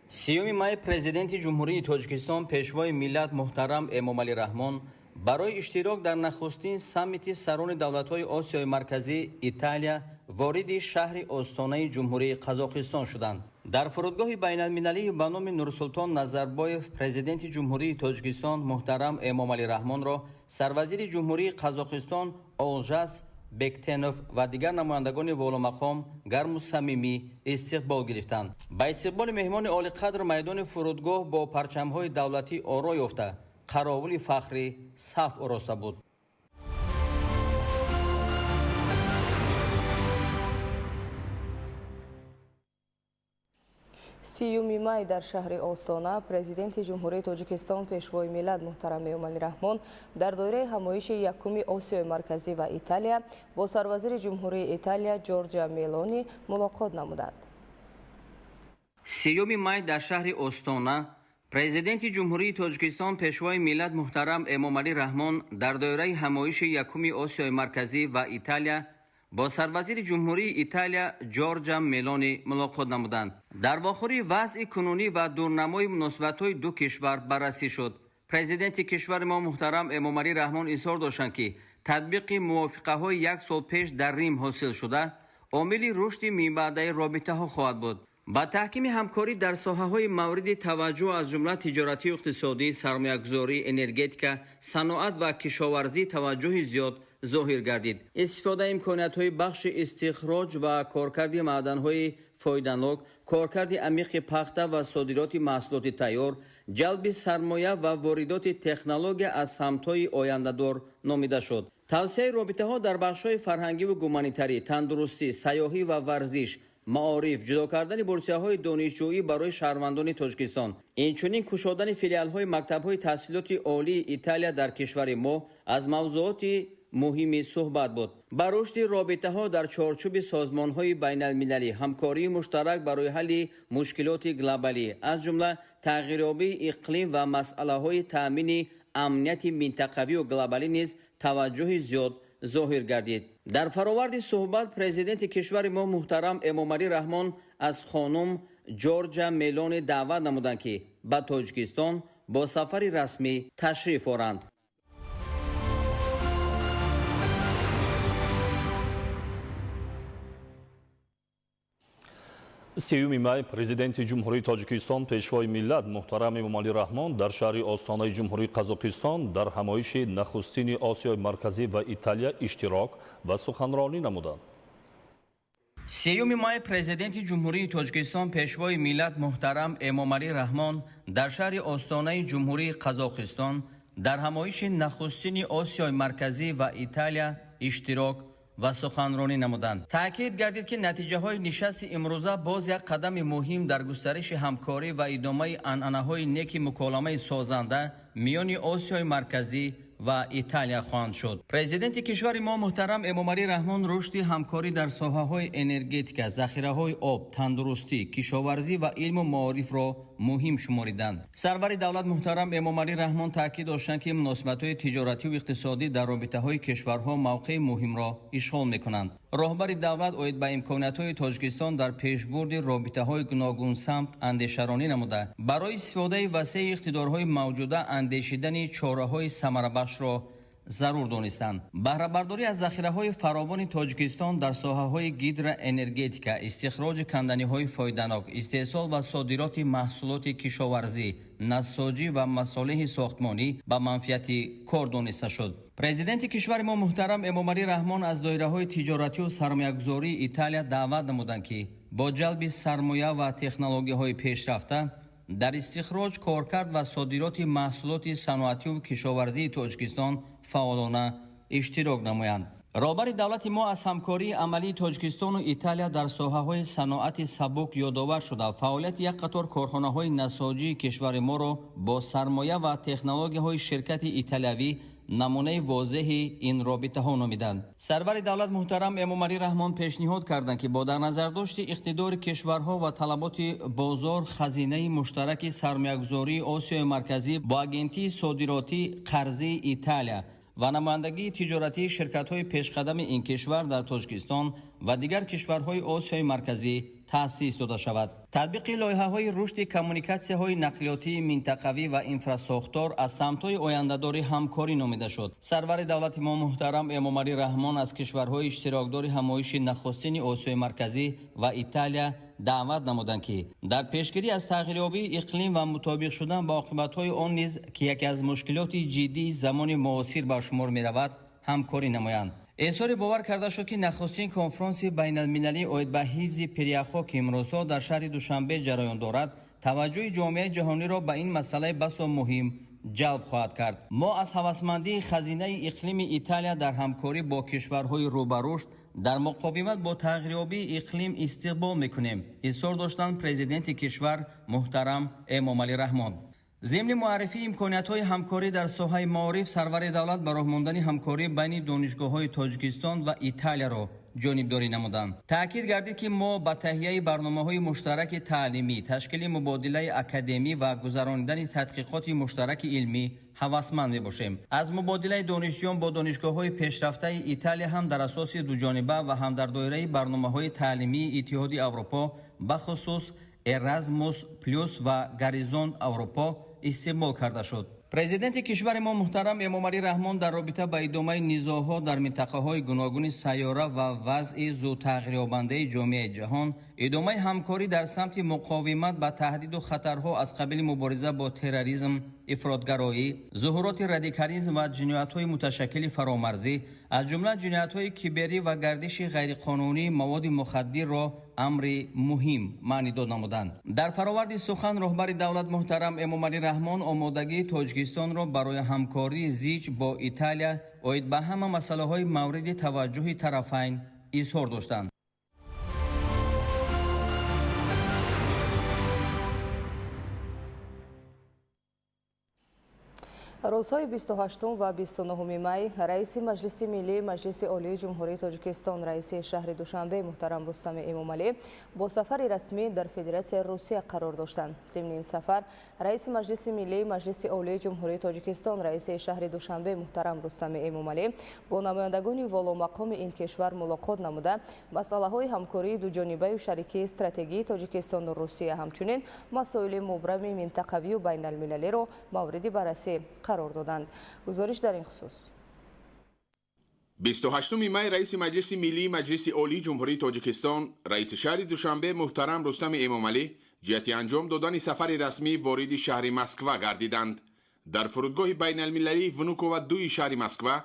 30 май Президенти Ҷумҳурии Тоҷикистон, Пешвои миллат муҳтарам Эмомалӣ Раҳмон барои иштирок дар нахустин саммити сарони давлатҳои Осиёи Марказӣ Италия вориди шаҳри Остонаи Ҷумҳурии Қазоқистон шуданд. Дар фурудгоҳи байналмилалии ба номи Нурсултон Назарбоев Президенти Ҷумҳурии Тоҷикистон муҳтарам Эмомалӣ Раҳмонро сарвазири Ҷумҳурии Қазоқистон Олжас Бектенов ва дигар намояндагони воломақом гарму самимӣ истиқбол гирифтанд. Ба истиқболи меҳмони олиқадр майдони фурудгоҳ бо парчамҳои давлатӣ оро ёфта, қаровули фахрӣ саф ороста буд. 30 май дар шаҳри Остона Президенти Ҷумҳурии Тоҷикистон, Пешвои миллат муҳтарам Эмомалӣ Раҳмон дар доираи ҳамоиши якуми Осиёи Марказӣ ва Италия бо сарвазири Ҷумҳурии Италия Ҷорҷа Мелони мулоқот намуданд. 30 май дар шаҳри Остона Президенти Ҷумҳурии Тоҷикистон, Пешвои миллат муҳтарам Эмомалӣ Раҳмон дар доираи ҳамоиши якуми Осиёи Марказӣ ва Италия бо сарвазири Ҷумҳурии Италия Ҷорҷа Мелони мулоқот намуданд. Дар вохӯрӣ вазъи кунунӣ ва дурнамои муносибатҳои ду кишвар баррасӣ шуд. Президенти кишвари мо муҳтарам Эмомалӣ Раҳмон изҳор доштанд, ки татбиқи мувофиқаҳои як сол пеш дар Рим ҳосилшуда омили рушди минбаъдаи робитаҳо хоҳад буд. Ба таҳкими ҳамкорӣ дар соҳаҳои мавриди таваҷҷӯҳ, аз ҷумла тиҷоратию иқтисодӣ, сармоягузорӣ, энергетика, саноат ва кишоварзӣ таваҷҷӯҳи зиёд зоҳир гардид. Истифодаи имкониятҳои бахши истихроҷ ва коркарди маъданҳои фоиданок, коркарди амиқи пахта ва содироти маҳсулоти тайёр, ҷалби сармоя ва воридоти технология аз самтҳои ояндадор номида шуд. Тавсеаи робитаҳо дар бахшҳои фарҳангиву гуманитарӣ, тандурустӣ, сайёҳӣ ва варзиш, маориф, ҷудо кардани бурсияҳои донишҷӯӣ барои шаҳрвандони Тоҷикистон, инчунин кушодани филиалҳои мактабҳои таҳсилоти олии Италия дар кишвари мо аз мавзӯоти муҳими суҳбат буд. Ба рушди робитаҳо дар чорчӯби созмонҳои байналмилалӣ, ҳамкории муштарак барои ҳалли мушкилоти глобалӣ, аз ҷумла тағйирёбии иқлим ва масъалаҳои таъмини амнияти минтақавию глобалӣ низ таваҷҷӯҳи зиёд зоҳир гардид. Дар фароварди суҳбат президенти кишвари мо муҳтарам Эмомалӣ Раҳмон аз хонум Ҷорҷа Мелони даъват намуданд, ки ба Тоҷикистон бо сафари расмӣ ташриф оранд. 3 май Президенти Ҷумҳурии Тоҷикистон, Пешвои миллат муҳтарам Эмомалӣ Раҳмон дар шаҳри Остонаи Ҷумҳурии Қазоқистон дар ҳамоиши нахустини Осиёи Марказӣ ва Италия иштирок ва суханронӣ намуданд. 3 май Президенти Ҷумҳурии Тоҷикистон, Пешвои миллат муҳтарам Эмомалӣ Раҳмон дар шаҳри Остонаи Ҷумҳурии Қазоқистон дар ҳамоиши нахустини Осиёи Марказӣ ва Италия иштирок ва суханронӣ намуданд. Таъкид гардид, ки натиҷаҳои нишасти имрӯза боз як қадами муҳим дар густариши ҳамкорӣ ва идомаи анъанаҳои неки муколамаи созанда миёни Осиёи Марказӣ ва Италия хоҳанд шуд. Президенти кишвари мо муҳтарам Эмомалӣ Раҳмон рушди ҳамкорӣ дар соҳаҳои энергетика, захираҳои об, тандурустӣ, кишоварзӣ ва илму маорифро муҳим шумориданд. Сарвари давлат муҳтарам Эмомалӣ Раҳмон таъкид доштанд, ки муносибатҳои тиҷоративу иқтисодӣ дар робитаҳои кишварҳо мавқеи муҳимро ишғол мекунанд. Роҳбари давлат оид ба имкониятҳои Тоҷикистон дар пешбурди робитаҳои гуногунсамт андешаронӣ намуда, барои истифодаи васеи иқтидорҳои мавҷуда андешидани чораҳои самарабахшро зарур донистанд. Баҳрабардорӣ аз захираҳои фаровони Тоҷикистон дар соҳаҳои гидроэнергетика, истихроҷи канданиҳои фоиданок, истеҳсол ва содироти маҳсулоти кишоварзӣ, насоҷӣ ва масолеҳи сохтмонӣ ба манфиати кор дониста шуд. Президенти кишвари мо муҳтарам Эмомалӣ Раҳмон аз доираҳои тиҷоративу сармоягузории Италия даъват намуданд, ки бо ҷалби сармоя ва технологияҳои пешрафта дар истихроҷ, коркард ва содироти маҳсулоти саноативу кишоварзии Тоҷикистон фаъолона иштирок намоянд. Роҳбари давлати мо аз ҳамкории амалии Тоҷикистону Италия дар соҳаҳои саноати сабук ёдовар шуда, фаъолияти як қатор корхонаҳои насоҷии кишвари моро бо сармоя ва технологияҳои ширкати италиявӣ намунаи возеҳи ин робитаҳо номиданд. Сарвари давлат муҳтарам Эмомалӣ Раҳмон пешниҳод карданд, ки бо дар назардошти иқтидори кишварҳо ва талаботи бозор хазинаи муштараки сармоягузории Осиёи Марказӣ бо агентии содиротии қарзии Италия ва намояндагии тиҷоратии ширкатҳои пешқадами ин кишвар дар Тоҷикистон ва дигар кишварҳои Осиёи Марказӣ таъсис дода шавад. Татбиқи лоиҳаҳои рушди коммуникатсияҳои нақлиётии минтақавӣ ва инфрасохтор аз самтҳои ояндадори ҳамкорӣ номида шуд. Сарвари давлати мо муҳтарам Эмомалӣ Раҳмон аз кишварҳои иштирокдори ҳамоиши нахустини Осиёи Марказӣ ва Италия даъват намуданд, ки дар пешгирӣ аз тағйирёбии иқлим ва мутобиқ шудан ба оқибатҳои он низ, ки яке аз мушкилоти ҷиддии замони муосир ба шумор меравад, ҳамкорӣ намоянд. Эъсоре бовар карда шуд, ки нахустин конфронси байналмилалӣ оид ба ҳифзи пиряхҳо, ки имрӯзҳо дар шаҳри Душанбе ҷараён дорад, таваҷҷӯҳи ҷомеаи ҷаҳониро ба ин масъалаи басо муҳим ҷалб хоҳад кард. Мо аз ҳавасмандии хазинаи иқлими Италия дар ҳамкорӣ бо кишварҳои рӯбарушд дар муқовимат бо тағйирёбии иқлим истиқбол мекунем, изҳор доштанд президенти кишвар муҳтарам Эмомалӣ Раҳмон. Зимни муаррифии имкониятҳои ҳамкорӣ дар соҳаи маориф, сарвари давлат ба роҳ мондани ҳамкорӣ байни донишгоҳҳои Тоҷикистон ва Италияро ҷонибдорӣ намуданд. Таъкид гардид, ки мо ба таҳияи барномаҳои муштараки таълимӣ, ташкили мубодилаи академӣ ва гузаронидани тадқиқоти муштараки илмӣ ҳавасманд мебошем. Аз мубодилаи донишҷӯён бо донишгоҳҳои пешрафтаи Италия ҳам дар асоси дуҷониба ва ҳам дар доираи барномаҳои таълимии Иттиҳоди Аврупо, бахусус Erasmus Plus ва Горизонт Аврупо истиқбол карда шуд. Президенти кишвари мо муҳтарам Эмомалӣ Раҳмон дар робита ба идомаи низоъҳо дар минтақаҳои гуногуни сайёра ва вазъи зудтағйирёбандаи ҷомеаи ҷаҳон, идомаи ҳамкорӣ дар самти муқовимат ба таҳдиду хатарҳо аз қабили мубориза бо терроризм, ифротгароӣ, зуҳуроти радикализм ва ҷиноятҳои муташаккили фаромарзӣ, аз ҷумла ҷиноятҳои киберӣ ва гардиши ғайриқонунии маводи мухаддирро амри муҳим маънидод намуданд. Дар фароварди сухан роҳбари давлат муҳтарам Эмомалӣ Раҳмон омодагии Тоҷикистонро барои ҳамкории зич бо Италия оид ба ҳама масъалаҳои мавриди таваҷҷӯҳи тарафайн изҳор доштанд. Рӯзҳои 28 ва 29 май раиси Маҷлиси Миллии Маҷлиси Олии Ҷумҳурии Тоҷикистон, раиси шаҳри Душанбе муҳтарам Рустами Эмомалӣ бо сафари расмӣ дар Федератсияи Русия қарор доштанд. Зимни ин сафар раиси Маҷлиси Миллии Маҷлиси Олии Ҷумҳурии Тоҷикистон, раиси шаҳри Душанбе муҳтарам Рустами Эмомалӣ бо намояндагони воломақоми ин кишвар мулоқот намуда, масъалаҳои ҳамкории дуҷонибаю шарикии стратегии Тоҷикистону Русия, ҳамчунин масоили мубрами минтақавию байналмилалиро мавриди баррасӣ қарор доданд. Гузориш дар ин хусус. 28 май раиси Маҷлиси Миллии Маҷлиси Олии Ҷумҳурии Тоҷикистон, раиси шаҳри Душанбе муҳтарам Рустами Эмомалӣ ҷиҳати анҷом додани сафари расмӣ вориди шаҳри Москва гардиданд. Дар фурудгоҳи байналмилалии Внуково 2 шаҳри Москва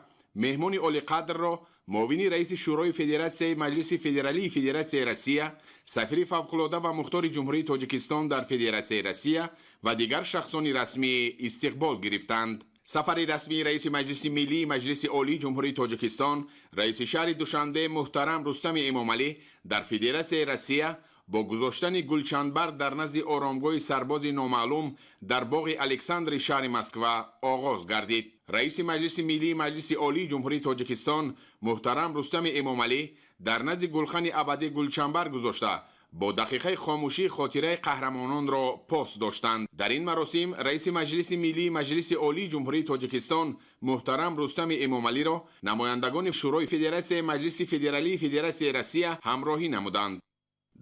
меҳмони олиқадрро муовини раиси Шӯрои Федератсияи Маҷлиси Федералии Федератсияи Россия, сафири фавқулода ва мухтори Ҷумҳурии Тоҷикистон дар Федератсияи Россия ва дигар шахсони расмӣ истиқбол гирифтанд. Сафари расмии раиси Маҷлиси Миллии Маҷлиси Олии Ҷумҳурии Тоҷикистон, раиси шаҳри Душанбе муҳтарам Рустами Эмомалӣ дар Федератсияи Россия бо гузоштани гулчанбар дар назди оромгоҳи сарбози номаълум дар боғи Александри шаҳри Москва оғоз гардид. Раиси Маҷлиси Миллии Маҷлиси Олии Ҷумҳурии Тоҷикистон муҳтарам Рустами Эмомалӣ дар назди гулхани абадӣ гулчанбар гузошта бо дақиқаи хомӯшӣ хотираи қаҳрамононро пос доштанд. Дар ин маросим раиси Маҷлиси Миллии Маҷлиси Олии Ҷумҳурии Тоҷикистон муҳтарам Рустами Эмомалиро намояндагони Шӯрои Федератсияи Маҷлиси Федералии Федератсияи Россия ҳамроҳӣ намуданд.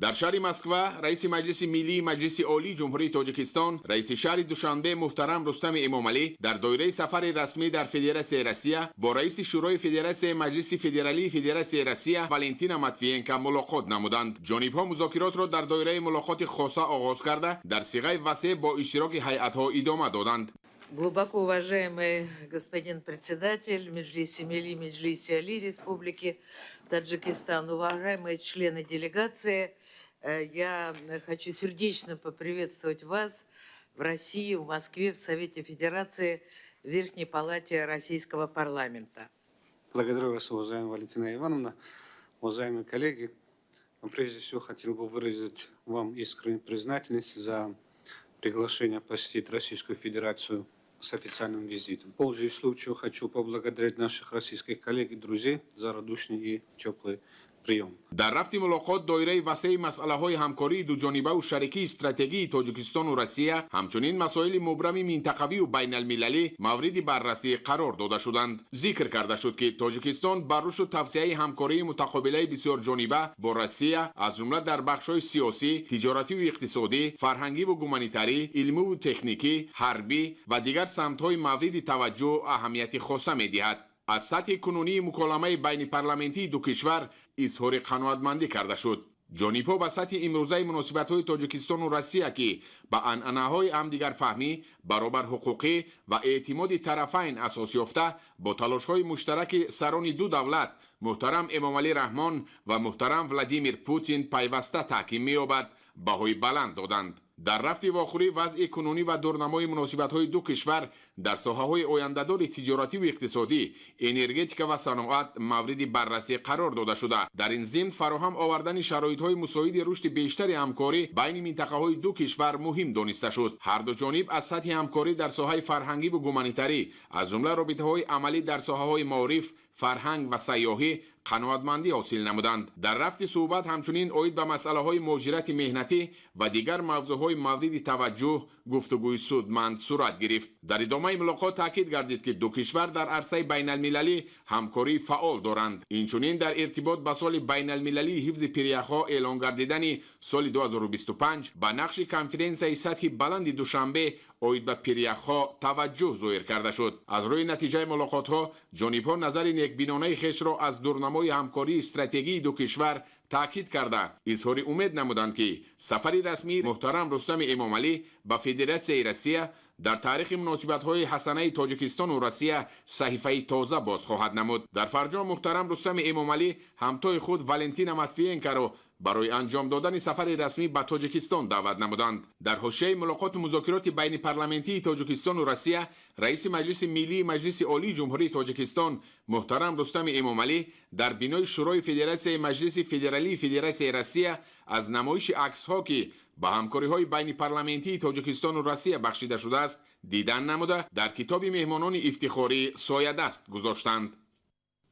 Дар шаҳри Москва раиси Маҷлиси Миллии Маҷлиси Олии Ҷумҳурии Тоҷикистон, раиси шаҳри Душанбе муҳтарам Рустами Эмомалӣ дар доираи сафари расмӣ дар Федератсияи Россия бо раиси Шӯрои Федератсияи Маҷлиси Федералии Федератсияи Россия Валентина Матвиенко мулоқот намуданд. Ҷонибҳо музокиротро дар доираи мулоқоти хоса оғоз карда, дар сиғаи васеъ бо иштироки ҳайатҳо идома доданд. Глубоко уважаемый господин председатель Меджлиси Милли, Меджлиси Али Республики Таджикистан, уважаемые члены делегации, я хочу сердечно поприветствовать вас в России, в Москве, в Совете Федерации, в Верхней Палате Российского парламента. Благодарю вас, уважаемая Валентина Ивановна, уважаемые коллеги. Прежде всего, хотел бы выразить вам искреннюю признательность за приглашение посетить Российскую Федерацию с официальным визитом. Пользуясь случаем, хочу поблагодарить наших российских коллег и друзей за радушный и теплый прием. Дар рафти мулоқот доираи васеи масъалаҳои ҳамкории дуҷонибаву шарикии стратегии Тоҷикистону Россия, ҳамчунин масоили мубрами минтақавию байналмилалӣ мавриди баррасӣ қарор дода шуданд. Зикр карда шуд, ки Тоҷикистон бар рушду тавсеаи ҳамкории мутақобилаи бисёрҷониба бо Россия, аз ҷумла дар бахшҳои сиёсӣ, тиҷоративу иқтисодӣ, фарҳангиву гуманитарӣ, илмиву техникӣ, ҳарбӣ ва дигар самтҳои мавриди таваҷҷӯҳ аҳамияти хоса медиҳад. Аз сатҳи кунунии муколамаи байнипарламентии ду кишвар изҳори қаноатмандӣ карда шуд. Ҷонибҳо ба сатҳи имрӯзаи муносибатҳои Тоҷикистону Россия, ки ба анъанаҳои ҳамдигарфаҳмӣ, баробарҳуқуқӣ ва эътимоди тарафайн асос ёфта, бо талошҳои муштараки сарони ду давлат муҳтарам Эмомалӣ Раҳмон ва муҳтарам Владимир Путин пайваста таҳким меёбад, баҳои баланд доданд. Дар рафти вохӯрӣ вазъи кунунӣ ва дурнамои муносибатҳои ду кишвар дар соҳаҳои ояндадори тиҷоративу иқтисодӣ, энергетика ва саноат мавриди баррасӣ қарор дода шуда, дар ин зимн фароҳам овардани шароитҳои мусоиди рушди бештари ҳамкорӣ байни минтақаҳои ду кишвар муҳим дониста шуд. Ҳар ду ҷониб аз сатҳи ҳамкорӣ дар соҳаи фарҳангиву гуманитарӣ, аз ҷумла робитаҳои амалӣ дар соҳаҳои маориф, фарҳанг ва сайёҳӣ қаноатмандӣ ҳосил намуданд. Дар рафти суҳбат ҳамчунин оид ба масъалаҳои муҳоҷирати меҳнатӣ ва дигар мавзӯъҳои мавриди таваҷҷӯҳ гуфтугӯи судманд сурат гирифт. Дар идомаи мулоқот таъкид гардид, ки ду кишвар дар арсаи байналмилалӣ ҳамкории фаъол доранд. Инчунин дар иртибот ба соли байналмилалии ҳифзи пиряхҳо эълон гардидани соли 2025 ба нақши конференсияи сатҳи баланди Душанбе оид ба пиряхҳо таваҷҷӯҳ зоҳир карда шуд. Аз рӯи натиҷаи мулоқотҳо ҷонибҳо назари некбинонаи хешро аз дурнамои ҳамкории стратегии ду кишвар таъкид карда, изҳори умед намуданд, ки сафари расмии муҳтарам Рустами Эмомалӣ ба Федератсияи Россия дар таърихи муносибатҳои ҳасанаи Тоҷикистону Россия саҳифаи тоза боз хоҳад намуд. Дар фарҷом муҳтарам Рустами Эмомалӣ ҳамтои худ Валентина Матвиенкоро барои анҷом додани сафари расмӣ ба Тоҷикистон даъват намуданд. Дар ҳошияи мулоқоту музокироти байнипарламентии Тоҷикистону Россия раиси Маҷлиси Миллии Маҷлиси Олии Ҷумҳурии Тоҷикистон муҳтарам Рустами Эмомалӣ дар бинои Шӯрои Федератсияи Маҷлиси Федералии Федератсияи Россия аз намоиши аксҳо, ки ба ҳамкориҳои байнипарламентии Тоҷикистону Россия бахшида шудааст, дидан намуда, дар китоби меҳмонони ифтихорӣ соядаст гузоштанд.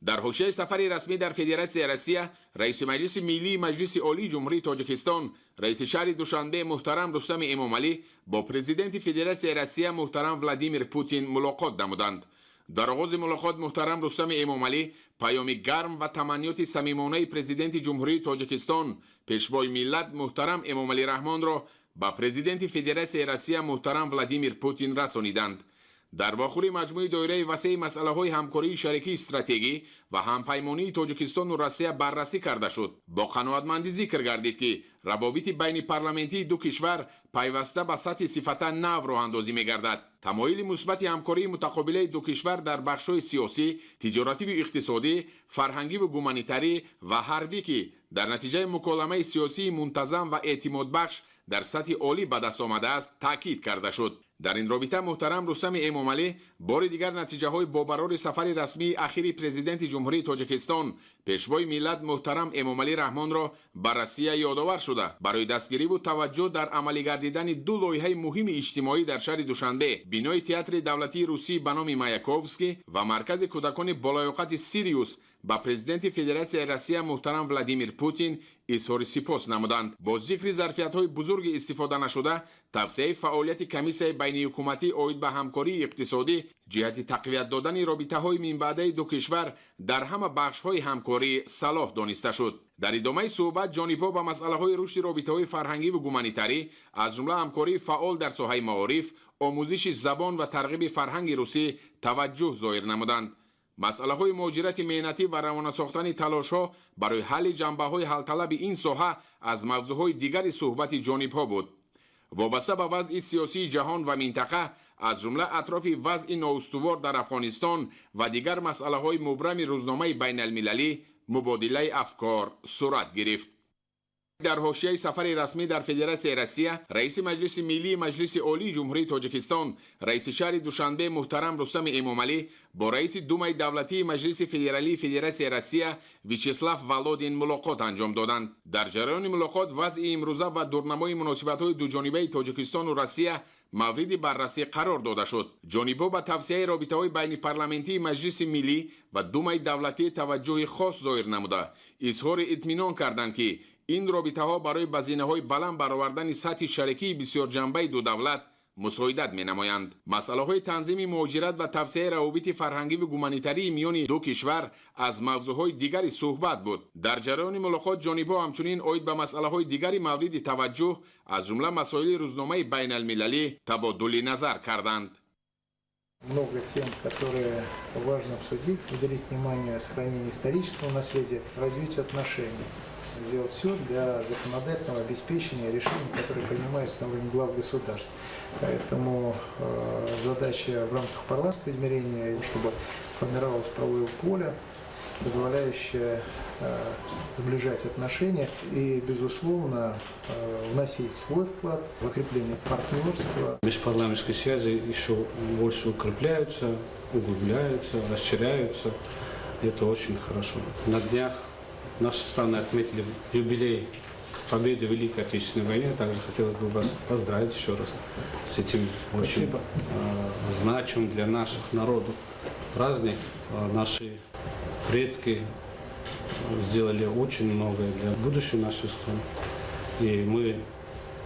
Дар ҳошияи сафари расмӣ дар Федератсияи Россия раиси Маҷлиси Миллии Маҷлиси Олии Ҷумҳурии Тоҷикистон, раиси шаҳри Душанбе муҳтарам Рустами Эмомалӣ бо президенти Федератсияи Россия муҳтарам Владимир Путин мулоқот намуданд. Дар оғози мулоқот муҳтарам Рустами Эмомалӣ паёми гарм ва таманниёти самимонаи президенти Ҷумҳурии Тоҷикистон, пешвои миллат муҳтарам Эмомалӣ Раҳмонро ба президенти Федератсияи Россия муҳтарам Владимир Путин расониданд. Дар вохӯрӣ маҷмӯи доираи васеи масъалаҳои ҳамкории шарикии стратегӣ ва ҳампаймонии Тоҷикистону Россия баррасӣ карда шуд. Бо қаноатмандӣ зикр гардид, ки равобити байнипарламентии ду кишвар пайваста ба сатҳи сифатан нав роҳандозӣ мегардад. Тамоили мусбати ҳамкории мутақобилаи ду кишвар дар бахшҳои сиёсӣ, тиҷоративу иқтисодӣ, фарҳангиву гуманитарӣ ва ҳарбӣ, ки дар натиҷаи муколамаи сиёсии мунтазам ва эътимодбахш дар сатҳи олӣ ба даст омадааст, таъкид карда шуд. Дар ин робита муҳтарам Рустами Эмомалӣ бори дигар натиҷаҳои бобарори сафари расмии ахири Президенти Ҷумҳурии Тоҷикистон, Пешвои миллат муҳтарам Эмомалӣ Раҳмонро ба Россия ёдовар шуда, барои дастгириву таваҷҷӯҳ дар амалигардидани ду лоиҳаи муҳими иҷтимоӣ дар шаҳри Душанбе, бинои Театри давлатии русӣ ба номи Маяковский ва Маркази кӯдакони болаёқати Сириус ба Президенти Федератсияи Россия муҳтарам Владимир Путин изҳори сипос намуданд. Бо зикри зарфиятҳои бузурги истифода нашуда, тавсияи фаъолияти комиссияи байниҳукуматӣ оид ба ҳамкории иқтисодӣ ҷиҳати тақвият додани робитаҳои минбаъдаи ду кишвар дар ҳама бахшҳои ҳамкорӣ салоҳ дониста шуд. Дар идомаи суҳбат ҷонибҳо ба масъалаҳои рушди робитаҳои фарҳангиву гуманитарӣ, аз ҷумла ҳамкории фаъол дар соҳаи маориф, омӯзиши забон ва тарғиби фарҳанги русӣ таваҷҷӯҳ зоҳир намуданд. Масъалаҳои муҳоҷирати меҳнатӣ ва равона сохтани талошҳо барои ҳалли ҷанбаҳои ҳалталаби ин соҳа аз мавзӯъҳои дигари суҳбати ҷонибҳо буд. Вобаста ба вазъи сиёсии ҷаҳон ва минтақа, аз ҷумла атрофи вазъи ноустувор дар Афғонистон ва дигар масъалаҳои мубрами рӯзномаи байналмилалӣ мубодилаи афкор сурат гирифт. Дар ҳошияи сафари расмӣ дар Федератсияи Россия раиси Маҷлиси Миллии Маҷлиси Олии Ҷумҳурии Тоҷикистон, раиси шаҳри Душанбе муҳтарам Рустами Эмомалӣ бо раиси Думаи давлатии Маҷлиси Федералии Федератсияи Россия Вячеслав Володин мулоқот анҷом доданд. Дар ҷараёни мулоқот вазъи имрӯза ва дурнамои муносибатҳои дуҷонибаи Тоҷикистону Россия мавриди баррасӣ қарор дода шуд. Ҷонибҳо ба тавсияи робитаҳои байнипарламентии Маҷлиси Миллӣ ва Думаи давлатӣ таваҷҷӯҳи хос зоҳир намуда, изҳори итминон карданд, ки ин робитаҳо барои ба зинаҳои баланд баровардани сатҳи шарикии бисёрҷанбаи ду давлат мусоидат менамоянд. Масъалаҳои танзими муҳоҷират ва тавсияи равобити фарҳангиву гуманитарии миёни ду кишвар аз мавзӯъҳои дигари суҳбат буд. Дар ҷараёни мулоқот ҷонибҳо ҳамчунин оид ба масъалаҳои дигари мавриди таваҷҷӯҳ, аз ҷумла масоили рӯзномаи байналмилалӣ табодули назар карданд. Много тем, которые важно обсудить, уделить внимание сохранению исторического наследия, развитию отношений. Сделать все для законодательного обеспечения решений, которые принимаются на уровне глав государств. Поэтому задача в рамках парламентского измерения, чтобы формировалось правовое поле, позволяющее сближать отношения и, безусловно, вносить свой вклад в укрепление партнерства. Межпарламентские связи еще больше укрепляются, углубляются, расширяются. Это очень хорошо. На днях наши страны отметили юбилей победы в Великой Отечественной войне. Также хотелось бы вас поздравить еще раз с этим очень значимым для наших народов праздник. Наши предки сделали очень многое для будущего нашей страны. И мы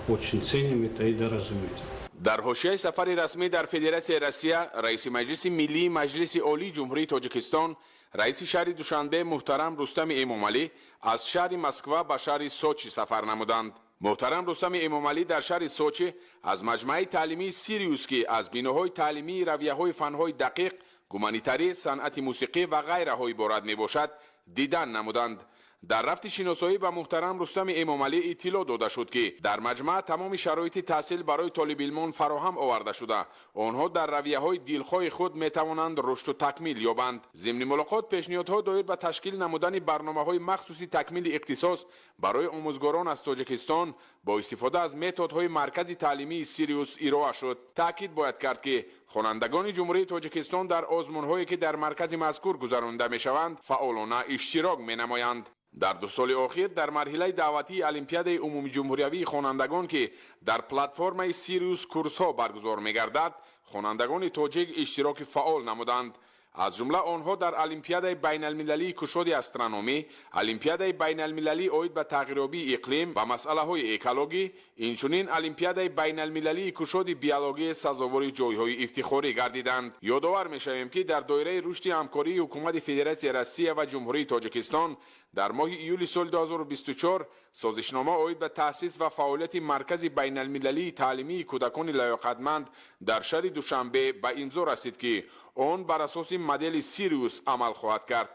очень ценим это и дорожим этим. Дар ҳошияи сафари расмӣ дар Федератсияи Россия раиси Маҷлиси Миллии Маҷлиси Олии Ҷумҳурии Тоҷикистон, раиси шаҳри Душанбе муҳтарам Рустами Эмомалӣ аз шаҳри Москва ба шаҳри Сочи сафар намуданд. Муҳтарам Рустами Эмомалӣ дар шаҳри Сочи аз маҷмӯаи таълимии Сириус, ки аз биноҳои таълимии равияҳои фанҳои дақиқ, гуманитарӣ, санъати мусиқӣ ва ғайраҳо иборат мебошад, дидан намуданд. Дар рафти шиносоӣ ба муҳтарам Рустами Эмомалӣ иттилоъ дода шуд, ки дар маҷмӯа тамоми шароити таҳсил барои толибилмон фароҳам оварда шуда, онҳо дар равияҳои дилхоҳи худ метавонанд рушду такмил ёбанд. Зимни мулоқот пешниҳодҳо доир ба ташкил намудани барномаҳои махсуси такмили ихтисос барои омӯзгорон аз Тоҷикистон бо истифода аз методҳои маркази таълимии Сириус ироа шуд. Таъкид бояд кард, ки хонандагони Ҷумҳурии Тоҷикистон дар озмунҳое, ки дар маркази мазкур гузаронида мешаванд, фаъолона иштирок менамоянд. Дар 2 соли охир дар марҳилаи даъватии Олимпиадаи умумиҷумҳуриявии хонандагон, ки дар платформаи Сириус курсҳо баргузор мегардад, хонандагони тоҷик иштироки фаъол намуданд. Аз ҷумла онҳо дар Олимпиадаи байналмилалии кушоди астрономӣ, Олимпиадаи байналмилалӣ оид ба тағйирёбии иқлим ва масъалаҳои экологӣ, инчунин Олимпиадаи байналмилалии кушоди биологӣ сазовори ҷойҳои ифтихорӣ гардиданд. Ёдовар мешавем, ки дар доираи рушди ҳамкории Ҳукумати Федератсияи Россия ва Ҷумҳурии Тоҷикистон дар моҳи июли соли 2024 Созишнома оид ба таъсис ва фаъолияти Маркази байналмилалии таълимии кӯдакони лаёқатманд дар шаҳри Душанбе ба имзо расид, ки он бар асоси модели Сириус амал хоҳад кард.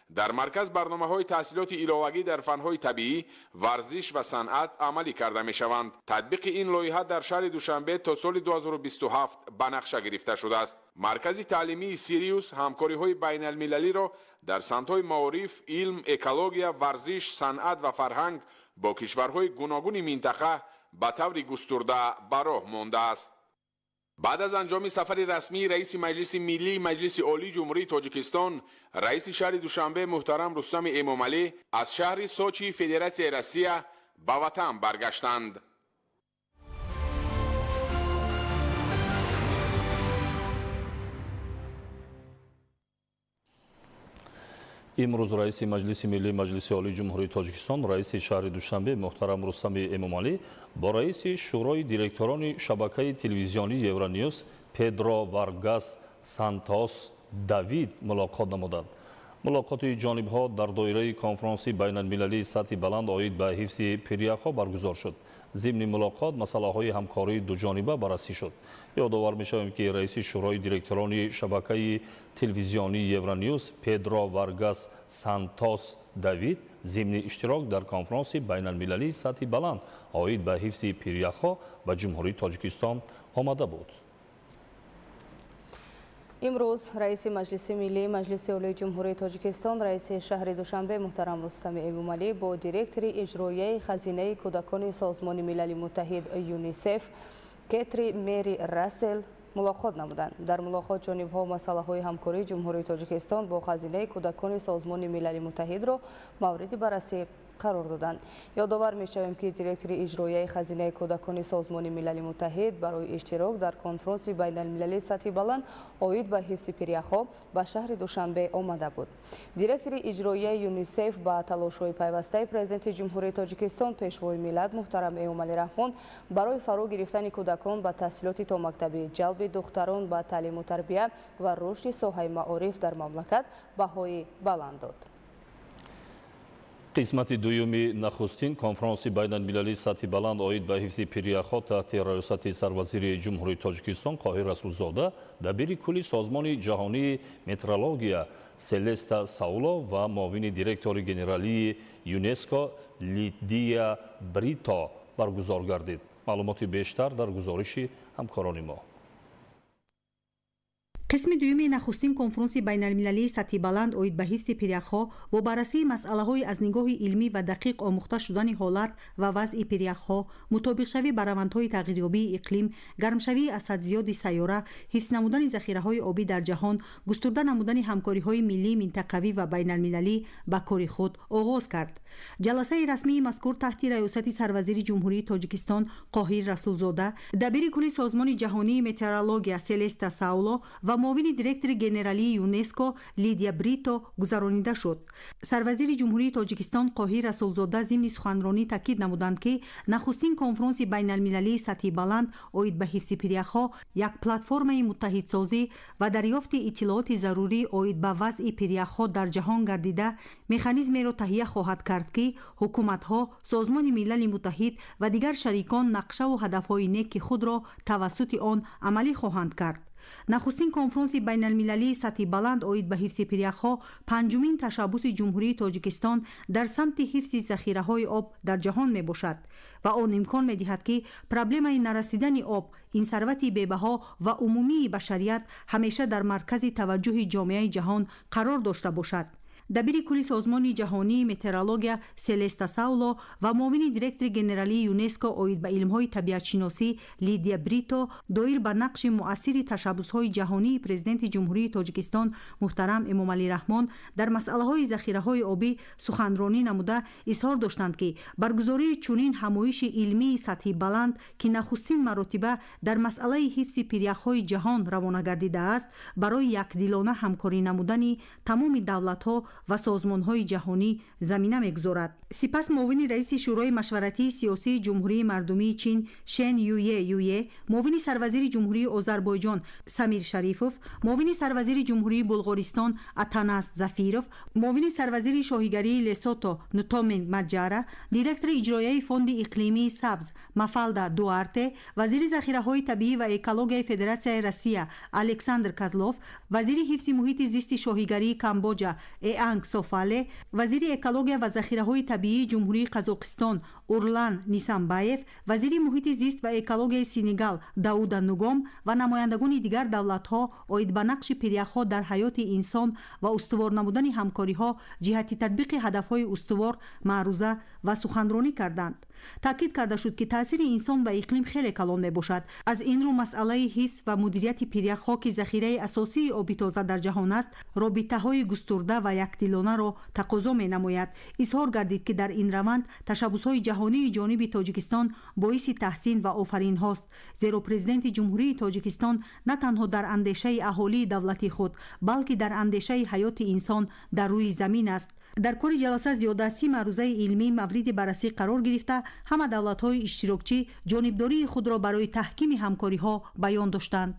Дар марказ барномаҳои таҳсилоти иловагӣ дар фанҳои табиӣ, варзиш ва санъат амалӣ карда мешаванд. Татбиқи ин лоиҳа дар шаҳри Душанбе то соли 2027 ба нақша гирифта шудааст. Маркази таълимии Сириус ҳамкориҳои байналмилалиро дар самтҳои маориф, илм, экология, варзиш, санъат ва фарҳанг бо кишварҳои гуногуни минтақа ба таври густурда ба роҳ мондааст. Баъд аз анҷоми сафари расмии раиси Маҷлиси Миллии Маҷлиси Олии Ҷумҳурии Тоҷикистон, раиси шаҳри Душанбе муҳтарам Рустами Эмомалӣ аз шаҳри Сочии Федератсияи Россия ба ватан баргаштанд. Имрӯз раиси Маҷлиси Миллии Маҷлиси Олии Ҷумҳурии Тоҷикистон, раиси шаҳри Душанбе муҳтарам Рустами Эмомалӣ бо раиси Шӯрои директорони шабакаи телевизионии Евроньюз Педро Варгас Сантос Давид мулоқот намуданд. Мулоқоти ҷонибҳо дар доираи конфронси байналмилалии сатҳи баланд оид ба ҳифзи пиряхҳо баргузор шуд. Зимни мулоқот масъалаҳои ҳамкории дуҷониба баррасӣ шуд. Ёдовар мешавем, ки раиси Шӯрои директорони шабакаи телевизионии Евроньюз Педро Варгас Сантос Давид зимни иштирок дар конфронси байналмилалии сатҳи баланд оид ба ҳифзи пиряхҳо ба Ҷумҳурии Тоҷикистон омада буд. Имрӯз раиси Маҷлиси Миллии Маҷлиси Олии Ҷумҳурии Тоҷикистон, раиси шаҳри Душанбе муҳтарам Рустами Эмомалӣ бо директори иҷроияи Хазинаи кӯдакони Созмони Милали Муттаҳид ЮНИСЕФ Кетри Мери Рассел мулоқот намуданд. Дар мулоқот ҷонибҳо масъалаҳои ҳамкории Ҷумҳурии Тоҷикистон бо Хазинаи кӯдакони Созмони Милали Муттаҳидро мавриди баррасӣ қарор доданд. Ёдовар мешавем, ки директори иҷроияи Хазинаи кӯдакони Созмони Милали Муттаҳид барои иштирок дар конфронси байналмилалии сатҳи баланд оид ба ҳифзи пиряхҳо ба шаҳри Душанбе омада буд. Директори иҷроияи ЮНИСЕФ ба талошҳои пайвастаи Президенти Ҷумҳурии Тоҷикистон, Пешвои миллат муҳтарам Эмомалӣ Раҳмон барои фаро гирифтани кӯдакон ба таҳсилоти томактабӣ, ҷалби духтарон ба таълиму тарбия ва рушди соҳаи маориф дар мамлакат баҳои баланд дод. Қисмати дуюми нахустин конфронси байналмилалии сатҳи баланд оид ба ҳифзи пиряхҳо таҳти раёсати сарвазири Ҷумҳурии Тоҷикистон Қоҳир Расулзода, дабири кулли Созмони ҷаҳонии метеорология Селеста Сауло ва муовини директори генералии ЮНЕСКО Лидия Брито баргузор гардид. Маълумоти бештар дар гузориши ҳамкорони мо. Қисми дуюми нахустин конфронси байналмилалии сатҳи баланд оид ба ҳифзи пиряхҳо бо баррасии масъалаҳои аз нигоҳи илмӣ ва дақиқ омӯхта шудани ҳолат ва вазъи пиряхҳо, мутобиқшавӣ ба равандҳои тағйирёбии иқлим, гармшавии аз ҳад зиёди сайёра, ҳифз намудани захираҳои обӣ дар ҷаҳон, густурда намудани ҳамкориҳои миллӣ, минтақавӣ ва байналмилалӣ ба кори худ оғоз кард. Ҷаласаи расмии мазкур таҳти раёсати сарвазири Ҷумҳурии Тоҷикистон Қоҳир Расулзода, дабири кулли Созмони ҷаҳонии метеорология Селеста Сауло ва муовини директори генералии ЮНЕСКО Лидия Брито гузаронида шуд. Сарвазири Ҷумҳурии Тоҷикистон Қоҳир Расулзода зимни суханронӣ таъкид намуданд, ки нахустин конфронси байналмилалии сатҳи баланд оид ба ҳифзи пиряхҳо як платформаи муттаҳидсозӣ ва дарёфти иттилооти зарурӣ оид ба вазъи пиряхҳо дар ҷаҳон гардида, механизмеро таҳия хоҳад кард, ки ҳукуматҳо, Созмони Милали Муттаҳид ва дигар шарикон нақшаву ҳадафҳои неки худро тавассути он амалӣ хоҳанд кард. Нахустин конфронси байналмилалии сатҳи баланд оид ба ҳифзи пиряхҳо панҷумин ташаббуси Ҷумҳурии Тоҷикистон дар самти ҳифзи захираҳои об дар ҷаҳон мебошад ва он имкон медиҳад, ки проблемаи нарасидани об, ин сарвати бебаҳо ва умумии башарият, ҳамеша дар маркази таваҷҷӯҳи ҷомеаи ҷаҳон қарор дошта бошад. Дабири кулли Созмони ҷаҳонии метеорология Селеста Сауло ва муовини директори генералии ЮНЕСКО оид ба илмҳои табиатшиносӣ Лидия Брито доир ба нақши муассири ташаббусҳои ҷаҳонии Президенти Ҷумҳурии Тоҷикистон муҳтарам Эмомалӣ Раҳмон дар масъалаҳои захираҳои обӣ суханронӣ намуда изҳор доштанд, ки баргузории чунин ҳамоиши илмии сатҳи баланд, ки нахустин маротиба дар масъалаи ҳифзи пиряхҳои ҷаҳон равона гардидааст, барои якдилона ҳамкорӣ намудани тамоми давлатҳо ва созмонҳои ҷаҳонӣ замина мегузорад. Сипас муовини раиси Шӯрои машваратии сиёсии Ҷумҳурии Мардумии Чин Шен Юе Юе, муовини сарвазири Ҷумҳурии Озарбойҷон Самир Шарифов, муовини сарвазири Ҷумҳурии Булғористон Атанас Зафиров, муовини сарвазири Шоҳигарии Лесото Нутоменг Маҷара, директори иҷроияи Фонди иқлимии сабз Мафалда Дуарте, вазири захираҳои табиӣ ва экологияи Федератсияи Россия Александр Козлов, вазири ҳифзи муҳити зисти Шоҳигарии Камбоҷа Эанг Софале, вазири экология ва захираҳои табиии Ҷумҳурии Қазоқистон Урлан Нисанбаев, вазири муҳити зист ва экологияи Сенегал Дауда Нугом ва намояндагони дигар давлатҳо оид ба нақши пиряхҳо дар ҳаёти инсон ва устувор намудани ҳамкориҳо ҷиҳати татбиқи ҳадафҳои устувор маъруза ва суханронӣ карданд. Таъкид карда шуд, ки таъсири инсон ба иқлим хеле калон мебошад. Аз ин рӯ масъалаи ҳифз ва мудирияти пиряхҳо, ки захираи асосии оби тоза дар ҷаҳон аст, робитаҳои густурда ва якдилонаро тақозо менамояд. Изҳор гардид, ки дар ин раванд ташаббусҳои ҷаҳонии ҷониби Тоҷикистон боиси таҳсин ва офаринҳост, зеро Президенти Ҷумҳурии Тоҷикистон на танҳо дар андешаи аҳолии давлати худ, балки дар андешаи ҳаёти инсон дар рӯи замин аст. Дар кори ҷаласа зиёда аз 30 маърузаи илмӣ мавриди баррасӣ қарор гирифта, ҳама давлатҳои иштирокчӣ ҷонибдории худро барои таҳкими ҳамкориҳо баён доштанд.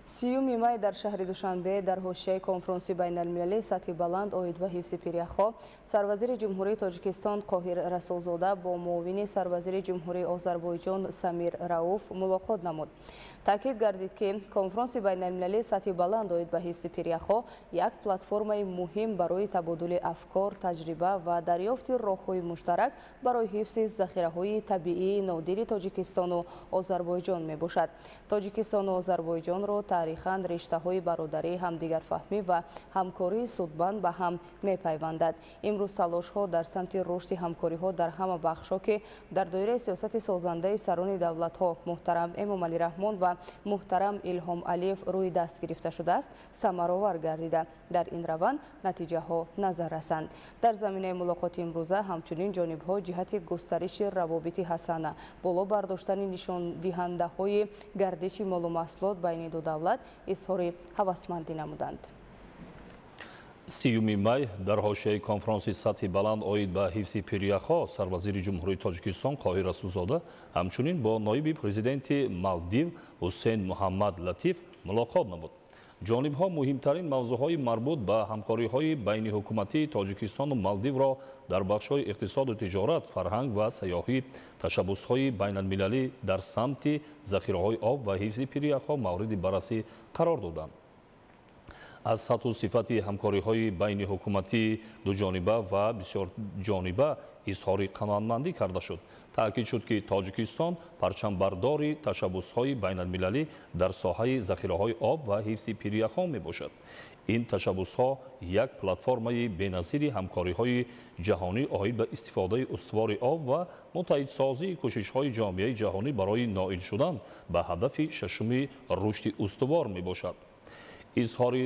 30 май дар шаҳри Душанбе дар ҳошияи конфронси байналмилалии сатҳи баланд оид ба ҳифзи пиряхҳо сарвазири Ҷумҳурии Тоҷикистон Қоҳир Расулзода бо муовини сарвазири Ҷумҳурии Озарбойҷон Самир Рауф мулоқот намуд. Таъкид гардид, ки конфронси байналмилалии сатҳи баланд оид ба ҳифзи пиряхҳо як платформаи муҳим барои табодули афкор, таҷриба ва дарёфти роҳҳои муштарак барои ҳифзи захираҳои табиии нодири Тоҷикистону Озарбойҷон мебошад. Тоҷикистону Озарбойҷонро таърихан риштаҳои бародарӣ, ҳамдигарфаҳмӣ ва ҳамкории судбанд ба ҳам мепайвандад. Имрӯз талошҳо дар самти рушди ҳамкориҳо дар ҳама бахшҳо, ки дар доираи сиёсати созандаи сарони давлатҳо муҳтарам Эмомалӣ Раҳмон ва муҳтарам Илҳом Алиев рӯи даст гирифта шудааст, самаровар гардида, дар ин раванд натиҷаҳо назар расанд. Дар заминаи мулоқоти имрӯза ҳамчунин ҷонибҳо ҷиҳати густариши равобити ҳасана, боло бардоштани нишондиҳандаҳои гардиши молу маҳсулот байни ду давлат изҳори ҳавасмандӣ намуданд. 30 май дар ҳошияи конфронси сатҳи баланд оид ба ҳифзи пиряхҳо сарвазири Ҷумҳурии Тоҷикистон Қоҳир Расулзода ҳамчунин бо ноиби президенти Малдив Ҳусейн Муҳаммад Латиф мулоқот намуд. Ҷонибҳо муҳимтарин мавзӯъҳои марбут ба ҳамкориҳои байниҳукуматии Тоҷикистону Малдивро дар бахшҳои иқтисоду тиҷорат, фарҳанг ва сайёҳӣ, ташаббусҳои байналмилалӣ дар самти захираҳои об ва ҳифзи пиряхҳо мавриди баррасӣ қарор доданд. Аз сатҳу сифати ҳамкориҳои байниҳукуматии дуҷониба ва бисёрҷониба изҳори қаноатмандӣ карда шуд. Таъкид шуд, ки Тоҷикистон парчамбардори ташаббусҳои байналмилалӣ дар соҳаи захираҳои об ва ҳифзи пиряхҳо мебошад. Ин ташаббусҳо як платформаи беназири ҳамкориҳои ҷаҳонӣ оид ба истифодаи устувори об ва муттаҳидсозии кӯшишҳои ҷомеаи ҷаҳонӣ барои ноил шудан ба ҳадафи шашуми рушди устувор мебошад. Изҳори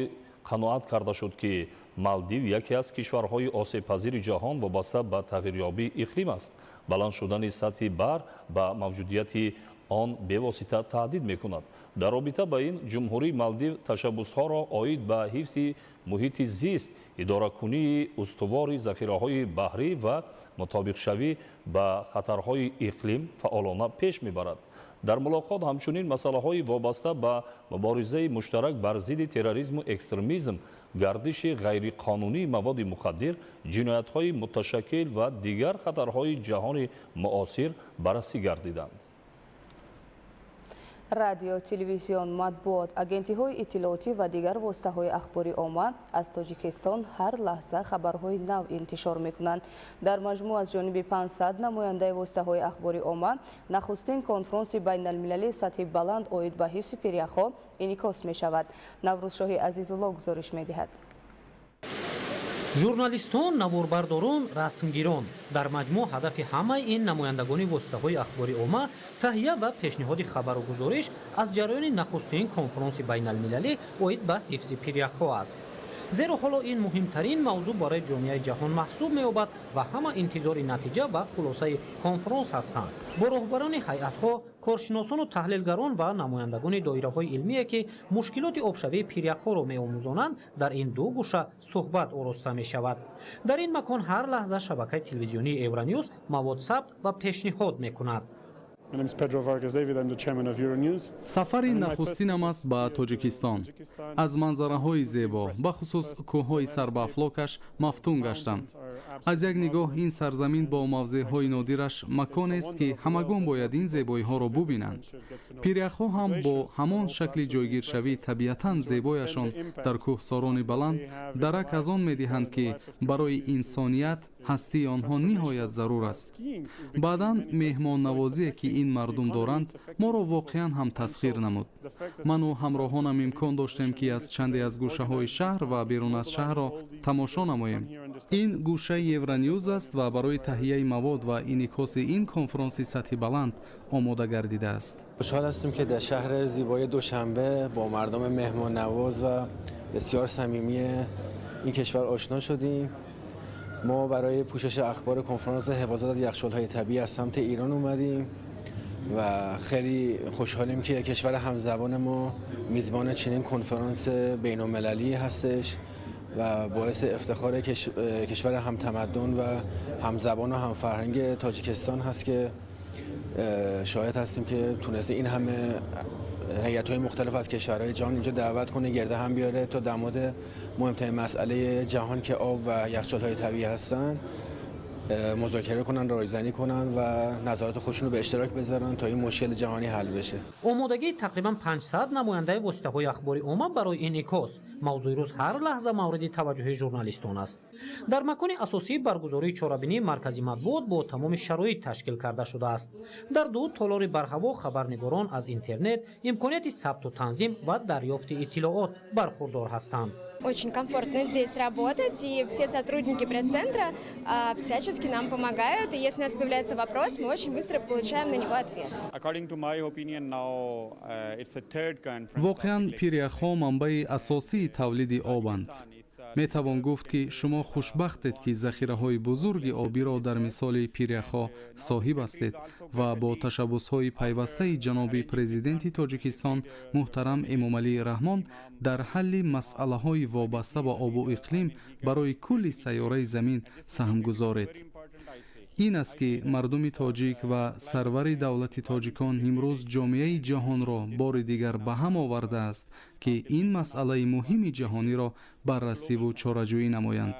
қаноат карда шуд, ки Малдив яке аз кишварҳои осебпазири ҷаҳон вобаста ба тағйирёбии иқлим аст. Баланд шудани сатҳи баҳр ба мавҷудияти он бевосита таҳдид мекунад. Дар робита ба ин Ҷумҳурии Малдив ташаббусҳоро оид ба ҳифзи муҳити зист, идоракунии устувори захираҳои баҳрӣ ва мутобиқшавӣ ба хатарҳои иқлим фаъолона пеш мебарад. Дар мулоқот ҳамчунин масъалаҳои вобаста ба муборизаи муштарак бар зидди терроризму экстремизм, гардиши ғайриқонунии маводи мухаддир, ҷиноятҳои муташаккил ва дигар хатарҳои ҷаҳони муосир баррасӣ гардиданд. Радио, телевизион, матбуот, агентиҳои иттилоотӣ ва дигар воситаҳои ахбори омма аз Тоҷикистон ҳар лаҳза хабарҳои нав интишор мекунанд. Дар маҷмӯъ аз ҷониби 500 намояндаи воситаҳои ахбори омма нахустин конфронси байналмилалии сатҳи баланд оид ба ҳифзи пиряхҳо инъикос мешавад. Наврӯзшоҳи Азизулло гузориш медиҳад. Журналистон, наворбардорон, расмгирон. Дар маҷмӯъ ҳадафи ҳамаи ин намояндагони воситаҳои ахбори омма таҳия ва пешниҳоди хабару гузориш аз ҷараёни нахустин конфронси байналмилалӣ оид ба ҳифзи пиряхҳо аст. Зеро ҳоло ин муҳимтарин мавзӯъ барои ҷомеаи ҷаҳон маҳсуб меёбад ва ҳама интизори натиҷа ва хулосаи конфронс ҳастанд. Бо роҳбарони ҳайатҳо, коршиносону таҳлилгарон ва намояндагони доираҳои илмие, ки мушкилоти обшавии пиряхҳоро меомӯзонанд, дар ин ду гӯша суҳбат ороста мешавад. Дар ин макон ҳар лаҳза шабакаи телевизионии Евроньюз мавод сабт ва пешниҳод мекунад. Сафари нахустинам аст ба Тоҷикистон. Аз манзараҳои зебо, бахусус кӯҳҳои сарбаафлокаш, мафтун гаштам. Аз як нигоҳ ин сарзамин бо мавзеъҳои нодираш маконест, ки ҳамагон бояд ин зебоиҳоро бубинанд. Пиряхҳо ҳам бо ҳамон шакли ҷойгиршавии табиатан зебояшон дар кӯҳсорони баланд дарак аз он медиҳанд, ки барои инсоният ҳастии онҳо ниҳоят зарур аст. Баъдан меҳмоннавозие, ки ин мардум доранд, моро воқеан ҳам тасхир намуд. Ману ҳамроҳонам имкон доштем, ки аз чанде аз гӯшаҳои шаҳр ва берун аз шаҳрро тамошо намоем. Ин гӯшаи Евроньюз аст ва барои таҳияи мавод ва инъикоси ин конфронси сатҳи баланд омода гардидааст. Хушҳол ҳастем, ки дар шаҳри зебои Душанбе бо мардуми меҳмоннавоз ва бисёр самимии ин кишвар ошно шудем. Мо барои пӯшиши ахбори конфронси ҳифозат аз яхчолҳои табиӣ аз самти Эрон омадем ва хеле хушҳолем, ки кишвари ҳамзабони мо мизбони чунин конфронси байналмилалӣ ҳастеш ва боиси ифтихори кишвари ҳамтамаддун ва ҳамзабон ва ҳамфарҳанги Тоҷикистон ҳаст, ки шоҳид ҳастем, ки тунисте ин ҳама ҳайатҳои мухталиф аз кишварҳои ҷаҳон инҷо даъват кунه, гирд ҳам биёре то дар мавриди муҳимтарин масъалаи ҷаҳон, ки об ва яхчолҳои табиӣ ҳастанд, музокира кунанд, ройзанӣ кунанд ва назарات худшон رو به اشتراک بذارن تا این مشکل جهانی حل بشه. Омодагии тақрибан 500 намояндаи воситаҳои ахбори омма барои инъикос мавзӯи рӯз ҳар лаҳза мавриди таваҷҷӯҳи журналистон аст. Дар макони асосии баргузории чорабинӣ маркази матбуот бо тамоми шароит ташкил карда шудааст. Дар ду толори барҳаво хабарнигорон аз интернет, имконияти сабту танзим ва дарёфти иттилоот бархурдор ҳастанд. Очень комфортно здесь работать, и все сотрудники пресс-центра всячески нам помогают. И если у нас появляется вопрос, мы очень быстро получаем на него ответ. Воқеан, пиряхҳо манбаи асосии тавлиди обанд. Метавон гуфт, ки шумо хушбахтед, ки захираҳои бузурги обиро дар мисоли пиряхҳо соҳиб ҳастед ва бо ташаббусҳои пайвастаи ҷаноби Президенти Тоҷикистон муҳтарам Эмомалӣ Раҳмон дар ҳалли масъалаҳои вобаста ба обу иқлим барои кулли сайёраи Замин саҳмгузоред. Ин аст, ки мардуми тоҷик ва сарвари давлати тоҷикон имрӯз ҷомеаи ҷаҳонро бори дигар ба ҳам овардааст, ки ин масъалаи муҳими ҷаҳониро баррасиву чораҷӯӣ намоянд.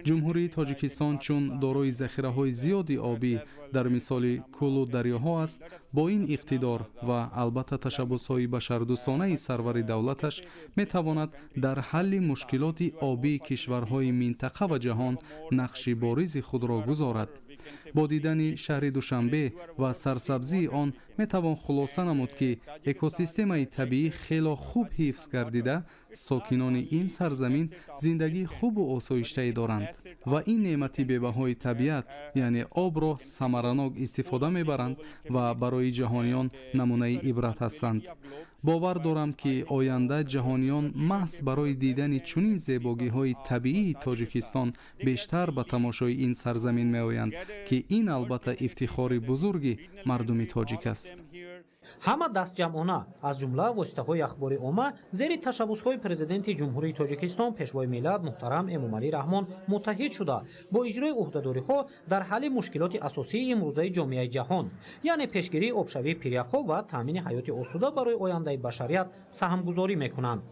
Ҷумҳурии Тоҷикистон, чун дорои захираҳои зиёди обӣ дар мисоли кӯлу дарёҳо аст, бо ин иқтидор ва албатта ташаббусҳои башардӯстонаи сарвари давлаташ метавонад дар ҳалли мушкилоти обии кишварҳои минтақа ва ҷаҳон нақши боризи худро гузорад. Бо дидани шаҳри Душанбе ва сарсабзии он метавон хулоса намуд, ки экосистемаи табиӣ хело хуб ҳифз гардида, сокинони ин сарзамин зиндагии хубу осоиштае доранд ва ин неъмати бебаҳои табиат, яъне обро, самаранок истифода мебаранд ва барои ҷаҳониён намунаи ибрат ҳастанд. Бовар дорам, ки оянда ҷаҳониён маҳз барои дидани чунин зебогиҳои табиии Тоҷикистон бештар ба тамошои ин сарзамин меоянд, ки ин албатта ифтихори бузурги мардуми тоҷик аст. Ҳама дастҷамъона, аз ҷумла воситаҳои ахбори омма, зери ташаббусҳои Президенти Ҷумҳурии Тоҷикистон, Пешвои миллат муҳтарам Эмомалӣ Раҳмон муттаҳид шуда, бо иҷрои ӯҳдадориҳо дар ҳалли мушкилоти асосии имрӯзаи ҷомеаи ҷаҳон, яъне пешгирии обшавии пиряхҳо ва таъмини ҳаёти осуда барои ояндаи башарият саҳмгузорӣ мекунанд.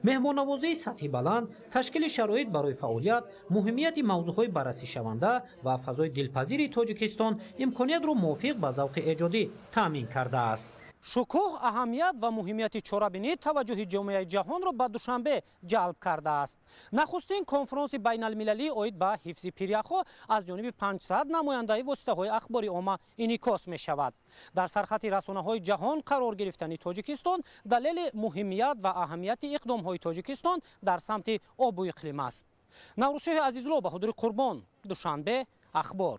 Меҳмоннавозии сатҳи баланд, ташкили шароит барои фаъолият, муҳимияти мавзӯъҳои баррасишаванда ва фазои дилпазири Тоҷикистон имкониятро мувофиқ ба завқи эҷодӣ таъмин кардааст. Шукӯҳ, аҳамият ва муҳимияти чорабинӣ таваҷҷӯҳи ҷомеаи ҷаҳонро ба Душанбе ҷалб кардааст. Нахустин конфронси байналмилалӣ оид ба ҳифзи пиряхҳо аз ҷониби 500 намояндаи воситаҳои ахбори омма инъикос мешавад. Дар сархати расонаҳои ҷаҳон қарор гирифтани Тоҷикистон далели муҳимият ва аҳамияти иқдомҳои Тоҷикистон дар самти обу иқлим аст. Наврӯзшоҳи Азизулло, Баҳодури Қурбон, Душанбе, Ахбор.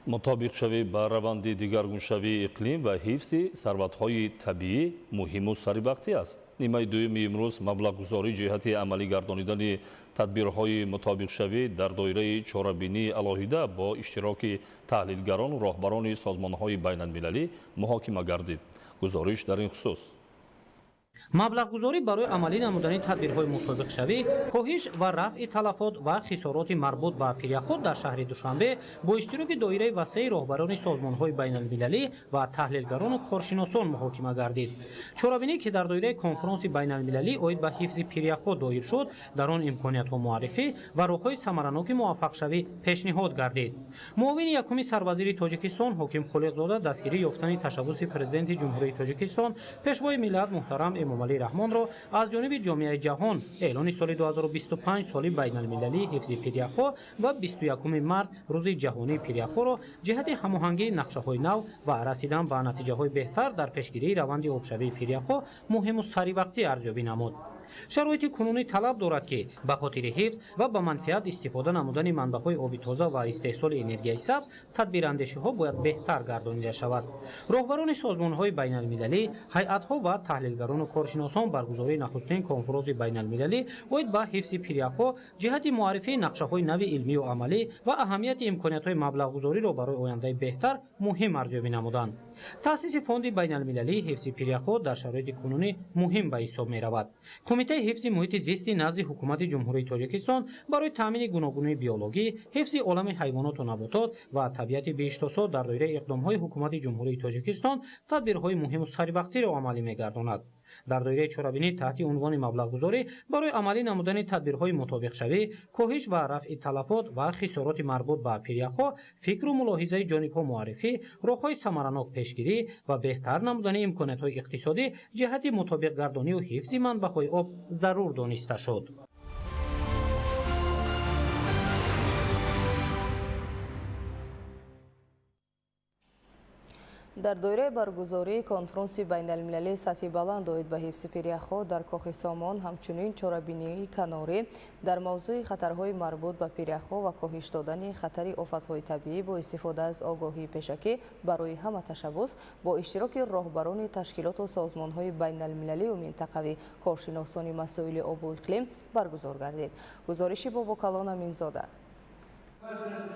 Мутобиқшавӣ ба раванди дигаргуншавии иқлим ва ҳифзи сарватҳои табиӣ муҳиму саривақтӣ аст. Нимаи дуюми имрӯз маблағгузорӣ ҷиҳати амалӣ гардонидани тадбирҳои мутобиқшавӣ дар доираи чорабинии алоҳида бо иштироки таҳлилгарону роҳбарони созмонҳои байналмилалӣ муҳокима гардид. Гузориш дар ин хусус. Маблағгузорӣ барои амалӣ намудани тадбирҳои мутобиқшавӣ, коҳиш ва рафъи талафот ва хисороти марбут ба пиряхҳо дар шаҳри Душанбе бо иштироки доираи васеи роҳбарони созмонҳои байналмилалӣ ва таҳлилгарону коршиносон муҳокима гардид. Чорабинӣ, ки дар доираи конфронси байналмилалӣ оид ба ҳифзи пиряхҳо доир шуд, дар он имкониятҳо муаррифӣ ва роҳҳои самараноки муваффақшавӣ пешниҳод гардид. Муовини якуми сарвазири Тоҷикистон Ҳоким Холиқзода дастгирӣ ёфтани ташаббуси Президенти Ҷумҳурии Тоҷикистон, Пешвои миллат муҳтарам Эмомалӣ Раҳмонро аз ҷониби ҷомеаи ҷаҳон эълони соли 2025 соли байналмилалии ҳифзи пиряхҳо ва 21 март рӯзи ҷаҳонии пиряхҳоро ҷиҳати ҳамоҳангии нақшаҳои нав ва расидан ба натиҷаҳои беҳтар дар пешгирии раванди обшавии пиряхҳо муҳиму саривақтӣ арзёбӣ намуд. Шароити кунунӣ талаб дорад, ки ба хотири ҳифз ва ба манфиат истифода намудани манбаъҳои оби тоза ва истеҳсоли энергияи сабз тадбирандешиҳо бояд беҳтар гардонида шавад. Роҳбарони созмонҳои байналмилалӣ, ҳайатҳо ва таҳлилгарону коршиносон баргузории нахустин конфронси байналмилалӣ оид ба ҳифзи пиряхҳо ҷиҳати муаррифии нақшаҳои нави илмию амалӣ ва аҳамияти имкониятҳои маблағгузориро барои ояндаи беҳтар муҳим арзёбӣ намуданд. Таъсиси фонди байналмилалии ҳифзи пиряхҳо дар шароити кунунӣ муҳим ба ҳисоб меравад. Кумитаи ҳифзи муҳити зисти назди Ҳукумати Ҷумҳурии Тоҷикистон барои таъмини гуногунии биологӣ, ҳифзи олами ҳайвоноту наботот ва табиати биҳиштосо дар доираи иқдомҳои Ҳукумати Ҷумҳурии Тоҷикистон тадбирҳои муҳиму саривақтиро амалӣ мегардонад. Дар доираи чорабинӣ таҳти унвони маблағгузорӣ барои амалӣ намудани тадбирҳои мутобиқшавӣ, коҳиш ва рафъи талафот ва хисороти марбут ба пиряхҳо фикру мулоҳизаи ҷонибҳо муаррифӣ, роҳҳои самаранок пешгирӣ ва беҳтар намудани имкониятҳои иқтисодӣ ҷиҳати мутобиқгардонию ҳифзи манбаъҳои об зарур дониста шуд. Дар доираи баргузории конфронси байналмилалии сатҳи баланд оид ба ҳифзи пиряхҳо дар Кохи Сомон ҳамчунин чорабинии канорӣ дар мавзӯи хатарҳои марбут ба пиряхҳо ва коҳиш додани хатари офатҳои табиӣ бо истифода аз огоҳии пешакӣ барои ҳама ташаббус бо иштироки роҳбарони ташкилоту созмонҳои байналмилалию минтақавӣ, коршиносони масоили обу иқлим баргузор гардид. Гузориши Бобокалон Аминзода.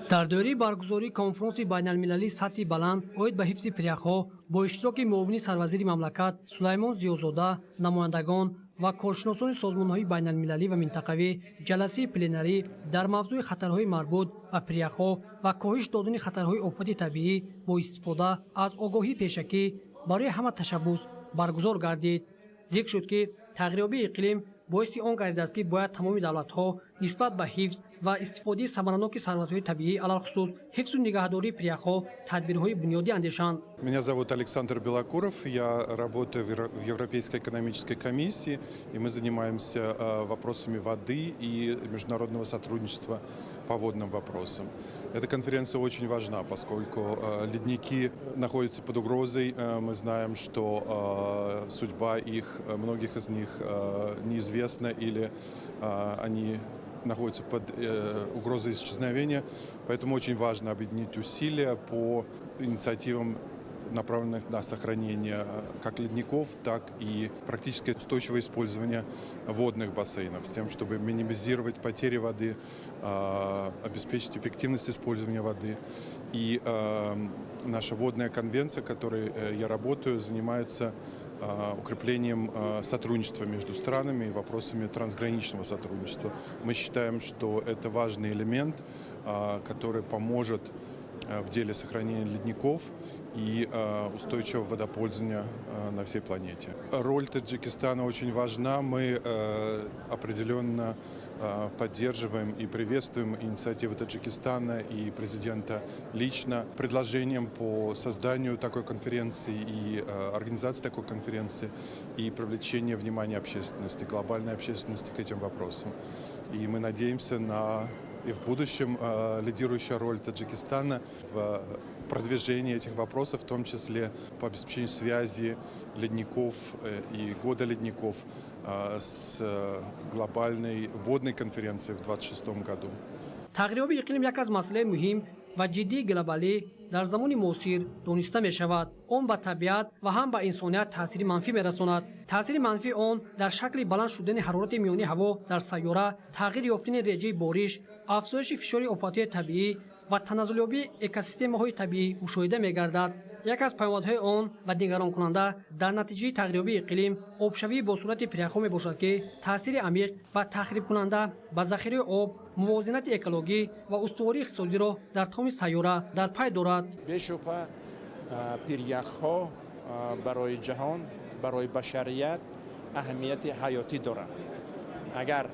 Дар доираи баргузории конфронси байналмилалии сатҳи баланд оид ба ҳифзи пиряхҳо бо иштироки муовини сарвазири мамлакат Сулаймон Зиёзода, намояндагон ва коршиносони созмонҳои байналмилалӣ ва минтақавӣ ҷаласаи пленарӣ дар мавзӯи хатарҳои марбут ба пиряхҳо ва коҳиш додани хатарҳои офати табиӣ бо истифода аз огоҳии пешакӣ барои ҳама ташаббус баргузор гардид. Зикр шуд, ки тағйирёбии иқлим боиси он гардидааст, ки бояд тамоми давлатҳо нисбат ба ҳифз ва истифодаи самараноки сарватҳои табиӣ, алалхусус ҳифзу нигаҳдории пиряхҳо тадбирҳои бунёдӣ андешанд. Меня зовут Александр Белокуров, я работаю в Европейской экономической комиссии, и мы занимаемся вопросами воды и международного сотрудничества по водным вопросам. Эта конференция очень важна, поскольку ледники находятся под угрозой. Мы знаем, что судьба их, многих из них неизвестна или они находятся под угрозой исчезновения. Поэтому очень важно объединить усилия по инициативам, направленных на сохранение как ледников, так и практически устойчивое использование водных бассейнов, с тем, чтобы минимизировать потери воды, обеспечить эффективность использования воды. И наша водная конвенция, в которой я работаю, занимается укреплением сотрудничества между странами и вопросами трансграничного сотрудничества. Мы считаем, что это важный элемент, который поможет в деле сохранения ледников и устойчивого водопользования на всей планете. Роль Таджикистана очень важна. Мы определенно поддерживаем и приветствуем инициативу Таджикистана и президента лично предложением по созданию такой конференции и организации такой конференции и привлечению внимания общественности, глобальной общественности к этим вопросам. И мы надеемся на и в будущем лидирующая роль Таджикистана в продвижении этих вопросов, в том числе по обеспечению связи ледников и года ледников с глобальной водной конференцией в 2026 году. Тағйирёбии иқлим як аз масъалаи муҳим ва ҷиддии глобалӣ дар замони муосир дониста мешавад. Он ба табиат ва ҳам ба инсоният таъсири манфӣ мерасонад. Таъсири манфии он дар шакли баланд шудани ҳарорати миёнии ҳаво дар сайёра, тағйир ёфтани реҷаи бориш, афзоиши фишори офатҳои табиӣ ва таназзулёбии экосистемаҳои табиӣ мушоҳида мегардад. Яке аз паёмадҳои он ва нигаронкунанда дар натиҷаи тағйирёбии иқлим обшавии бо суръати пиряхҳо мебошад, ки таъсири амиқ ва тахрибкунанда ба захираи об, мувозинати экологӣ ва устувории иқтисодиро дар тамоми сайёра дар пай дорад. Бешубҳа, пиряхҳо барои ҷаҳон, барои башарият аҳамияти ҳаётӣ доранд. Агар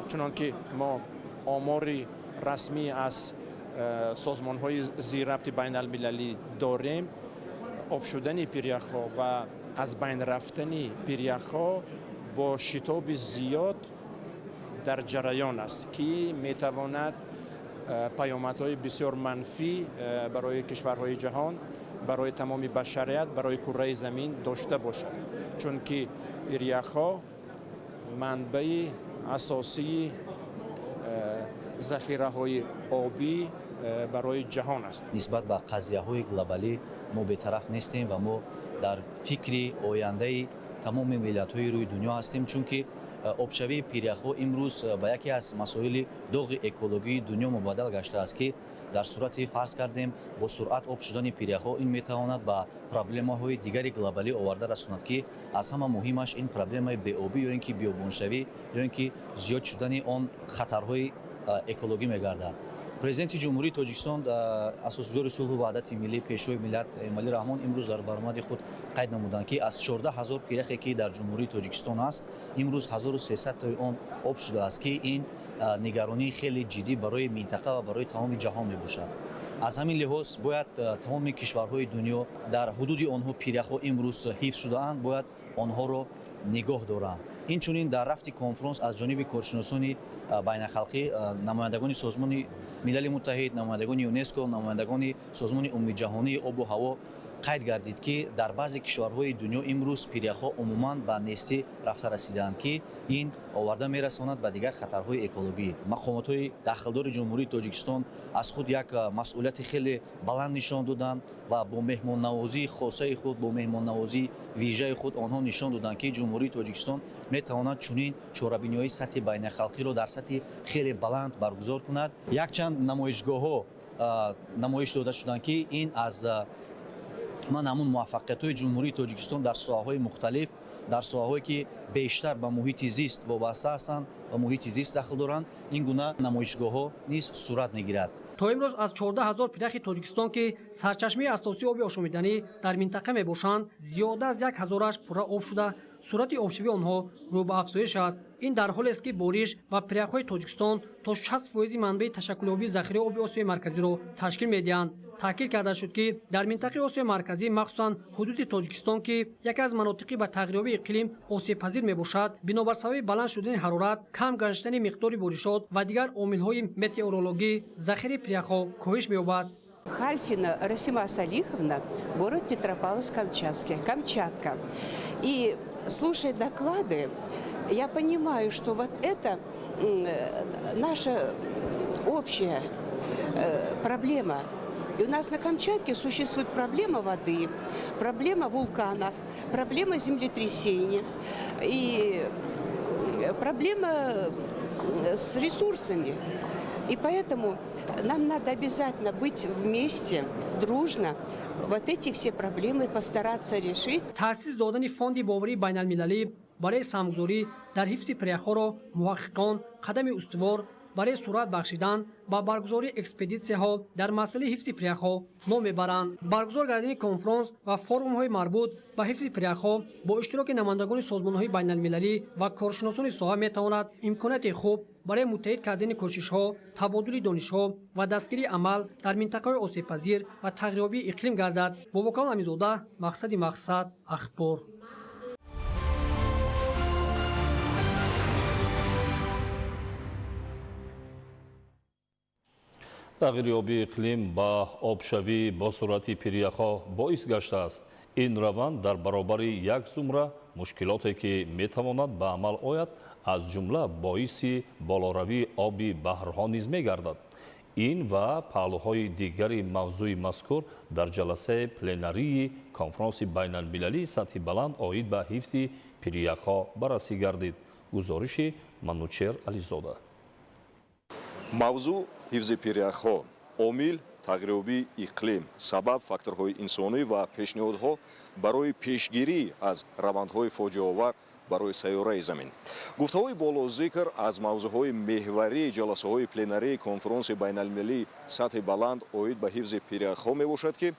чунон ки мо омори расмӣ аз созмонҳои зирабти байналмилалӣ дорем, об шудани пиряхҳо ва аз байн рафтани пиряхҳо бо шитоби зиёд дар ҷараён аст, ки метавонад паёмадҳои бисёр манфӣ барои кишварҳои ҷаҳон, барои тамоми башарият, барои курраи замин дошта бошад, чунки пиряхҳо манбаи асосии захираҳои обӣ барои ҷаҳон аст. Нисбат ба қазияҳои глобалӣ мо бетараф нестем ва мо дар фикри ояндаи тамоми миллатҳои рӯи дунё ҳастем, чунки обшавии пиряхҳо имрӯз ба яке аз масоили доғи экологии дунё мубаддал гаштааст, ки дар сурати, фарз кардем, бо суръат об шудани пиряхҳо, ин метавонад ба проблемаҳои дигари глобалӣ оварда расонад, ки аз ҳама муҳимаш ин проблемаи беобӣ ё ин ки биёбоншавӣ ё ин ки зиёд шудани он хатарҳои экологӣ мегардад. Президенти Ҷумҳурии Тоҷикистон, асосгузори сулҳу ваҳдати миллӣ, Пешвои миллат Эмомалӣ Раҳмон имрӯз дар баромади худ қайд намуданд, ки аз 14 ҳазор пиряхе, ки дар Ҷумҳурии Тоҷикистон аст, имрӯз 1300 тои он об шудааст, ки ин нигаронии хеле ҷиддӣ барои минтақа ва барои тамоми ҷаҳон мебошад. Аз ҳамин лиҳоз бояд тамоми кишварҳои дунё, дар ҳудуди онҳо пиряхҳо имрӯз ҳифз шудаанд, бояд онҳоро нигоҳ доранд. Инчунин дар рафти конфронс аз ҷониби коршиносони байналхалқӣ, намояндагони Созмони Милали Муттаҳид, намояндагони ЮНЕСКО, намояндагони Созмони Умумиҷаҳонии обу ҳаво қайд гардид, ки дар баъзе кишварҳои дунё имрӯз пиряхҳо умуман ба нестӣ рафта расидаанд, ки ин оварда мерасонад ба дигар хатарҳои экологӣ. Мақомотҳои дахлдори Ҷумҳурии Тоҷикистон аз худ як масъулияти хеле баланд нишон доданд ва бо меҳмоннавозии хосаи худ, бо меҳмоннавозии вижаи худ онҳо нишон доданд, ки Ҷумҳурии Тоҷикистон метавонад чунин чорабиниҳои сатҳи байналхалқиро дар сатҳи хеле баланд баргузор кунад. Якчанд намоишгоҳҳо намоиш дода шуданд, ки ин аз ман ҳамун муваффақиятҳои Ҷумҳурии Тоҷикистон дар соҳаҳои мухталиф, дар соҳаҳое, ки бештар ба муҳити зист вобаста ҳастанд ва муҳити зист дахл доранд, ин гуна намоишгоҳҳо низ сурат мегирад. То имрӯз аз 14 ҳазор пиряхи Тоҷикистон, ки сарчашмаи асосии оби ошомиданӣ дар минтақа мебошанд, зиёда аз 1000-аш пурра об шуда, суръати обшавии онҳо рӯ ба афзоиш аст. Ин дар ҳолест, ки бориш ва пиряхҳои Тоҷикистон то 60% манбаи ташаккулёбии захираи оби Осиёи Марказиро ташкил медиҳанд. Таъкид карда шуд, ки дар минтақаи Осиёи Марказӣ, махсусан ҳудуди Тоҷикистон, ки яке аз манотиқи ба тағйирёбии иқлим осебпазир мебошад, бинобар сабаби баланд шудани ҳарорат, кам гаштани миқдори боришот ва дигар омилҳои метеорологӣ, захираи пиряхҳо коҳиш меёбад. Хальфина Расима Салиховна, город Петропавловск-Камчатский, Камчатка. И слушая доклады, я понимаю, что вот это наша общая проблема. И у нас на Камчатке существует проблема воды, проблема вулканов, проблема землетрясений и проблема с ресурсами. И поэтому нам надо обязательно быть вместе, дружно, вот эти все проблемы постараться решить. Таъсис додани фонди боварии байналмилалӣ барои саҳмгузорӣ дар ҳифзи пиряхҳоро муҳаққиқон қадами устувор барои суръат бахшидан ба баргузории экспедитсияҳо дар масъалаи ҳифзи пиряхҳо ном мебаранд. Баргузор гардидани конфронс ва форумҳои марбут ба ҳифзи пиряхҳо бо иштироки намояндагони созмонҳои байналмилалӣ ва коршиносони соҳа метавонад имконияти хуб барои муттаҳид кардани кӯшишҳо, табодули донишҳо ва дастгирии амал дар минтақаҳои осебпазир ва тағйирёбии иқлим гардад. Бобокамол Аминзода, Мақсади мақсад, Ахбор. Тағйирёбии иқлим ба обшавӣ бо суръати пиряхҳо боис гаштааст. Ин раванд дар баробари як зумра мушкилоте, ки метавонад ба амал ояд, аз ҷумла боиси болоравии оби баҳрҳо низ мегардад. Ин ва паҳлӯҳои дигари мавзӯи мазкур дар ҷаласаи пленарии конфронси байналмилалии сатҳи баланд оид ба ҳифзи пиряхҳо баррасӣ гардид. Гузориши Манучер Ализода. Мавзӯъ ҳифзи пиряхҳо, омил тағйирёбии иқлим, сабаб факторҳои инсонӣ ва пешниҳодҳо барои пешгирӣ аз равандҳои фоҷиаовар барои сайёраи замин. Гуфтаҳои болозикр аз мавзӯъҳои меҳварии ҷаласаҳои пленарии конфронси байналмилалии сатҳи баланд оид ба ҳифзи пиряхҳо мебошад, ки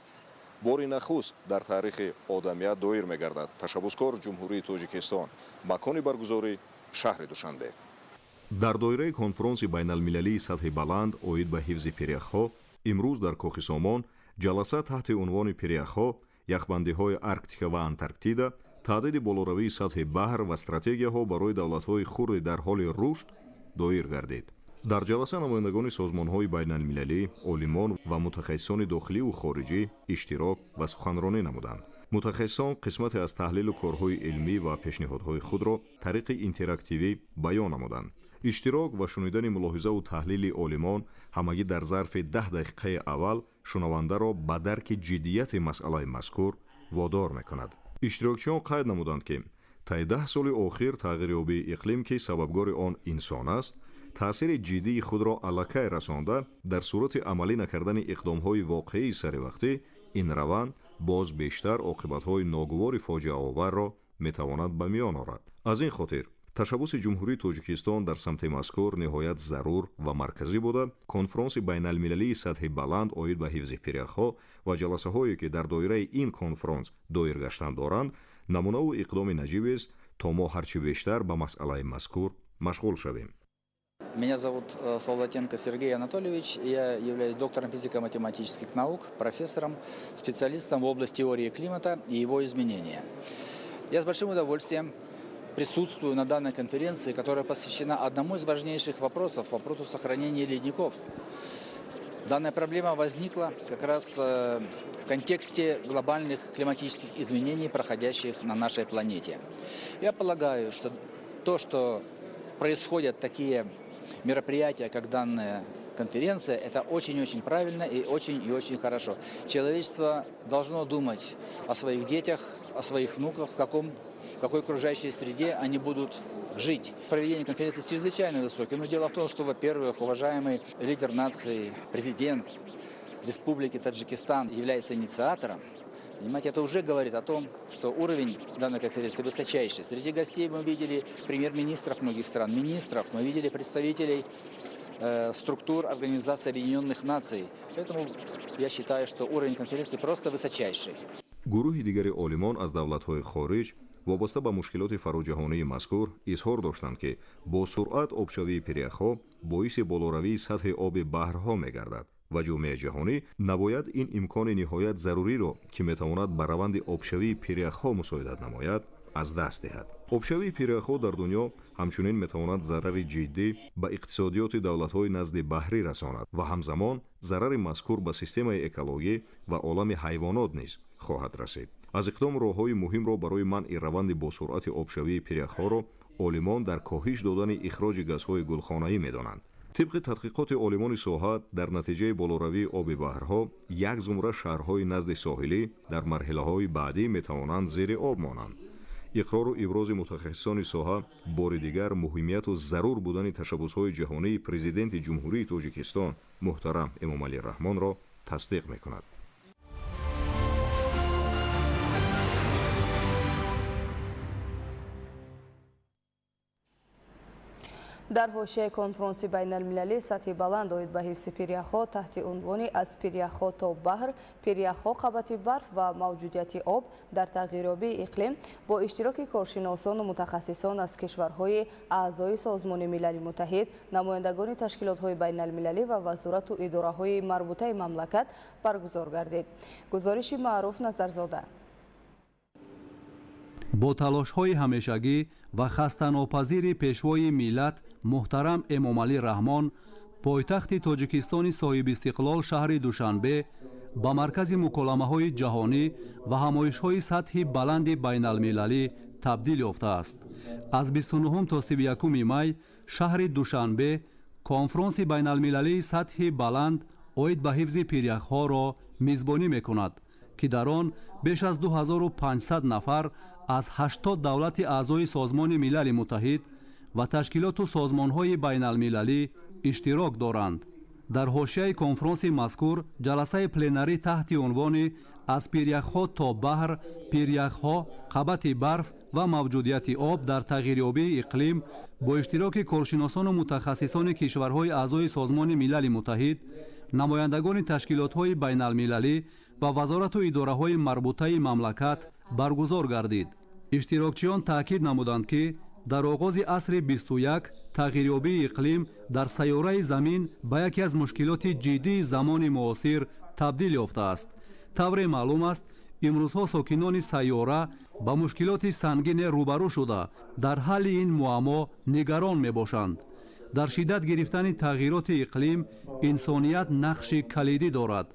бори нахуст дар таърихи одамият доир мегардад. Ташаббускор Ҷумҳурии Тоҷикистон, макони баргузорӣ шаҳри Душанбе. Дар доираи конфронси байналмилалии сатҳи баланд оид ба ҳифзи пиряхҳо имрӯз дар Кохи Сомон ҷаласа таҳти унвони «Пиряхҳо, яхбандиҳои Арктика ва Антарктида, таҳдиди болоравии сатҳи баҳр ва стратегияҳо барои давлатҳои хурди дар ҳоли рушд» доир гардид. Дар ҷаласа намояндагони созмонҳои байналмилалӣ, олимон ва мутахассисони дохиливу хориҷӣ иштирок ва суханронӣ намуданд. Мутахассисон қисмате аз таҳлилу корҳои илмӣ ва пешниҳодҳои худро тариқи интерактивӣ баён намуданд. Иштирок ва шунидани мулоҳизаву таҳлили олимон ҳамагӣ дар зарфи 10 дақиқаи аввал шунавандаро ба дарки ҷиддияти масъалаи мазкур водор мекунад. Иштирокчиён қайд намуданд, ки таи 10 соли охир тағйирёбии иқлим, ки сабабгори он инсон аст, таъсири ҷиддии худро аллакай расонда, дар сурати амалӣ накардани иқдомҳои воқеии саривақтӣ ин раванд боз бештар оқибатҳои ногувори фоҷиаоварро метавонад ба миён орад. Аз ин хотир ташаббуси Ҷумҳурии Тоҷикистон дар самти мазкур ниҳоят зарур ва марказӣ буда, конфронси байналмилалии сатҳи баланд оид ба ҳифзи пиряхҳо ва ҷаласаҳое, ки дар доираи ин конфронс доир гаштан доранд, намунаву иқдоми наҷибест, то мо ҳарчи бештар ба масъалаи мазкур машғул шавем. Меня зовут Солдатенко Сергей Анатольевич. Я являюсь доктором физико-математических наук, профессором, специалистом в области теории климата и его изменения. Я с большим удовольствием присутствую на данной конференции, которая посвящена одному из важнейших вопросов, вопросу сохранения ледников. Данная проблема возникла как раз в контексте глобальных климатических изменений, проходящих на нашей планете. Я полагаю, что то, что происходят такие мероприятия, как данная конференция, это очень-очень правильно и очень хорошо. Человечество должно думать о своих детях, о своих внуках, в какой окружающей среде они будут жить. Проведение конференции чрезвычайно высокое. Но дело в том, что, во-первых, уважаемый лидер нации, президент Республики Таджикистан является инициатором. Понимаете, это уже говорит о том, что уровень данной конференции высочайший. Среди гостей мы видели премьер-министров многих стран, министров, мы видели представителей структур Организации Объединенных Наций. Поэтому я считаю, что уровень конференции просто высочайший. Гурӯҳи дигари олимон аз давлатҳои хориҷ вобаста ба мушкилоти фароҷаҳонии мазкур изҳор доштанд, ки бо суръат обшавии пиряхҳо боиси болоравии сатҳи оби баҳрҳо мегардад ва ҷомеаи ҷаҳонӣ набояд ин имкони ниҳоят заруриро, ки метавонад ба раванди обшавии пиряхҳо мусоидат намояд, аз даст диҳад. Обшавии пиряхҳо дар дунё ҳамчунин метавонад зарари ҷиддӣ ба иқтисодиёти давлатҳои назди баҳрӣ расонад ва ҳамзамон зарари мазкур ба системаи экологӣ ва олами ҳайвонот низ хоҳад расид. Аз иқдом роҳҳои муҳимро барои манъи раванди босуръати обшавии пиряхҳоро олимон дар коҳиш додани ихроҷи газҳои гулхонаӣ медонанд. Тибқи тадқиқоти олимони соҳа, дар натиҷаи болоравии оби баҳрҳо як зумра шаҳрҳои назди соҳилӣ дар марҳилаҳои баъдӣ метавонанд зери об монанд. Иқрору ибрози мутахассисони соҳа бори дигар муҳимияту зарур будани ташаббусҳои ҷаҳонии Президенти Ҷумҳурии Тоҷикистон муҳтарам Эмомалӣ Раҳмонро тасдиқ мекунад. Дар ҳошияи конфронси байналмилалӣ сатҳи баланд оид ба ҳифзи пиряхҳо таҳти унвони «Аз пиряхҳо то баҳр, пиряхҳо, қабати барф ва мавҷудияти об дар тағйирёбии иқлим» бо иштироки коршиносону мутахассисон аз кишварҳои аъзои Созмони Милали Муттаҳид, намояндагони ташкилотҳои байналмилалӣ ва вазорату идораҳои марбутаи мамлакат баргузор гардид. Гузориши Маъруф Назарзода. Бо талошҳои ҳамешагӣ ва хастанопазири Пешвои миллат муҳтарам Эмомалӣ Раҳмон пойтахти Тоҷикистони соҳибистиқлол, шаҳри Душанбе, ба маркази муколамаҳои ҷаҳонӣ ва ҳамоишҳои сатҳи баланди байналмилалӣ табдил ёфтааст. Аз 29 то 31 май шаҳри Душанбе Конфронси байналмилалии сатҳи баланд оид ба ҳифзи пиряхҳоро мизбонӣ мекунад, ки дар он беш аз 2500 нафар аз 80 давлати аъзои Созмони Милали Муттаҳид ва ташкилоту созмонҳои байналмилалӣ иштирок доранд. Дар ҳошияи конфронси мазкур ҷаласаи пленарӣ таҳти унвони «Аз пиряхҳо то баҳр: пиряхҳо, қабати барф ва мавҷудияти об дар тағйирёбии иқлим» бо иштироки коршиносону мутахассисони кишварҳои аъзои Созмони Милали Муттаҳид, намояндагони ташкилотҳои байналмилалӣ ва вазорату идораҳои марбутаи мамлакат баргузор гардид. Иштирокчиён таъкид намуданд, ки дар оғози асри 21 тағйирёбии иқлим дар сайёраи Замин ба яке аз мушкилоти ҷиддии замони муосир табдил ёфтааст. Тавре маълум аст, имрӯзҳо сокинони сайёра ба мушкилоти сангине рӯбарӯ шуда, дар ҳалли ин муаммо нигарон мебошанд. Дар шиддат гирифтани тағйироти иқлим инсоният нақши калидӣ дорад.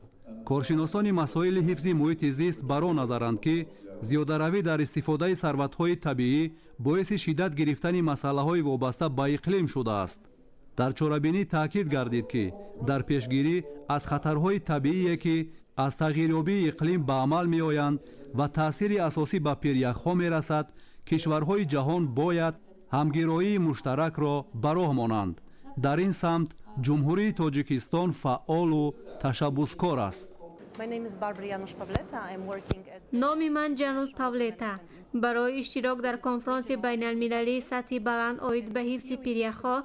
Коршиносони масоили ҳифзи муҳити зист бар он назаранд, ки зиёдаравӣ дар истифодаи сарватҳои табиӣ боиси шиддат гирифтани масъалаҳои вобаста ба иқлим шудааст. Дар чорабинӣ таъкид гардид, ки дар пешгирӣ аз хатарҳои табиие, ки аз тағйирёбии иқлим ба амал меоянд ва таъсири асосӣ ба пиряхҳо мерасад, кишварҳои ҷаҳон бояд ҳамгироии муштаракро ба роҳ монанд. Дар ин самт Ҷумҳурии Тоҷикистон фаъолу ташаббускор аст. Номи ман Ҷанус Павлета. Барои иштирок дар конфронси байналмилалии сатҳи баланд оид ба ҳифзи пиряхҳо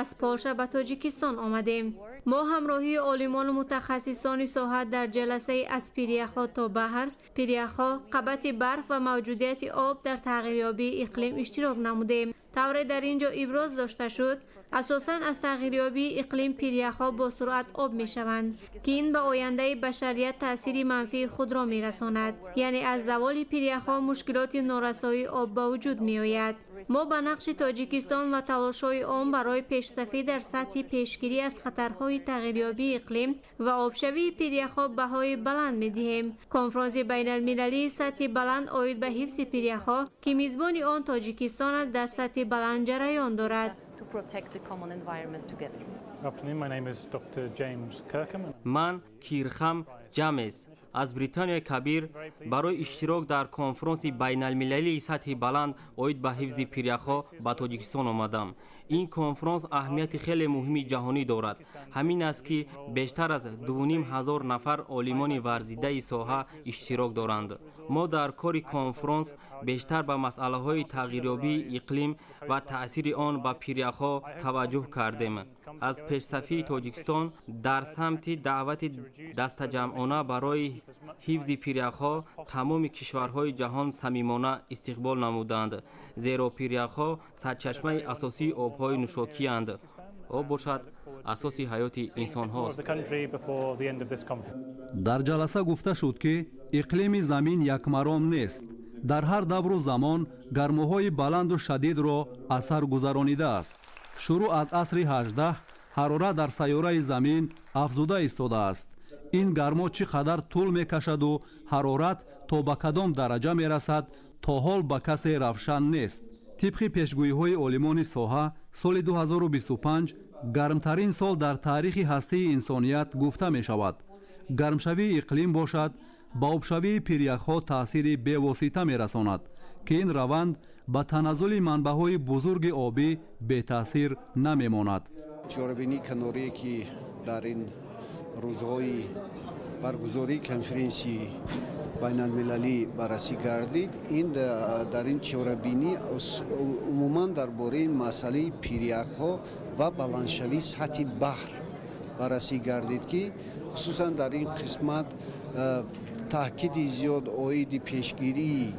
аз Полша ба Тоҷикистон омадем. Мо ҳамроҳии олимону мутахассисони соҳа дар ҷаласаи «Аз пиряхҳо то баҳр: пиряхҳо, қабати барф ва мавҷудияти об дар тағйирёбии иқлим» иштирок намудем. Тавре дар ин ҷо иброз дошта шуд, асосан аз тағйирёбии иқлим пиряхҳо бо суръат об мешаванд, ки ин ба ояндаи башарият таъсири манфии худро мерасонад. Яъне аз заволи пиряхҳо мушкилоти норасоии об ба вуҷуд меояд. Мо ба нақши Тоҷикистон ва талошҳои он барои пешсафӣ дар сатҳи пешгирӣ аз хатарҳои тағйирёбии иқлим ва обшавии пиряхҳо баҳои баланд медиҳем. Конфронси байналмилалии сатҳи баланд оид ба ҳифзи пиряхҳо, ки мизбони он Тоҷикистон аст, дар сатҳи баланд ҷараён дорад. Ман Кирхам Ҷамес аз Британияи Кабир барои иштирок дар конфронси байналмилалии сатҳи баланд оид ба ҳифзи пиряхҳо ба Тоҷикистон омадам. Ин конфронс аҳамияти хеле муҳими ҷаҳонӣ дорад. Ҳамин аст, ки бештар аз 2500 нафар олимони варзидаи соҳа иштирок доранд. Мо дар кори конфронс бештар ба масъалаҳои тағйирёбии иқлим ва таъсири он ба пиряхҳо таваҷҷӯҳ кардем. Аз пешсафии Тоҷикистон дар самти даъвати дастаҷамъона барои ҳифзи пиряхҳо тамоми кишварҳои ҷаҳон самимона истиқбол намуданд, зеро пиряхҳо сарчашмаи асосии обҳои нӯшокиянд. Об бошад, асоси ҳаёти инсонҳост. Дар ҷаласа гуфта шуд, ки иқлими Замин якмаром нест, дар ҳар давру замон гармоҳои баланду шадидро асар гузаронидааст. Шурӯъ аз асри 18 ҳарорат дар сайёраи Замин афзуда истодааст. Ин гармо чӣ қадар тӯл мекашаду ҳарорат то ба кадом дараҷа мерасад, то ҳол ба касе равшан нест. Тибқи пешгӯиҳои олимони соҳа, соли 2025 гармтарин сол дар таърихи ҳастии инсоният гуфта мешавад. Гармшавии иқлим бошад, ба обшавии пиряхҳо таъсири бевосита мерасонад, ки ин раванд ба таназзули манбаъҳои бузурги обӣ бетаъсир намемонад. Чорабинии канорие, ки дар ин рӯзҳои баргузории конференсии байналмилалӣ баррасӣ гардид, ин дар ин чорабинӣ умуман дар бораи масъалаи пиряхҳо ва баландшавии сатҳи баҳр баррасӣ гардид, ки хусусан дар ин қисмат таъкиди зиёд оиди пешгирии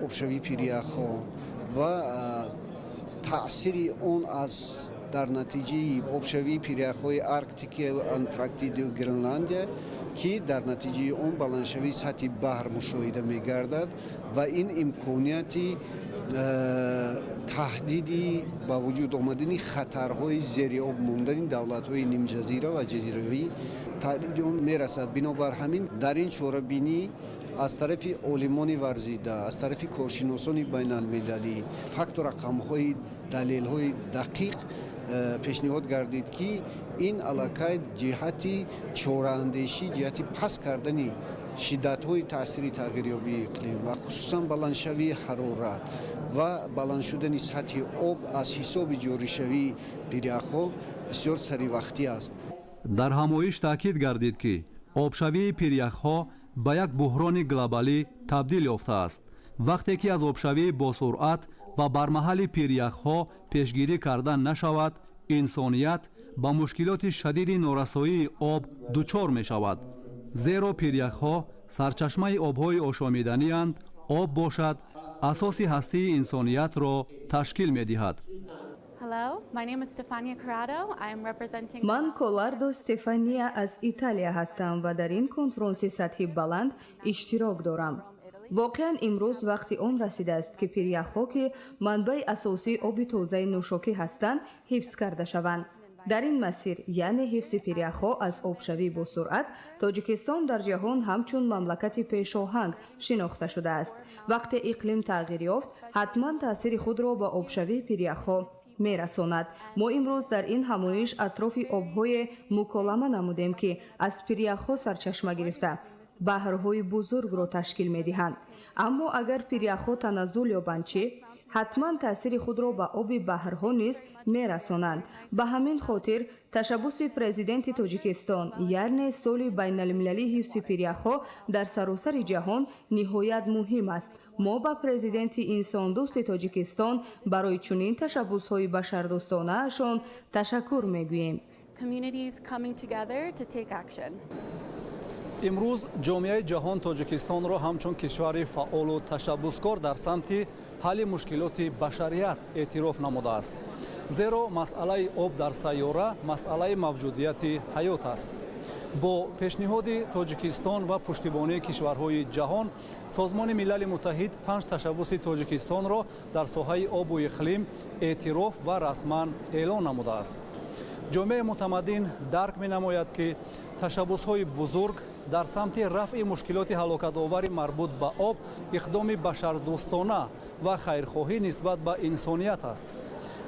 обшавии пиряхҳо ва таъсири он аз дар натиҷаи обшавии пиряхҳои Арктика, Антарктиду Гренландия, ки дар натиҷаи он баландшавии сатҳи баҳр мушоҳида мегардад ва ин имконияти таҳдиди ба вуҷуд омадани хатарҳои зери об мондани давлатҳои нимҷазира ва ҷазиравӣ таҳдиди он мерасад. Бинобар ҳамин дар ин чорабинӣ аз тарафи олимони варзида, аз тарафи коршиносони байналмилалӣ факту рақамҳои, далелҳои дақиқ Пешниҳод гардид, ки ин аллакай ҷиҳати чораандешӣ, ҷиҳати паст кардани шиддатҳои таъсири тағйирёбии иқлим ва хусусан баландшавии ҳарорат ва баланд шудани сатҳи об аз ҳисоби ҷоришавии пиряхҳо бисёр саривақтӣ аст. Дар ҳамоиш таъкид гардид, ки обшавии пиряхҳо ба як буҳрони глобалӣ табдил ёфтааст. Вақте ки аз обшавии босуръат ва бармаҳали пиряхҳо пешгирӣ карда нашавад, инсоният ба мушкилоти шадиди норасоии об дучор мешавад, зеро пиряхҳо сарчашмаи обҳои ошомиданианд. Об бошад, асоси ҳастии инсониятро ташкил медиҳад. Ман Колардо Стефания аз Италия ҳастам ва дар ин конфронси сатҳи баланд иштирок дорам. Воқеан, имрӯз вақти он расидааст, ки пиряхҳо, ки манбаи асосии оби тозаи нӯшокӣ ҳастанд, ҳифз карда шаванд. Дар ин масир, яъне ҳифзи пиряхҳо аз обшавӣ босуръат, Тоҷикистон дар ҷаҳон ҳамчун мамлакати пешоҳанг шинохта шудааст. Вақте иқлим тағйир ёфт, ҳатман таъсири худро ба обшавии пиряхҳо мерасонад. Мо имрӯз дар ин ҳамоиш атрофи обҳое муколама намудем, ки аз пиряхҳо сарчашма гирифта, баҳрҳои бузургро ташкил медиҳанд. Аммо агар пиряхҳо таназзул ёбанд чӣ? Ҳатман таъсири худро ба оби баҳрҳо низ мерасонанд. Ба ҳамин хотир ташаббуси Президенти Тоҷикистон, яъне соли байналмилалии ҳифзи пиряхҳо дар саросари ҷаҳон, ниҳоят муҳим аст. Мо ба президенти инсондӯсти Тоҷикистон барои чунин ташаббусҳои башардӯстонаашон ташаккур мегӯем. Имрӯз ҷомеаи ҷаҳон Тоҷикистонро ҳамчун кишвари фаъолу ташаббускор дар самти ҳалли мушкилоти башарият эътироф намудааст, зеро масъалаи об дар сайёра масъалаи мавҷудияти ҳаёт аст. Бо пешниҳоди Тоҷикистон ва пуштибонии кишварҳои ҷаҳон, Созмони Милали Муттаҳид панҷ ташаббуси Тоҷикистонро дар соҳаи обу иқлим эътироф ва расман эълон намудааст. Ҷомеаи мутамаддин дарк менамояд, ки ташаббусҳои бузург дар самти рафъи мушкилоти ҳалокатовари марбут ба об иқдоми башардӯстона ва хайрхоҳӣ нисбат ба инсоният аст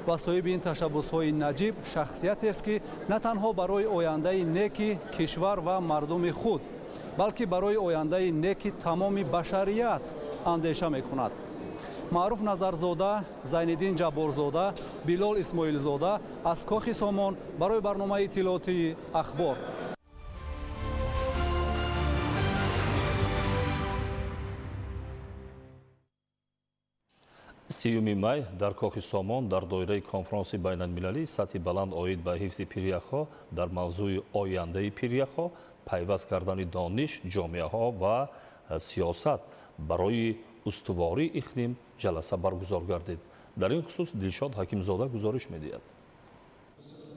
ва соҳиби ин ташаббусҳои наҷиб шахсиятест, ки на танҳо барои ояндаи неки кишвар ва мардуми худ, балки барои ояндаи неки тамоми башарият андеша мекунад. Маъруф Назарзода, Зайниддин Ҷабборзода, Билол Исмоилзода аз Кохи Сомон барои барномаи иттилоотии «Ахбор». 30-уми май дар Кохи Сомон дар доираи конфронси байналмилалии сатҳи баланд оид ба ҳифзи пиряхҳо дар мавзӯи ояндаи пиряхҳо, пайваст кардани дониш, ҷомеаҳо ва сиёсат барои устувории иқлим ҷаласа баргузор гардид. Дар ин хусус Дилшод Ҳакимзода гузориш медиҳад.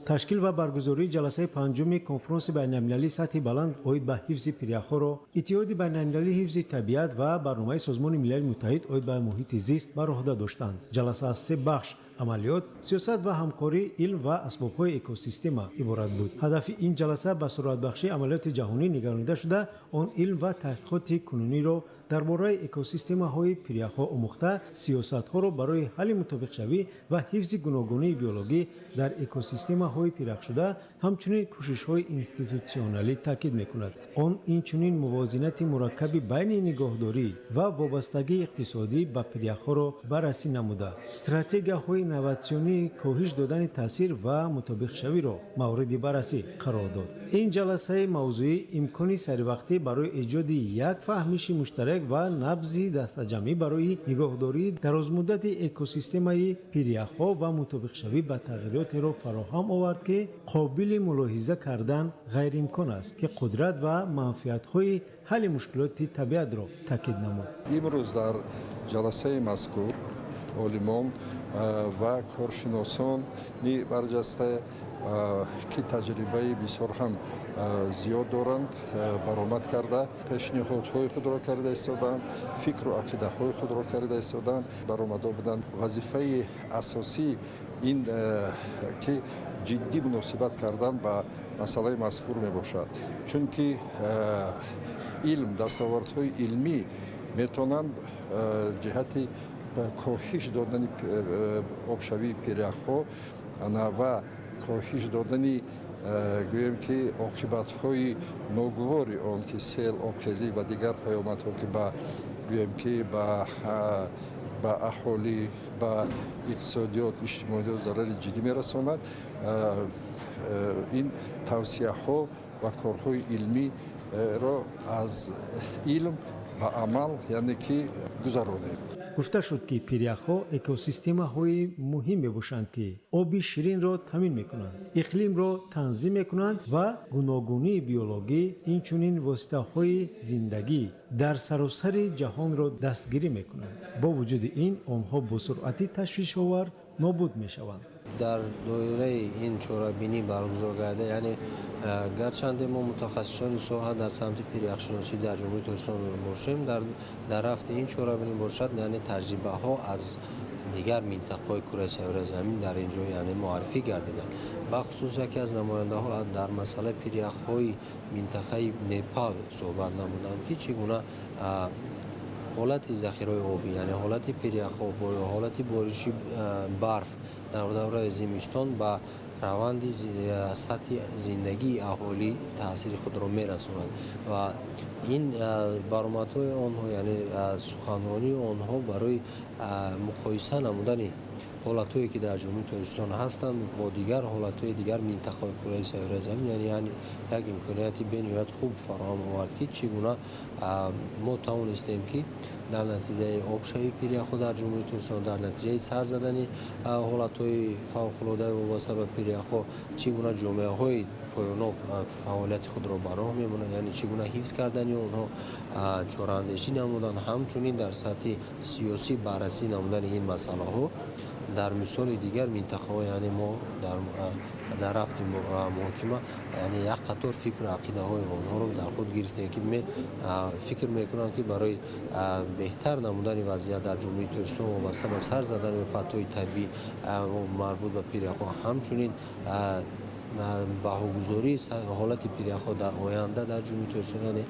Ташкил ва баргузории ҷаласаи панҷуми конфронси байналмилалии сатҳи баланд оид ба ҳифзи пиряхҳоро Иттиҳоди байналмилалии ҳифзи табиат ва барномаи Созмони Милали Муттаҳид оид ба муҳити зист ба роҳ доштанд. Ҷаласа аз се бахш: амалиёт, сиёсат ва ҳамкорӣ, илм ва асбобҳои экосистема иборат буд. Ҳадафи ин ҷаласа ба суръатбахшии амалиёти ҷаҳонӣ нигаронида шуда, он илм ва таҳқиқоти кунуниро дар бораи экосистемаҳои пиряхҳо омӯхта, сиёсатҳоро барои ҳалли мутобиқшавӣ ва ҳифзи гуногунии биологӣ дар экосистемаҳои пиряхшуда, ҳамчунин кӯшишҳои институтсионалӣ таъкид мекунад. Он инчунин мувозинати мураккаби байни нигоҳдорӣ ва вобастагии иқтисодӣ ба пиряхҳоро баррасӣ намуда, стратегияҳои инноватсионии коҳиш додани таъсир ва мутобиқшавиро мавриди баррасӣ қарор дод. Ин ҷаласаи мавзӯӣ имкони саривақтӣ барои эҷоди як фаҳмиши муштарак ва набзи дастаҷамъӣ барои нигоҳдории дарозмуддати экосистемаи пиряхҳо ва мутобиқшавӣ ба тағйиротеро фароҳам овард, ки қобили мулоҳиза кардан ғайриимкон аст, ки қудрат ва манфиатҳои ҳалли мушкилоти табиатро таъкид намуд. Имрӯз дар ҷаласаи мазкур олимон ва коршиносони барҷаста, ки таҷрибаи бисёр ҳам зиёд доранд, баромад карда, пешниҳодҳои худро карда истоданд, фикру ақидаҳои худро карда истоданд, баромадо буданд. Вазифаи асосӣ ин ки ҷиддӣ муносибат кардан ба масъалаи мазкур мебошад, чунки илм, дастовардҳои илмӣ метавонанд ҷиҳати коҳиш додани обшавии пиряхҳо Ва коҳиш додани, гӯем ки, оқибатҳои ногувори он, ки сел, обхезӣ ва дигар паёмадҳо, ки ба, гӯем ки, ба аҳолӣ, ба иқтисодиёт, иҷтимоиёт зарари ҷиддӣ мерасонад. Ин тавсияҳо ва корҳои илмиро аз илм ба амал, яъне ки, гузаронем. Гуфта шуд, ки пиряхҳо экосистемаҳои муҳим мебошанд, ки оби ширинро таъмин мекунанд, иқлимро танзим мекунанд ва гуногунии биологӣ, инчунин воситаҳои зиндагӣ дар саросари ҷаҳонро дастгирӣ мекунанд. Бо вуҷуди ин, онҳо бо суръати ташвишовар нобуд мешаванд. Дар доираи ин чорабинӣ баргузор гарда, яъне гарчанде мо мутахассисони соҳа дар самти пиряхшиносӣ дар Ҷумҳурии Тоҷикистон бошем, дар рафти ин чорабинӣ бошад, яъне таҷрибаҳо аз дигар минтақаҳои кураи сайёраи Замин дар ин ҷо, яъне, муаррифӣ гардиданд. Бахусус яке аз намояндаҳо дар масъалаи пиряхҳои минтақаи Непал суҳбат намуданд, ки чӣ гуна ҳолати захираҳои обӣ, яъне ҳолати пиряхҳо, ҳолати бориши барф дар давраи зимистон ба раванди сатҳи зиндагии аҳолӣ таъсири худро мерасонад. Ва ин баромадҳои онҳо, яъне суханронии онҳо, барои муқоиса намудани ҳолатҳое, ки дар Ҷумҳурии Тоҷикистон ҳастанд, бо дигар ҳолатҳои дигар минтақаҳои кураи сайёраи Замин, яъне як имконияти бениҳоят хуб фароҳам овард, ки чӣ гуна мо тавонистем, ки дар натиҷаи обшавии пиряхҳо дар Ҷумҳурии Тоҷикистон, дар натиҷаи сар задани ҳолатҳои фавқулодаи вобаста ба пиряхҳо, чӣ гуна ҷомеаҳои поёноб фаъолияти худро ба роҳ мемонанд, яъне чӣ гуна ҳифз кардани онҳо чораандешӣ намуданд. Ҳамчунин дар сатҳи сиёсӣ баррасӣ намудани ин масъалаҳо дар мисоли дигар минтақаҳо, яъне мо дар рафти муҳокима, яъне як қатор фикру ақидаҳои онҳоро дар худ гирифтем, ки фикр мекунам, ки барои беҳтар намудани вазъият дар Ҷумҳурии Тоҷикистон вобаста ба сар задани офатҳои табиӣ марбут ба пиряхҳо, ҳамчунин баҳогузории ҳолати пиряхҳо дар оянда дар Ҷумҳурии Тоҷикистон, яъне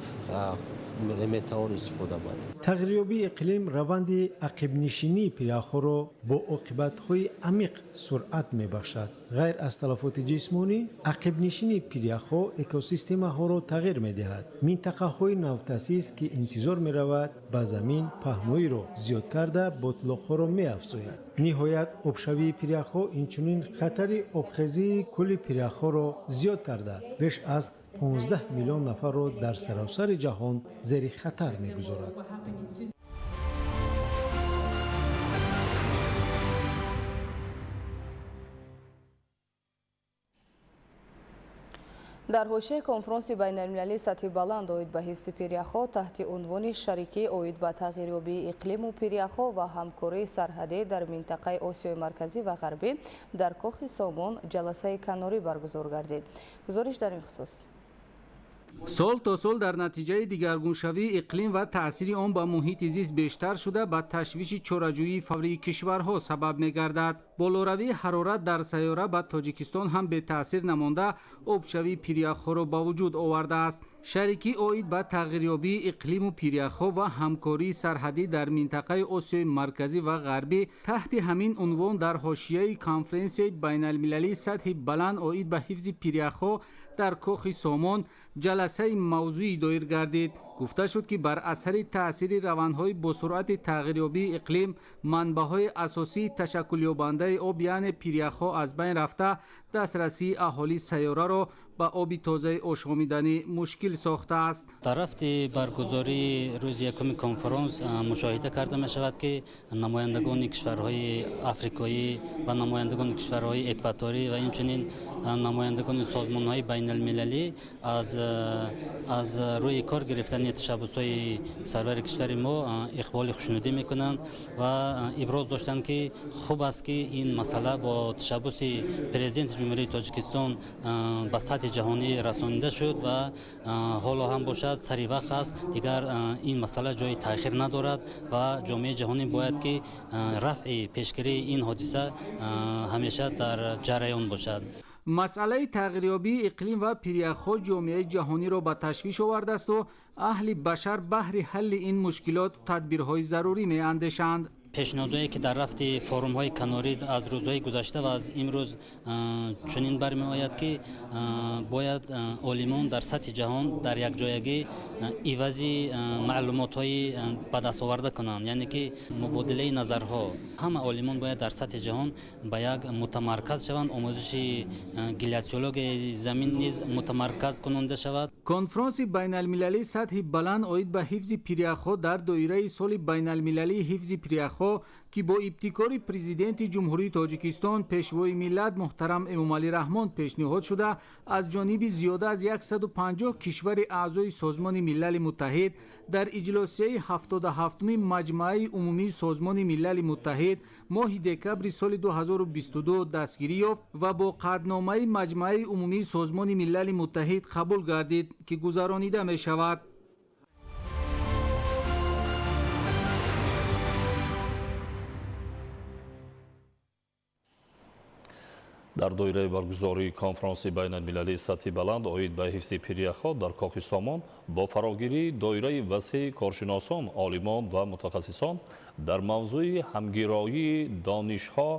метавон истифода бард. Тағйирёбии иқлим раванди ақибнишинии пиряхҳоро бо оқибатҳои амиқ суръат мебахшад. Ғайр аз талафоти ҷисмонӣ, ақибнишинии пиряхҳо экосистемаҳоро тағйир медиҳад. Минтақаҳои навтаъсис, ки интизор меравад, ба замин паҳноиро зиёд карда, ботлоқҳоро меафзояд. Ниҳоят, обшавии пиряхҳо инчунин хатари обхезии кӯли пиряхҳоро зиёд карда, беш аз 15 миллион нафарро дар саросари ҷаҳон зери хатар мегузорад. Дар ҳошияи конфронси байналмилалии сатҳи баланд оид ба ҳифзи пиряхҳо таҳти унвони «Шарикӣ оид ба тағйирёбии иқлиму пиряхҳо ва ҳамкории сарҳадӣ дар минтақаи Осиёи Марказӣ ва Ғарбӣ» дар Кохи Сомон ҷаласаи канорӣ баргузор гардид. Гузориш дар ин хусус. Сол то сол дар натиҷаи дигаргуншавии иқлим ва таъсири он ба муҳити зист бештар шуда, ба ташвиши чораҷӯии фаврии кишварҳо сабаб мегардад. Болоравии ҳарорат дар сайёра ба Тоҷикистон ҳам бетаъсир намонда, обшавии пиряхҳоро ба вуҷуд овардааст. Шарикӣ оид ба тағйирёбии иқлиму пиряхҳо ва ҳамкории сарҳадӣ дар минтақаи Осиёи Марказӣ ва Ғарбӣ таҳти ҳамин унвон дар ҳошияи конференсияи байналмилалии сатҳи баланд оид ба ҳифзи пиряхҳо дар Кохи Сомон ҷаласаи мавзӯӣ доир гардид. Гуфта шуд, ки бар асари таъсири равандҳои босуръати тағйирёбии иқлим манбаъҳои асосии ташаккулёбандаи об, яъне пиряхҳо, аз байн рафта, дастрасии аҳолии сайёраро ба оби тозаи ошомиданӣ мушкил сохтааст. Дар рафти баргузории рӯзи якуми конфронс мушоҳида карда мешавад, ки намояндагони кишварҳои африкоӣ ва намояндагони кишварҳои экваторӣ ва инчунин намояндагони созмонҳои байналмилалӣ аз рӯи кор гирифтани ташаббусҳои сарвари кишвари мо иқболи хушнудӣ мекунанд ва иброз доштанд, ки хуб аст, ки ин масъала бо ташаббуси президенти Ҷумҳурии Тоҷикистон ба сатҳи ҷаҳонӣ расонида шуд ва ҳоло ҳам бошад сари вақт аст. Дигар ин масъала ҷои таъхир надорад ва ҷомеаи ҷаҳонӣ бояд, ки рафъи пешгирии ин ҳодиса ҳамеша дар ҷараён бошад. Масъалаи тағйирёбии иқлим ва пиряхҳо ҷомеаи ҷаҳониро ба ташвиш овардаасту аҳли башар баҳри ҳалли ин мушкилот тадбирҳои зарурӣ меандешанд. Пешниҳодҳое ки дар рафти форумҳои канорӣ аз рӯзҳои гузашта ва аз имрӯз чунин бармеояд, ки бояд олимон дар сатҳи ҷаҳон дар якҷоягӣ ивази маълумотҳои ба даст оварда кунанд, яъне ки мубодилаи назарҳо. Ҳама олимон бояд дар сатҳи ҷаҳон ба як мутамарказ шаванд. Омӯзиши гляциологияи замин низ мутамарказ кунонда шавад. Конфронси байналмилалии сатҳи баланд оид ба ҳифзи пиряхҳо дар доираи соли байналмилалии ҳифзи пиряхҳо, ки бо ибтикори Президенти Ҷумҳурии Тоҷикистон, Пешвои миллат муҳтарам Эмомалӣ Раҳмон пешниҳод шуда, аз ҷониби зиёда аз 150 кишвари аъзои Созмони Милали Муттаҳид дар иҷлосияи 77-уми Маҷмааи Умумии Созмони Милали Муттаҳид моҳи декабри соли 2022 дастгирӣ ёфт ва бо қатъномаи Маҷмааи Умумии Созмони Милали Муттаҳид қабул гардид, ки гузаронида мешавад. Дар доираи баргузории конфронси байналмилалии сатҳи баланд оид ба ҳифзи пиряхҳо дар Кохи Сомон бо фарогирии доираи васеи коршиносон, олимон ва мутахассисон дар мавзӯи ҳамгироии донишҳо,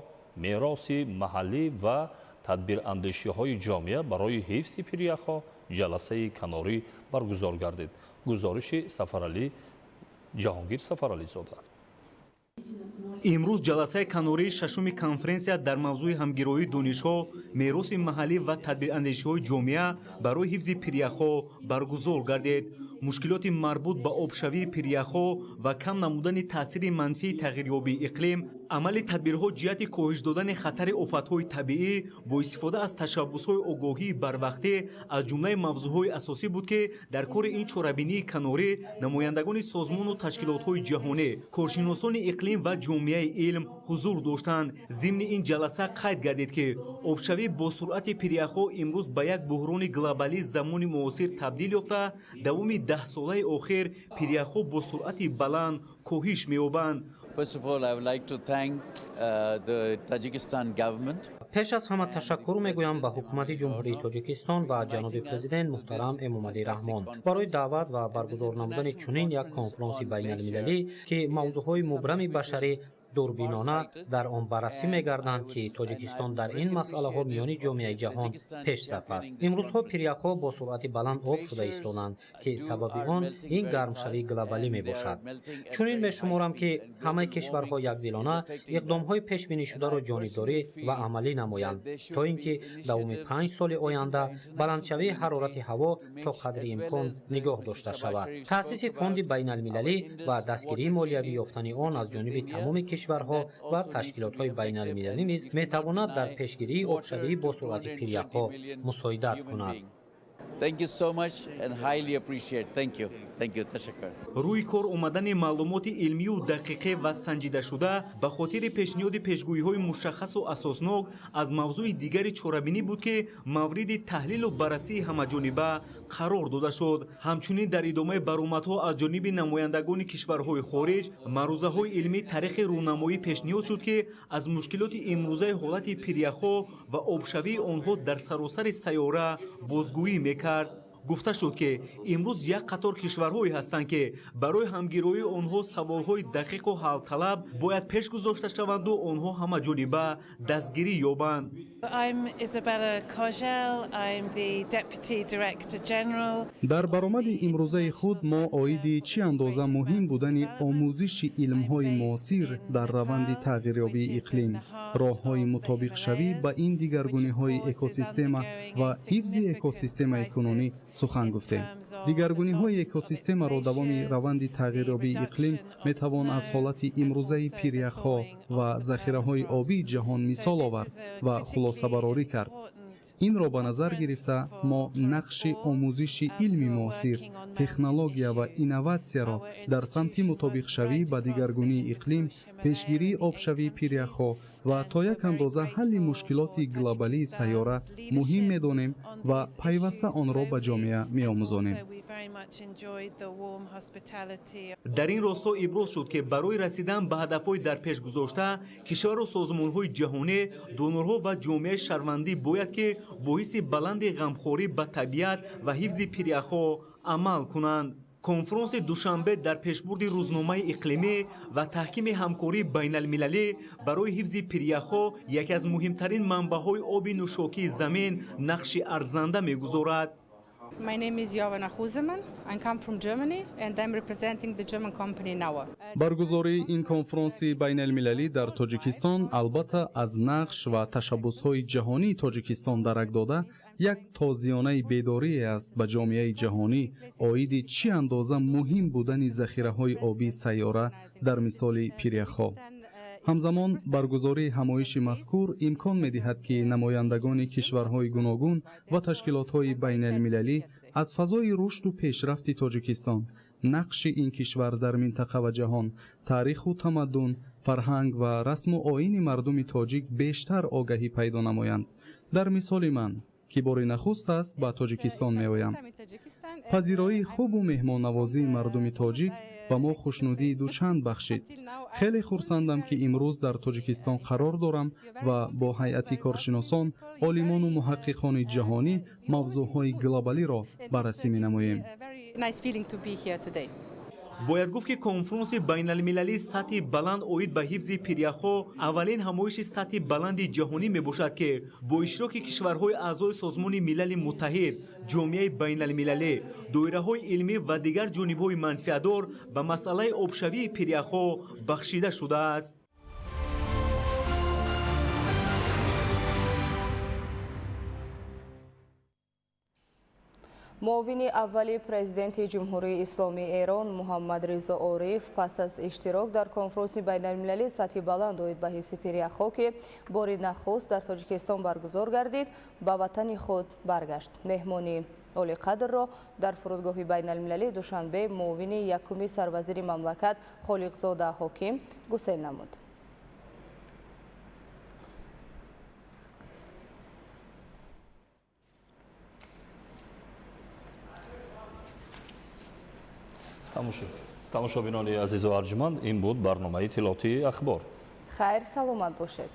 мероси маҳаллӣ ва тадбирандешиҳои ҷомеа барои ҳифзи пиряхҳо ҷаласаи канорӣ баргузор гардид. Гузориши Сафаралӣ Ҷаҳонгир Сафарализода. Имрӯз ҷаласаи канории шашуми конференсия дар мавзӯи ҳамгироии донишҳо, мероси маҳаллӣ ва тадбирандешиҳои ҷомеа барои ҳифзи пиряхҳо баргузор гардид. Мушкилоти марбут ба обшавии пиряхҳо ва кам намудани таъсири манфии тағйирёбии иқлим, амали тадбирҳо ҷиҳати коҳиш додани хатари офатҳои табиӣ бо истифода аз ташаббусҳои огоҳии барвақтӣ аз ҷумлаи мавзӯъҳои асосӣ буд, ки дар кори ин чорабинии канорӣ намояндагони созмону ташкилотҳои ҷаҳонӣ, коршиносони иқлим ва ҷомеаи илм ҳузур доштанд. Зимни ин ҷаласа қайд гардид, ки обшавӣ бо суръати пиряхҳо имрӯз ба як буҳрони глобалии замони муосир табдил ёфта, давоми даҳсолаи охир пиряхҳо бо суръати баланд коҳиш меёбанд. Пеш аз ҳама ташаккур мегӯям ба ҳукумати Ҷумҳурии Тоҷикистон ва ҷаноби президент муҳтарам Эмомалӣ Раҳмон барои даъват ва баргузор намудани чунин як конфронси байналмилалӣ, ки мавзӯъҳои мубрами башарӣ дурбинона дар он баррасӣ мегарданд, ки Тоҷикистон дар ин масъалаҳо миёни ҷомеаи ҷаҳон пешсаф аст. Имрӯзҳо пиряхҳо бо суръати баланд об шуда истоданд, ки сабаби он ин гармшавии глобалӣ мебошад. Чунин мешуморам, ки ҳамаи кишварҳо якдилона иқдомҳои пешбинишударо ҷонибдорӣ ва амалӣ намоянд, то ин ки давоми 5 соли оянда баландшавии ҳарорати ҳаво то қадри имкон нигоҳ дошта шавад. Таъсиси фонди байналмилалӣ ва дастгирии молиявӣ ёфтани он аз ҷониби тамоми кишварҳо ва ташкилотҳои байналмилалӣ низ метавонад дар пешгирии обшавии бо суръати пиряхҳо мусоидат кунад. Рӯи кор омадани маълумоти илмию дақиқе ва санҷидашуда ба хотири пешниҳоди пешгӯиҳои мушаххасу асоснок аз мавзӯи дигари чорабинӣ буд, ки мавриди таҳлилу баррасии ҳамаҷониба қарор дода шуд. Ҳамчунин дар идомаи баромадҳо аз ҷониби намояндагони кишварҳои хориҷ маърузаҳои илмӣ тариқи рӯнамоӣ пешниҳод шуд, ки аз мушкилоти имрӯзаи ҳолати пиряхҳо ва обшавии онҳо дар саросари сайёра бозгӯӣ мекард. Гуфта шуд, ки имрӯз як қатор кишварҳое ҳастанд, ки барои ҳамгироии онҳо саволҳои дақиқу ҳалталаб бояд пеш гузошта шаванду онҳо ҳамаҷониба дастгирӣ ёбанд. Дар баромади имрӯзаи худ мо оиди чӣ андоза муҳим будани омӯзиши илмҳои муосир дар раванди тағйирёбии иқлим, роҳҳои мутобиқшавӣ ба ин дигаргуниҳои экосистема ва ҳифзи экосистемаи кунунӣ сухан гуфтем. Дигаргуниҳои экосистемаро давоми раванди тағйирёбии иқлим метавон аз ҳолати имрӯзаи пиряхҳо ва захираҳои обии ҷаҳон мисол овард ва хулосабарорӣ кард. Инро ба назар гирифта мо нақши омӯзиши илми муосир, технология ва инноватсияро дар самти мутобиқшавӣ ба дигаргунии иқлим, пешгирии обшавии пиряхҳо ва то як андоза ҳалли мушкилоти глобалии сайёра муҳим медонем ва пайваста онро ба ҷомеа меомӯзонем. Дар ин росто иброз шуд, ки барои расидан ба ҳадафҳои дар пеш гузошта кишвару созмонҳои ҷаҳонӣ, донорҳо ва ҷомеаи шаҳрвандӣ бояд ки бо ҳисси баланди ғамхорӣ ба табиат ва ҳифзи пиряхҳо амал кунанд. Конфронси Душанбе дар пешбурди рӯзномаи иқлимӣ ва таҳкими ҳамкории байналмилалӣ барои ҳифзи пиряхҳо, яке аз муҳимтарин манбаъҳои оби нӯшокии замин, нақши арзанда мегузорад. My name is Jovana Husemann. I come from Germany and I'm representing the German company Naua. Баргузории ин конфронси байналмилалӣ дар Тоҷикистон албатта аз нақш ва ташаббусҳои ҷаҳонии Тоҷикистон дарак дода, як тозиёнаи бедорие аст ба ҷомеаи ҷаҳонӣ оиди чӣ андоза муҳим будани захираҳои обии сайёра дар мисоли пиряхҳо. Ҳамзамон баргузории ҳамоиши мазкур имкон медиҳад, ки намояндагони кишварҳои гуногун ва ташкилотҳои байналмилалӣ аз фазои рушду пешрафти Тоҷикистон, нақши ин кишвар дар минтақа ва ҷаҳон, таъриху тамаддун, фарҳанг ва расму оини мардуми тоҷик бештар огаҳӣ пайдо намоянд. Дар мисоли ман, ки бори нахуст аст ба Тоҷикистон меоям, пазироии хубу меҳмоннавозии мардуми тоҷик ба мо хушнудии дучанд бахшид. Хеле хурсандам, ки имрӯз дар Тоҷикистон қарор дорам ва бо ҳайати коршиносон, олимону муҳаққиқони ҷаҳонӣ мавзӯъҳои глобалиро баррасӣ менамоем. Бояд гуфт, ки конфронси байналмилалии сатҳи баланд оид ба ҳифзи пиряхҳо аввалин ҳамоиши сатҳи баланди ҷаҳонӣ мебошад, ки бо иштироки кишварҳои аъзои Созмони Милали Муттаҳид, ҷомеаи байналмилалӣ, доираҳои илмӣ ва дигар ҷонибҳои манфиатдор ба масъалаи обшавии пиряхҳо бахшида шудааст. Муовини аввали президенти Ҷумҳурии Исломии Эрон Муҳаммад Ризо Ориф пас аз иштирок дар конфронси байналмилалии сатҳи баланд оид ба ҳифзи пиряхҳо, ки бори нахуст дар Тоҷикистон баргузор гардид, ба ватани худ баргашт. Меҳмони олиқадрро дар фурудгоҳи байналмилалии Душанбе муовини якуми сарвазири мамлакат Холиқзода Ҳоким гусел намуд. Тамошобинони азизу арҷманд, ин буд барномаи иттилоотии Ахбор. Хайр, саломат бошед.